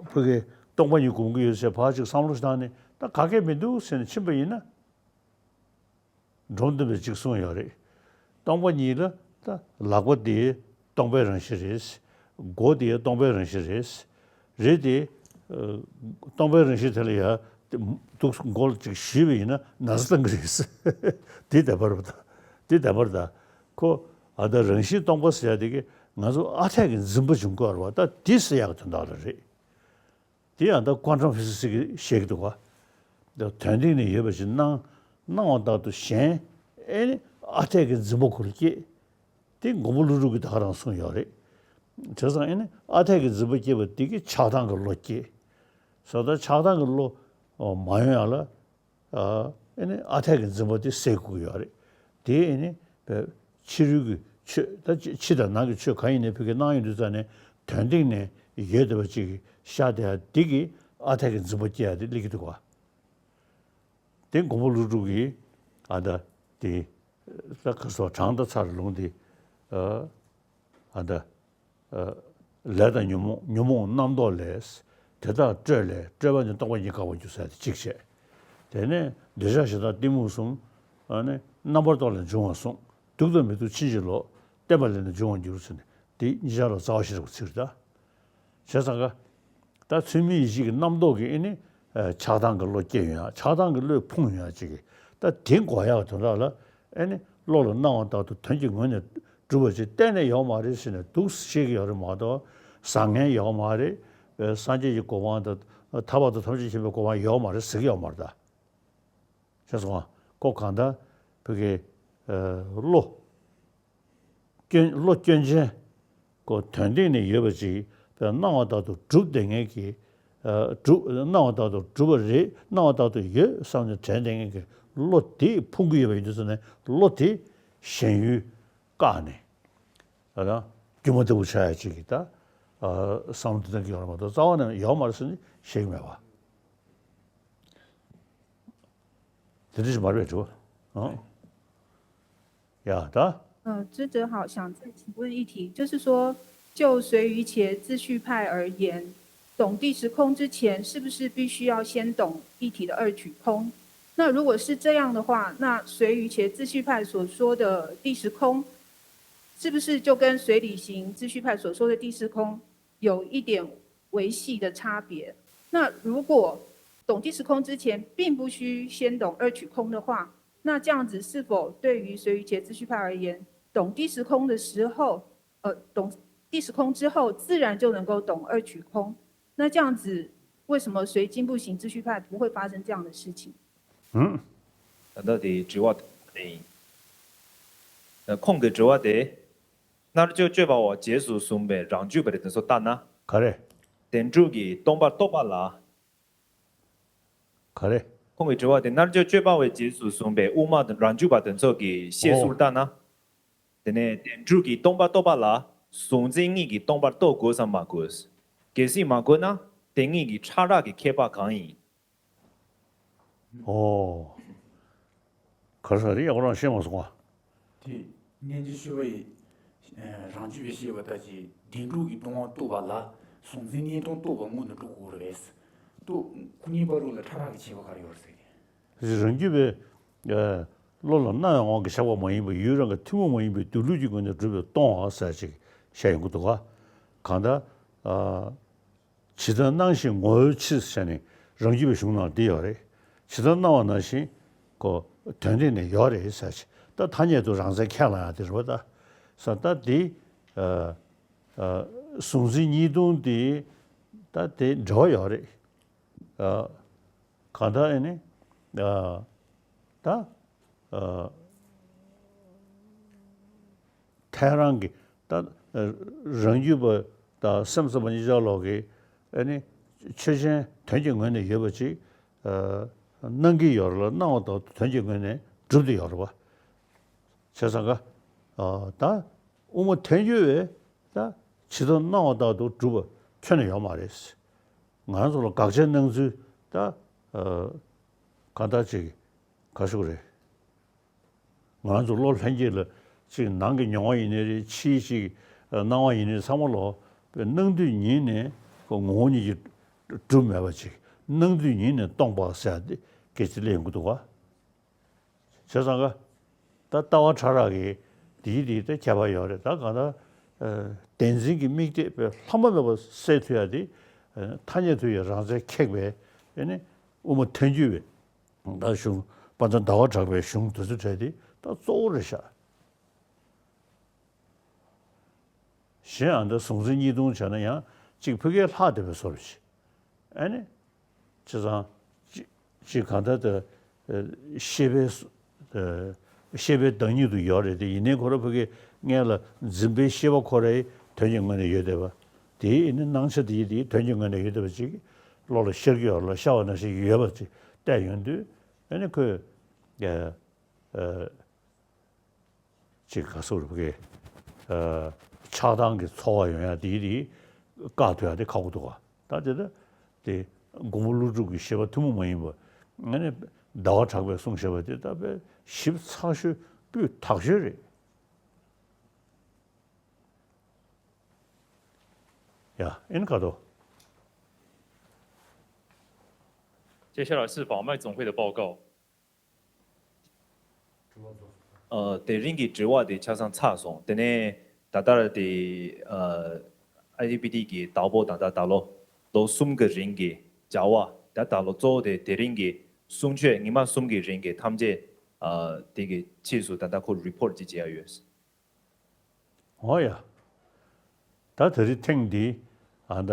ཕ་གི་སྟོང་པ་ཉིད་སྒོམ་གྱི་ཡོད་ཟེར་ཕར་ཅིག་བསམ་བློ་བཏང་ནས་ད་ག་གེ་མི་འདུག་ཟེར་ནས་ཕྱིན་པ་ཡིན་ན། འགྲོ་འདུན་པས་གཅིག་གསུངས་ཡོད་རེད། སྟོང་པ་ཉིད་ལ་ད་ལག་པ་དེ་སྟོང་པའི་རང་བཞིན་རེད། མགོ་དེ་སྟོང་པའི་རང་བཞིན་རེད། རེད་དེ། སྟོང་པའི་རང་བཞིན་དེ་ལ་ཡ་འདུག་མགོ་ལ་གཅིག་གཞུས་པ་ཡིན་ན་ན་ཚ་བཏང་གི་རེད། དེ་བདེན་པ་རེད་ད། དེ་བདེན་པ་རེད་ད། ཁོ་ཨ་ད་རང་བཞིན་སྟོང་པ་ཟེར་ཡ་དེ་གི་ང་ཚོ་ཨ་འཐས་ཀྱི་འཛིན་པ་བྱུང་གི་ཡོད་རེད་བ། ད་དེ་ཟེར་ཡག་གི་དོན་དག་ལ་རེད། དེ་ཡང་ད་ཀོན་ཊམ་ཕི་སི་སི་གིས་བཤད་ཀྱི་འདུག་ག་དོན་སྟེང་ནས་ཡོད་པ་ཞིག་སྣང་། སྣང་བ་ལྟར་དུ་ཞེན། ཨེ་ནི་ཨ་འཐས་ཀྱི་འཛིན་པ་ཁོ་ལ་སྐྱེས། དེ་མགོན་པོ་ཀླུ་སྒྲུབ་ཀྱིས་ད་ག་རང་གསུངས་ཡོད་རེད། བྱས་ཙང་ཨེ་ནི་ཨ་འཐས་ཀྱི་འཛིན་པ་སྐྱེས་པ་དེ་གིས་ཆགས་སྡང་གི་བློ་སྐྱེས། ས་ད་ཆགས་སྡང་གི་བློ་མ་ཡོང་ཡག་ལ། ཨེ་ནི་ཨ་འཐས་ཀྱི་འཛིན་པ་དེ་སེལ་དགོས་ཀྱི་ཡོད་རེད། དེ་ཨེ་ནི་ཕྱི་རོལ་གྱི་ཆོས་ད་ཕྱི་དང་ནང་གི་ཆོས་གང་ཡིན་ནའི་ཕ་གི་སྣང་ཡོང་དུས་ཙ་ནས་དོན་སྟེང་ནས་ཡོད་བསྡད་པ་ཅིག་ཤར་བསྡད་ཡ་འདི་གིས་ཨ་འཐས་ཀྱི་འཛིན་པ་སྐྱེ་ཡ་དེ་སླེབས་ཀྱི་འདུག་ག་དེ་མགོན་པོ་ཀླུ་སྒྲུབ་ཀྱིས་ཨ་ད་དེ་ད་ག་སོ་དྲངས་ད་ཚར་ལུང་དེ་ཨ་ད། ལས་དང་ཉོན་མོངས། ཉོན་མོངས་རྣམ་རྟོག་ལས། དེ་དག་སྤྲོས་ལས། སྤྲོས་པ་ནི་རྟོག་པ་ཉིད་དགག་པར་འགྱུར་ཟེར་ཏེ་གཅིག་བྱས། དེ་ནས་འདོད་ཆགས་ཞེ་སྡང་གཏི་མུག་གསུམ། ཨ་ནི་རྣམ་པར་རྟོག་ལས་འབྱུང་བ་གསུངས། འདུག་དང་མི་འདུག་ཕྱིན་ཅི་ལོག་བརྟེན་པ་ལས་ནི་འབྱུང་བར་འགྱུར་ཟེར་ནས་དེ་གཉིས་ཆར་ལ་རྩ་བ་ཤེས་རབ་ཀྱི་ཚིག་རེད་ད། བྱས་ཙང་ཀ། ད་ཚུལ་མིན་ཡིད་བྱེད་ཀྱི་རྣམ་རྟོག་གིས་ཨེ་ནི་ཆགས་སྡང་གི་བློ་སྐྱེ་ཡོང་ཡ། ཆགས་སྡང་གི་བློས་ཕུང་ཡོང་ཡ་ཅིག་གིས་ད་དེ་འགོག་ཡག་དོན་དག་ལ་ཨེ་ནི་བློ་ལ་སྣང་བ་ལྟར་དུ་དོན་གྱི་ངོས་ནས་གྲུབ་པ་ཅིག་གཏན་ནས་ཡོད་མ་རེད་ཟེར་ནས་འདུག་ཟེར་གྱི་ཡོད་རེད་མ་གཏོགས། བཟང་ངན་ཡོད་མ་རེད། སངས་རྒྱས་ཀྱི་གོ་འཕང་དང་ཐར་པ་དང་ཐམས་ཅད་མཁྱེན་པའི་གོ་འཕང་ཡོད་མ་རེད་ཟེར་གྱི་ཡོད་མ་རེད་ད། ཤེས་སོང་ང་། ཁོ་གང་ལྟར་བོད་ཀྱི་བློ་སྐྱོན་བློ་སྐྱོན་ཅན་ཁོ་དོན་སྟེང་ནས་ཡོད་པ་ཅིག་སྣང་བ་ལྟར་དུ་གྲུབ་བསྡད་མཁན་གྱི། གྲུབ་སྣང་བ་ལྟར་དུ་གྲུབ་པ་རེད། སྣང་བ་ལྟར་དུ་ཡོད་བསམ་ནས་དྲན་བསྡད་མཁན་གྱི་བློ་དེ་ཕུང་གི་ཡོད་པ་ཡིན་དུས་ཙང་ནས་བློ་དེ་ཞེན་ཡུལ་བཀག་ནས། ད་ལྟ་སྒྱུ་མ་ལྟ་བུ་ཆགས་ཡ་ཅིག་གིས་ད་བསམ་བློ་འདི་འདྲ་གི་ཡོང་བ་མ་གཏོགས་རྩ་བ་ནས་ཡོད་མ་རེད་ཟེར་ནས་བཤད་ཀྱི་མེད་པ། དེ་འདྲ་ཞིག་མ་རེད་པས་དྲི་བ། ཨང་། ཡ་ད། 嗯，知者好，想再请问一题，就是说，就随于伽秩序派而言，懂第十空之前，是不是必须要先懂一体的二取空？那如果是这样的话，那随于伽秩序派所说的第十空，是不是就跟随理型秩序派所说的第十空有一点微细的差别？那如果懂第十空之前，并不需先懂二取空的话，那这样子是否对于随于伽秩序派而言，懂第十空的时候，呃，懂第十空之后，自然就能够懂二取空？那这样子，为什么随进步型秩序派不会发生这样的事情？ཨང་། ད་ལྟ་དེའི་དྲི་བ་དེ་ཡིན། ཁོང་གི་དྲི་བ་དེ། རྣལ་འབྱོར་སྤྱོད་པ་བ་རྗེས་སུ་བཟུང་བའི་རང་རྒྱུད་པ་རེད་དེ་ཚོ་ལྟ་ན། ག་རེ། བདེན་གྲུབ་ཀྱི་སྟོང་པར་རྟོགས་པ་ལ། ག་རེ། ཁོང་གི་དྲི་བ་དེ་རྣལ་འབྱོར་སྤྱོད་པ་བའི་རྗེས་སུ་བཟུང་བའི་དབུ་མ་དང་རང་རྒྱུད་པ་དེ་ཚོ་གི་བཤད་ཨོ། ཚུལ་ལྟ་ན། དེ་ནས་བདེན་གྲུབ་ཀྱི་སྟོང་པ་རྟོགས་པ་ལ་གཟུང་འཛིན་གཉིས་ཀྱིས་སྟོང་པར་རྟོགས་དགོས་སམ་མ་དགོས། གལ་སྲིད་མ་དགོས་ན་དེ་གཉིས་ཀྱི་ཕྲ་རགས་ཀྱི་ཁྱད་པར་གང་ཡིན། ཨོ། ག་རེ་ཟེར་རེད་ཡག་པོ་རང་ཤེས་མ་སོང་ཨ། དེ་རྣལ་འབྱོར་སྤྱོད་པ་ཡི་རང་རྒྱུད་པས་བཤད་པ་ལྟར་གྱི་བདེན་གྲུབ་ཀྱི་སྟོང་པ་རྟོགས་པ་ལ་གཟུང་འཛིན་གཉིས་སྟོང་རྟོགས་པ་སྔོན་དུ་འགྲོ་དགོས་རེད་པས། རྟོགས་ཁོ་གཉིས་བར་དུ་ལ་ཕྲ་རགས་ཀྱི་ཁྱད་པར་ག་རེ་ཡོད་རེད་ཟེར་གི། རང་རྒྱུད་པས་བློ་ལ་སྣང་བའི་དབང་གིས་བཞག་པ་མ་ཡིན་པ་ཡུལ་རང་གི་ཐུན་མོང་མ་ཡིན་པའི་སྡོད་ལུགས་ཀྱི་སྒོ་ནས་གྲུབ་པའི་སྟོང་པ་ཟེར་ཅིག་བཤད་ཡོང་གི་འདུག་ག། གང་ལྟར། ཇི་ལྟར་སྣང་ཞིང་ངོ་བོས་ཕྱིར་ཟེར་ནས་རང་རྒྱུད་པའི་གཞུང་ནང་འདི་ཡོད་རེད། ཇི་ལྟར་སྣང་བ་ནང་བཞིན་ཁོ་དོན་སྟེང་ནས་ཡོད་རེད་ཟེར་ཅིག་ད་ཐ་སྙད་དུ་རང་མཚན་ཁས་བླངས་ཡ་དེ་རེད་པ་ད། ས་ད་འདི་གཟུང་འཛིན་གཉིས་སྟོང་འདི་ད་དེ་འབྲེལ་བ་ཡོད་རེད། གང་ལྟར་ཨེ་ནི་ད་ཐལ་རང་གི་ད་རང་རྒྱུད་པ་དང་སེམས་ཙམ་པ་གཉིས་ཆར་ལོག་གི་ཨེ་ནི་ཆོས་ཅན་དོན་གྱི་ངོས་ནས་ཡོད་པ་ཅིག་སྣང་གི་ཡོད་རེད་ལ་སྣང་བ་དང་དོན་གྱི་ངོས་ནས་གྲུབ་སྟེ་ཡོད་རེད་པ། བྱས་ཙང་ཀ་ད་དབུ་མ་ཐལ་འགྱུར་བས་ད་ཇི་ལྟར་སྣང་བ་ལྟར་དུ་གྲུབ་པ་ཁྱོན་ནས་ཡོད་མ་རེད། ང་རང་ཚོ་ལ་དགག་བྱའི་སྣང་ཚུལ་ད་གང་ལྟར་ཅིག་ག་ཞུ་དགོས་རེད། ང་རང་ཚོ་བློ་ལྷན་སྐྱེས་ལ་ཅིག་ནང་གི་མྱོང་བ་ཡིན་ནའི་རེད། ཕྱིའི་ཅིག་སྣང་བ་ཡིན་ནའི་ཚང་མ་ལོ་སྣང་དུས་ཉིད་ནས་ངོ་བོ་ཉིད་ཀྱིས་གྲུབ་མེད་པ་ཅིག་སྣང་དུས་ཉིད་ནས་སྟོང་པ་ཟེར་ཡ་དེ་སྐད་ཆ་སླེབས་ཡོང་གི་འདུག་ག། བྱས་ཙང་ཀ། ད་ལྟ་བ་ཕྲ་རགས་ཀྱི་འདིའི་འདིའི་ད་ཁྱད་པར་ཡོད་རེད། ད་གང་ལྟར་བདེན་འཛིན་གྱི་དམིགས་གཏད་པའི་ལྷག་མ་མེད་པར་སེལ་ཐུབ་ཡ་དེ་ཐ་སྙད་དུ་ཡང་རང་མཚན་ཁེགས་པའི་ཨེ་ནི་དབུ་མ་ཐལ་འགྱུར་བའི་ད་གཞུང་དཔལ་ལྡན་ཟླ་བ་གྲགས་པའི་གཞུང་དེ་ཚོ་གྲས་དེ་ད་གཙོ་བོ་རེད་ཤག་གཞན་ཨ་འདྲ་གཟུང་འཛིན་གཉིས་སྟོང་བྱས་ན་ཡང་གཅིག་ཕ་གིར་ལྷག་བསྡད་པའི་བཟོ་འདྲ་ཞིག་ཨ་ནི། བྱས་ཙང་གཅིག་གཅིག་གང་ལྟར་དུ་ཤེས་པའི་ཤེས་པའི་བདག་ཉིད་དུ་ཡོད་རེད་དེ། ཡིན་ནའི་ཁོ་རང་ཕ་གིའི་སྔོན་ལ་འཛིན་པའི་ཤེས་པ་ཁོ་རའི་དོན་གྱི་ངོས་ནས་ཡོད་བསྡད་པ། དེའི་ཡིན་ན་སྣང་ཆ་དེའི་དེའི་དོན་གྱི་ངོས་ནས་ཡོད་བསྡད་པ་ཅིག་བློ་ལ་ཤར་གྱི་ཡོད་ལ་ཤར་བ་ནང་བཞིན་ཡོད་པ་ཅིག་བལྟས་ཡོང་དུས་ཨ་ནི་ཁོས་ཅིག་ག་སོགས་རིག་པའི་ཆགས་སྡང་གི་ཚོར་བ་ཡོང་ཡ་དེའི་དེ་བཀག་ཐུབ་ཡ་དེ་ཁག་པོ་འདུག་ག། ད་དེ་ལྟ་དེ་དགོངས་པ་ཀླུ་སྒྲུབ་ཀྱི་བཞེད་པ་ཐུན་མོང་མ་ཡིན་པ་ཨ་ནི་ཟླ་བ་གྲགས་པས་གསུངས་བཞག་པ་དེ་ད་དཔེ་ཞིབ་ཚགས་ཤོས་སྤུས་དག་ཤོས་རེད། ཡ་ཨེ་ནི་ག་དོ། 接下来是法脉总会的报告。ཨ། དེ་རིང་གི་དྲི་བ་དེ་ཆ་ཚང་ཚར་སོང་། དེ་ནས་ད་ལྟ་དེ་ཨ་ཨའི་ཌི་བི་ཊི་གི་བདག་པོ་ད་ལྟ་ད་ལོ་ལོ་གསུམ་གྱི་རིང་གི་བྱ་བ་ད་ད་ལོ་གཙོ་བོ་དེ་དེ་རིང་གི་གསུང་ཆོས་ཉི་མ་གསུམ་གྱི་རིང་གི་ཐམས་ཅད་ཨ་དེ་གི་ཕྱིས་སུ་ད་ལྟ་ཁོ་རི་པོར་ཊི་ཅིག་བྱེད་ཡ་ཡོད། འོ་ཡ། ད་དེ་རིང་ཐེངས་འདི་ཨ་ད་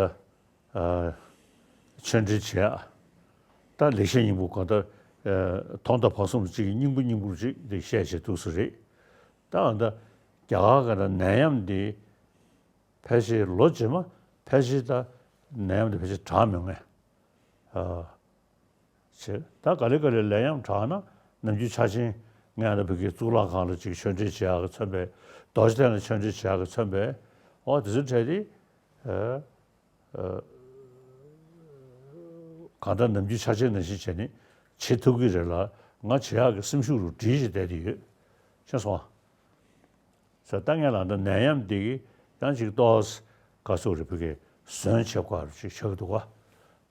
ཨ་ཆོས་འབྲེལ་བྱེད་ཡ། ད་ལེགས་བཤད་སྙིང་པོ་གང་ལྟར་ཨ་ཐོག་མཐའ་བར་གསུམ་གཅིག་གི་སྙིང་པོ་སྙིང་པོ་ཅིག་འདི་བཤད་བྱེད་ཐུགས་སུ་རེད། ད་ཨ་ད་རྒྱ་གར་ག་ད་ནད་ཡམས་འདི་ཕལ་ཆེར་ལོ་རྗེས་མ་ཕལ་ཆེར་ད་ནད་ཡམས་འདི་ཕལ་ཆེར་དྲག་མི་ངེས། ཨ། བྱེད། ད་ག་ལེ་ག་ལེ་ལས་ཡམས་དྲག་ན་ནམ་རྒྱུན་ཆ་ཆེན་ངས་ཨ་ནི་བོད་ཀྱི་གཙུག་ལག་ཁང་ལ་ཅིག་ཆོས་འབྲེལ་བྱེད་ཡག་གི་མཚོན་པས། རྡོ་རྗེ་གདན་ལ་ཆོས་འབྲེལ་བྱེད་ཡག་གི་མཚོན་པས། འོ་དེ་ཚོའི་གྲས་དེ་ཨ་ཨ་གང་ལྟར་ནམ་རྒྱུན་ཆ་ཆེན་ནང་བཞིན་བྱས་ནས་བྱེད་ཐུབ་ཀྱི་རེད་ལ། ང་བྱེད་ཡག་གི་སེམས་ཤུགས་རུ་སྒྲིལ་བྱས་བསྡད་དེ་ཡོད། ཤེས་སོང་ཨ། ཟེར། ད་ངས་ལབ་ན་ནད་ཡམས་འདི་གིས་ཡང་ཅིག་ཏོག་ཙམ་ག་ཚོད་རེད་བོད་སྐད་ཟོན་བྱེད་དགོས་པ་ཅིག་ཆགས་ཀྱི་འདུག་ག་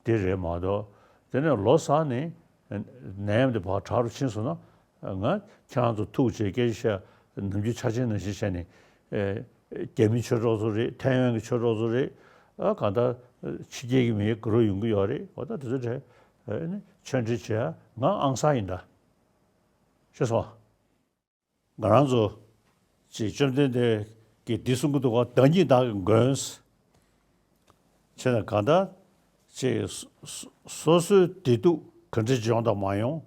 འདི་རེད་མ་གཏོགས། དེ་ནས་ལོ་གསར་ནས་ནད་ཡམས་འདི་ཕར་དྲག་རུ་ཕྱིན་སོང་ན། ང་ཁྱེད་རང་ཚོ་ཐུག་བྱས་སྐད་ཆ་བཤད། ནམ་རྒྱུན་ཆ་ཆེན་ནང་བཞིན་བྱས་ནས་ཨེ་རྒྱ་མི་ཆོས་གྲོགས་ཚོ་རེད། ཐའེ་ཝན་གྱི་ཆོས་གྲོགས་ཚོ་རེད། ཨ་གང་ལྟར་ཕྱི་རྒྱལ་གྱི་མི་དགའ་རབ་ཡོང་གི་ཡོད་རེད། འོ་ད་དེ་ཚོ་གྲས་ཨེ་ནི་ཆོས་འབྲེལ་བྱས། ང་ཨང་གསར་ཡིན་ད། ཤེས་སོང་། ང་རང་ཚོ་ཅིག་བཅོམ་ལྡན་འདས་ཀྱིས་འདི་གསུང་གི་འདུག་ག་བདག་ཉིད་བདག་གི་མགོན། བྱས་ན་གང་ལྟར་ཅིག་སོ་སོ་སོ་སོའི་བདེ་སྡུག་ག་འདྲ་ཅིག་ཡོང་དང་མ་ཡོང་།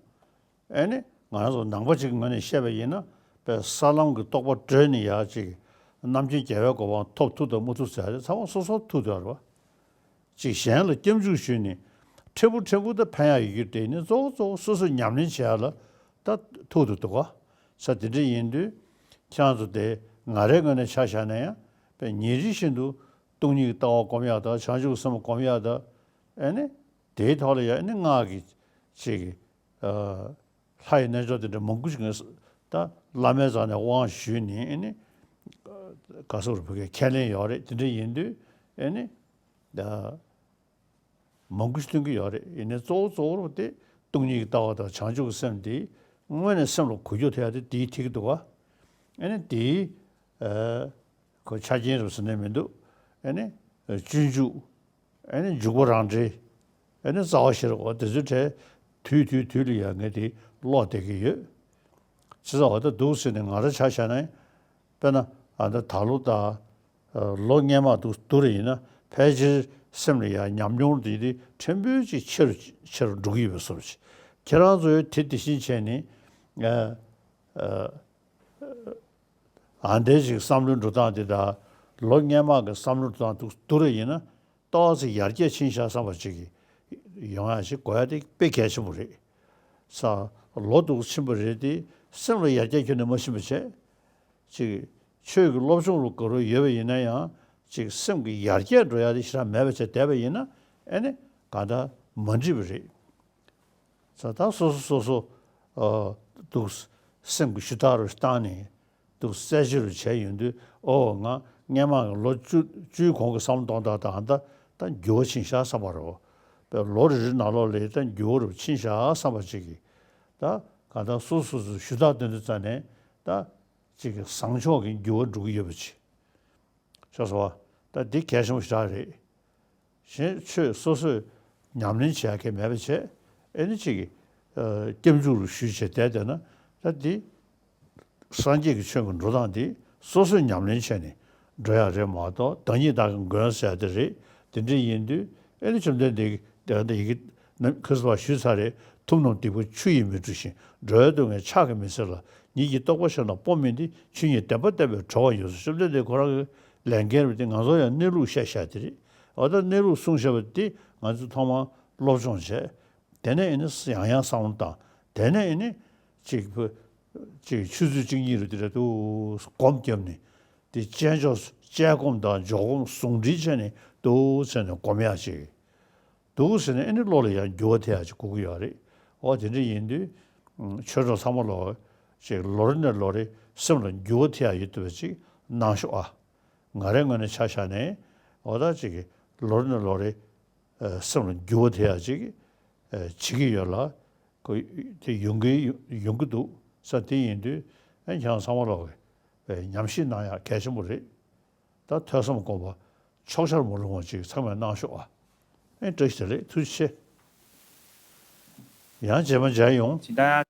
ཨེ་ནི་ང་རང་ཚོ་ནང་པ་ཅིག་གི་ངོས་ནས་བཤད་པ་ཡིན་ན། དཔེ་ས་ལམ་གྱི་རྟོགས་པ་བགྲོད་ནས་ཡར་ཅིག་རྣམ་མཁྱེན་རྒྱལ་བའི་གོ་འཕང་ཐོབ་ཐུབ་དང་མ་ཐུབ་ཟེར་ཡ་དེ་ཚང་མ་སོ་སོར་ཐུག་བསྡད་ཡོད་རེད་བ། ཅིག་གཞན་ལ་སྐྱབས་འཇུག་ཞུས་ནས་ཕྲན་བུ་ཕྲན་བུ་ད་ཕན་ཡག་ཡོད་རྒྱུ་དེ་ནི་གཙོ་བོ་གཙོ་བོ་སོ་སོས་ཉམས་ལེན་བྱེད་ཡག་ལ་ད་ཐུག་ཏུ་འདུག་ག་ས་དེ་འདྲ་ཡིན་དུས་ཁྱེད་རང་ཚོ་དེ་ང་རའི་ངོས་ནས་ཆ་བཞག་ན་ཡང་དཔེ་ཉིན་རེ་བཞིན་དུ་སྟོང་ཉིད་ཀྱི་ལྟ་བ་སྒོམ་ཡག་དང་བྱང་ཆུབ་སེམས་སྒོམ་ཡག་དང་། ཨེ་ནི་དེའི་ཐོག་ལ་ཡང་ཨེ་ནི་སྔགས་ཀྱི་ཅིག་གི་ཨ་ལྷ་ཡི་རྣལ་འབྱོར་དེ་འདྲ་མང་པོ་ཞིག་ངས་ད་བླ་མའི་རྩ་ནས་དབང་ཞུས་ནས་ཨེ་ནི་ག་སོགས་རུ་བོད་སྐད་ཁས་ལེན་ཡོད་རེད། དེ་འདྲ་ཡིན་དུས་ཨེ་ནི་ད་མང་པོ་ཞིག་ཐོན་གྱི་ཡོད་རེད། ཡིན་ནའི་གཙོ་བོ་གཙོ་བོ་དེ་སྟོང་ཉིད་ཀྱི་ལྟ་བ་དང་བྱང་ཆུབ་ཀྱི་སེམས་དེ་དངོས་གནས་སེམས་ལ་གོ་རྒྱུ་ཐེབས་ཡ་དེ་དེའི་ཐིག་འདུག་ག་ཨེ་ནི་དེའི་ཨ་ཁོ་ཆ་རྐྱེན་རུ་ཟེར་ནས་མི་འདུག་ཨེ་ནི་སྤྱོད་འཇུག་ཨེ་ནི་འཇུག་པ་རང་འགྲེལ། ཨེ་ནི་རྩ་བ་ཤེས་རབ། འོ་དེ་ཚོའི་གྲས་དུས་དུས་དུས་ལ་ཡང་ངས་དེ་ཀློག་བསྡད་ཀྱི་ཡོད། ཅི་ཙམ་འོ་ད་འདུག་ཟེར་ནས་ང་རང་ཆ་བཞག་ན། དཔེར་ན་ཨ་ད་ད་ལོ་ད་ལོ་སྔོན་མ་འདུག་འདུག་རེ་ཡིན་ན་ཕལ་ཆེར་སེམས་ལ་ཡང་ཉམས་མྱོང་དེ་དེ་ཕྲན་བུ་ཅིག་ཆེ་རུ་ཆེ་རུ་འགྲོ་གི་ཡོད་པའི་བཟོ་འདྲ་ཅིག་ཁྱེད་རང་ཚོས་དེ་དེ་བཞིན་བྱས་ནས་ཨ་ཨ་ཨ་འདྲའི་ཅིག་བསམ་བློའི་འགྲོ་སྟངས་དེ་དང་ལོ་སྔོན་མ་གི་བསམ་བློའི་འགྲོ་སྟངས་འདུག་འདུག་རེ་ཡིན་ན། ཏོག་ཙམ་ཡར་རྒྱས་ཕྱིན་ཤག་བསམ་པ་ཅིག་ཡོང་ཡ་ཞིག་དགོས་ཡ་དེ་དཔེ་གལ་ཆེན་པོ་རེད། ས་ལོ་འདུག་ཕྱིན་པ་རེད་དེ་སེམས་ལ་ཡར་རྒྱས་ཁྱོན་ནས་མ་ཕྱིན་པ་བྱས། ཅིག་ཆོས་ཀྱི་སློབ་སྦྱོང་རུ་དགའ་རུ་ཡོད་པ་ཡིན་ན་ཡང་ཅིག་སེམས་ཀྱི་ཡར་རྒྱས་འགྲོ་ཡ་དེ་ཞེ་དྲག་མེད་པ་བྱས་བསྡད་པ་ཡིན་ན་ཨེ་ནི་གང་ལྟར་མ་འགྲིག་པ་རེད། ས་ད་སོ་སོ་སོ་སོ་ཨ་འདུག་སེམས་ཀྱི་ཞུ་དག་རུ་བཏང་ནས། འདུག་གསལ་བཤད་རུ་བྱས་ཡོང་དུས། ཨོ་ང་སྔོན་མ་གི་ལོ་བཅུ་བཅུའི་གོང་གི་བསམ་བློ་གཏོང་སྟངས་དང་ད་ད་འགྱུར་བ་ཕྱིན་ཤག་བསམ་པ་རེད། པས་ལོ་རེ་རེ་ནང་ལོགས་ལ་ད་འགྱུར་བ་རུ་ཕྱིན་ཤག་བསམ་པ་ཅིག་གིས། ད་གང་ལྟར་སོ་སོ་སོ་ཞུ་དག་འདོན་དུས་ཙམ་ནས་ད་ཅིག་གི་བཟང་ཕྱོགས་ཀྱི་འགྱུར་བ་འགྲོ་གི་ཡོད་པ་ཅིག་ཤེས་སོང་བ། ད་འདི་གལ་ཆེན་པོ་ཞེ་དྲག་རེད། གཞན་ཆོས་སོ་སོས་ཉམས་ལེན་བྱེད་ཡ་གལ་མེད་པ་བྱས། ཨེ་ནི་ཅིག་གི་ཨ་སྐྱབས་འཇུག་རུ་ཞུས་བྱས་བསྡད་བསྡད་ན་ད་འདི་སངས་རྒྱས་ཀྱི་ཆོས་ཀྱི་འགྲོ་སྟངས་འདི་སོ་སོས་ཉམས་ལེན་བྱས་ནས་འགྲོ་ཡ་རེད་མ་གཏོགས། བདག་ཉིད་བདག་གི་མགོན་ཟེར་ཡ་དེ་རེད། དེ་འདྲ་ཡིན་དུས་ཨེ་ནི་བཅོམ་ལྡན་འདས་ཀྱིས་དེ་འདྲ་ཡི་གེ་ནམ་ཁ་སོ་བ་ཞུས་ཚར་རེད། ཐུབ་རྣམས་སྡིག་པ་ཆུ་ཡིས་མི་འཁྲུ་ཞིང་། འགྲོ་བའི་སྡུག་བསྔལ་ཕྱག་གིས་མི་སེལ་ལ། ཉིད་ཀྱི་རྟོགས་པ་ཤར་ན་སྤོ་མི་འདི། ཆོས་ཉིད་བདེན་པ་བསྟན་པས་གྲོལ་བ་ཡོངས་སུ། བཅོམ་ལྡན་འདས་ཁོ་རང་གི་ལས་འགན་རེད་དེ། ང་ཚོ་ཡང་གནས་ལུགས་བཤད་བཤད་དེ་རེད། འོ་ད་གནས་ལུགས་གསུང་བཤད་པ་འདི་ང་ཚོས་ཐོག་མར་སློབ་སྦྱོང་བྱས། དེ་ནས་ཨེ་ནི་ཡང་ཡང་བསམ་བློ་བཏང་། དེ་ནས་ཨེ་ནི་ཅིག་ཅིག་ཆུ་ཚོད་གཅིག་གཉིས་རུ་དེ་འདྲ་འདུག་སྒོམ་བརྒྱབ་ནས། དེ་དཔྱད་འཇོག་དཔྱད་སྒོམ་དང་འཇོག་སྒོམ་ཟུང་འབྲེལ་བྱས་ནས་འདུག་བྱས་ནས་སྒོམ་ཡག་ཅིག་འདུག་ཟེར་ནས་ཨེ་ནི་བློ་ལ་ཡང་འགྱུར་བ་ཐེབས་ཡག་ཅིག་དགོས་ཀྱི་ཡོད་རེད། འོ་དེ་འདྲ་ཡིན་དུས་ཆོས་གྲོགས་ཚང་མ་ལོ་ཅིག་ལོ་རེ་ནས་ལོ་རེ་སེམས་ལ་འགྱུར་བ་ཐེབས་ཡག་ཡོད་ཐུབ་པ་ཅིག་གནང་ཤོག་ཨ། ང་རའི་ངོས་ནས་ཆ་བཞག་ནས་འོ་ད་ཅིག་ལོ་རེ་ནས་ལོ་རེ་ཨ་སེམས་ལ་འགྱུར་བ་ཐེབས་ཡག་ཅིག་ཨ་བྱེད་ཀྱི་ཡོད་ལ། ཁོ་དེ་ཡོང་གི་ཡོང་གི་འདུག་ ས་དེ་ཡིན་དུས་ཨེ་ཁྱེད་རང་ཚང་མ་ལོག་གི་ཨེ་ཉམས་ཞིབ་གནང་ཡག་གལ་ཆེན་པོ་རེད། ད་ཐོས་བསམ་སྒོམ་པ་ཕྱོགས་ཆར་མ་ལྷུང་བ་ཅིག་ཚང་མས་གནང་ཤོག་ཨ། ཨེ་བཀྲ་ཤིས་བདེ་ལེགས། ཐུགས་རྗེ་ཆེ། ཡང་རྗེས་མ་མཇལ་ཡོང་། ཇི་ལྟར།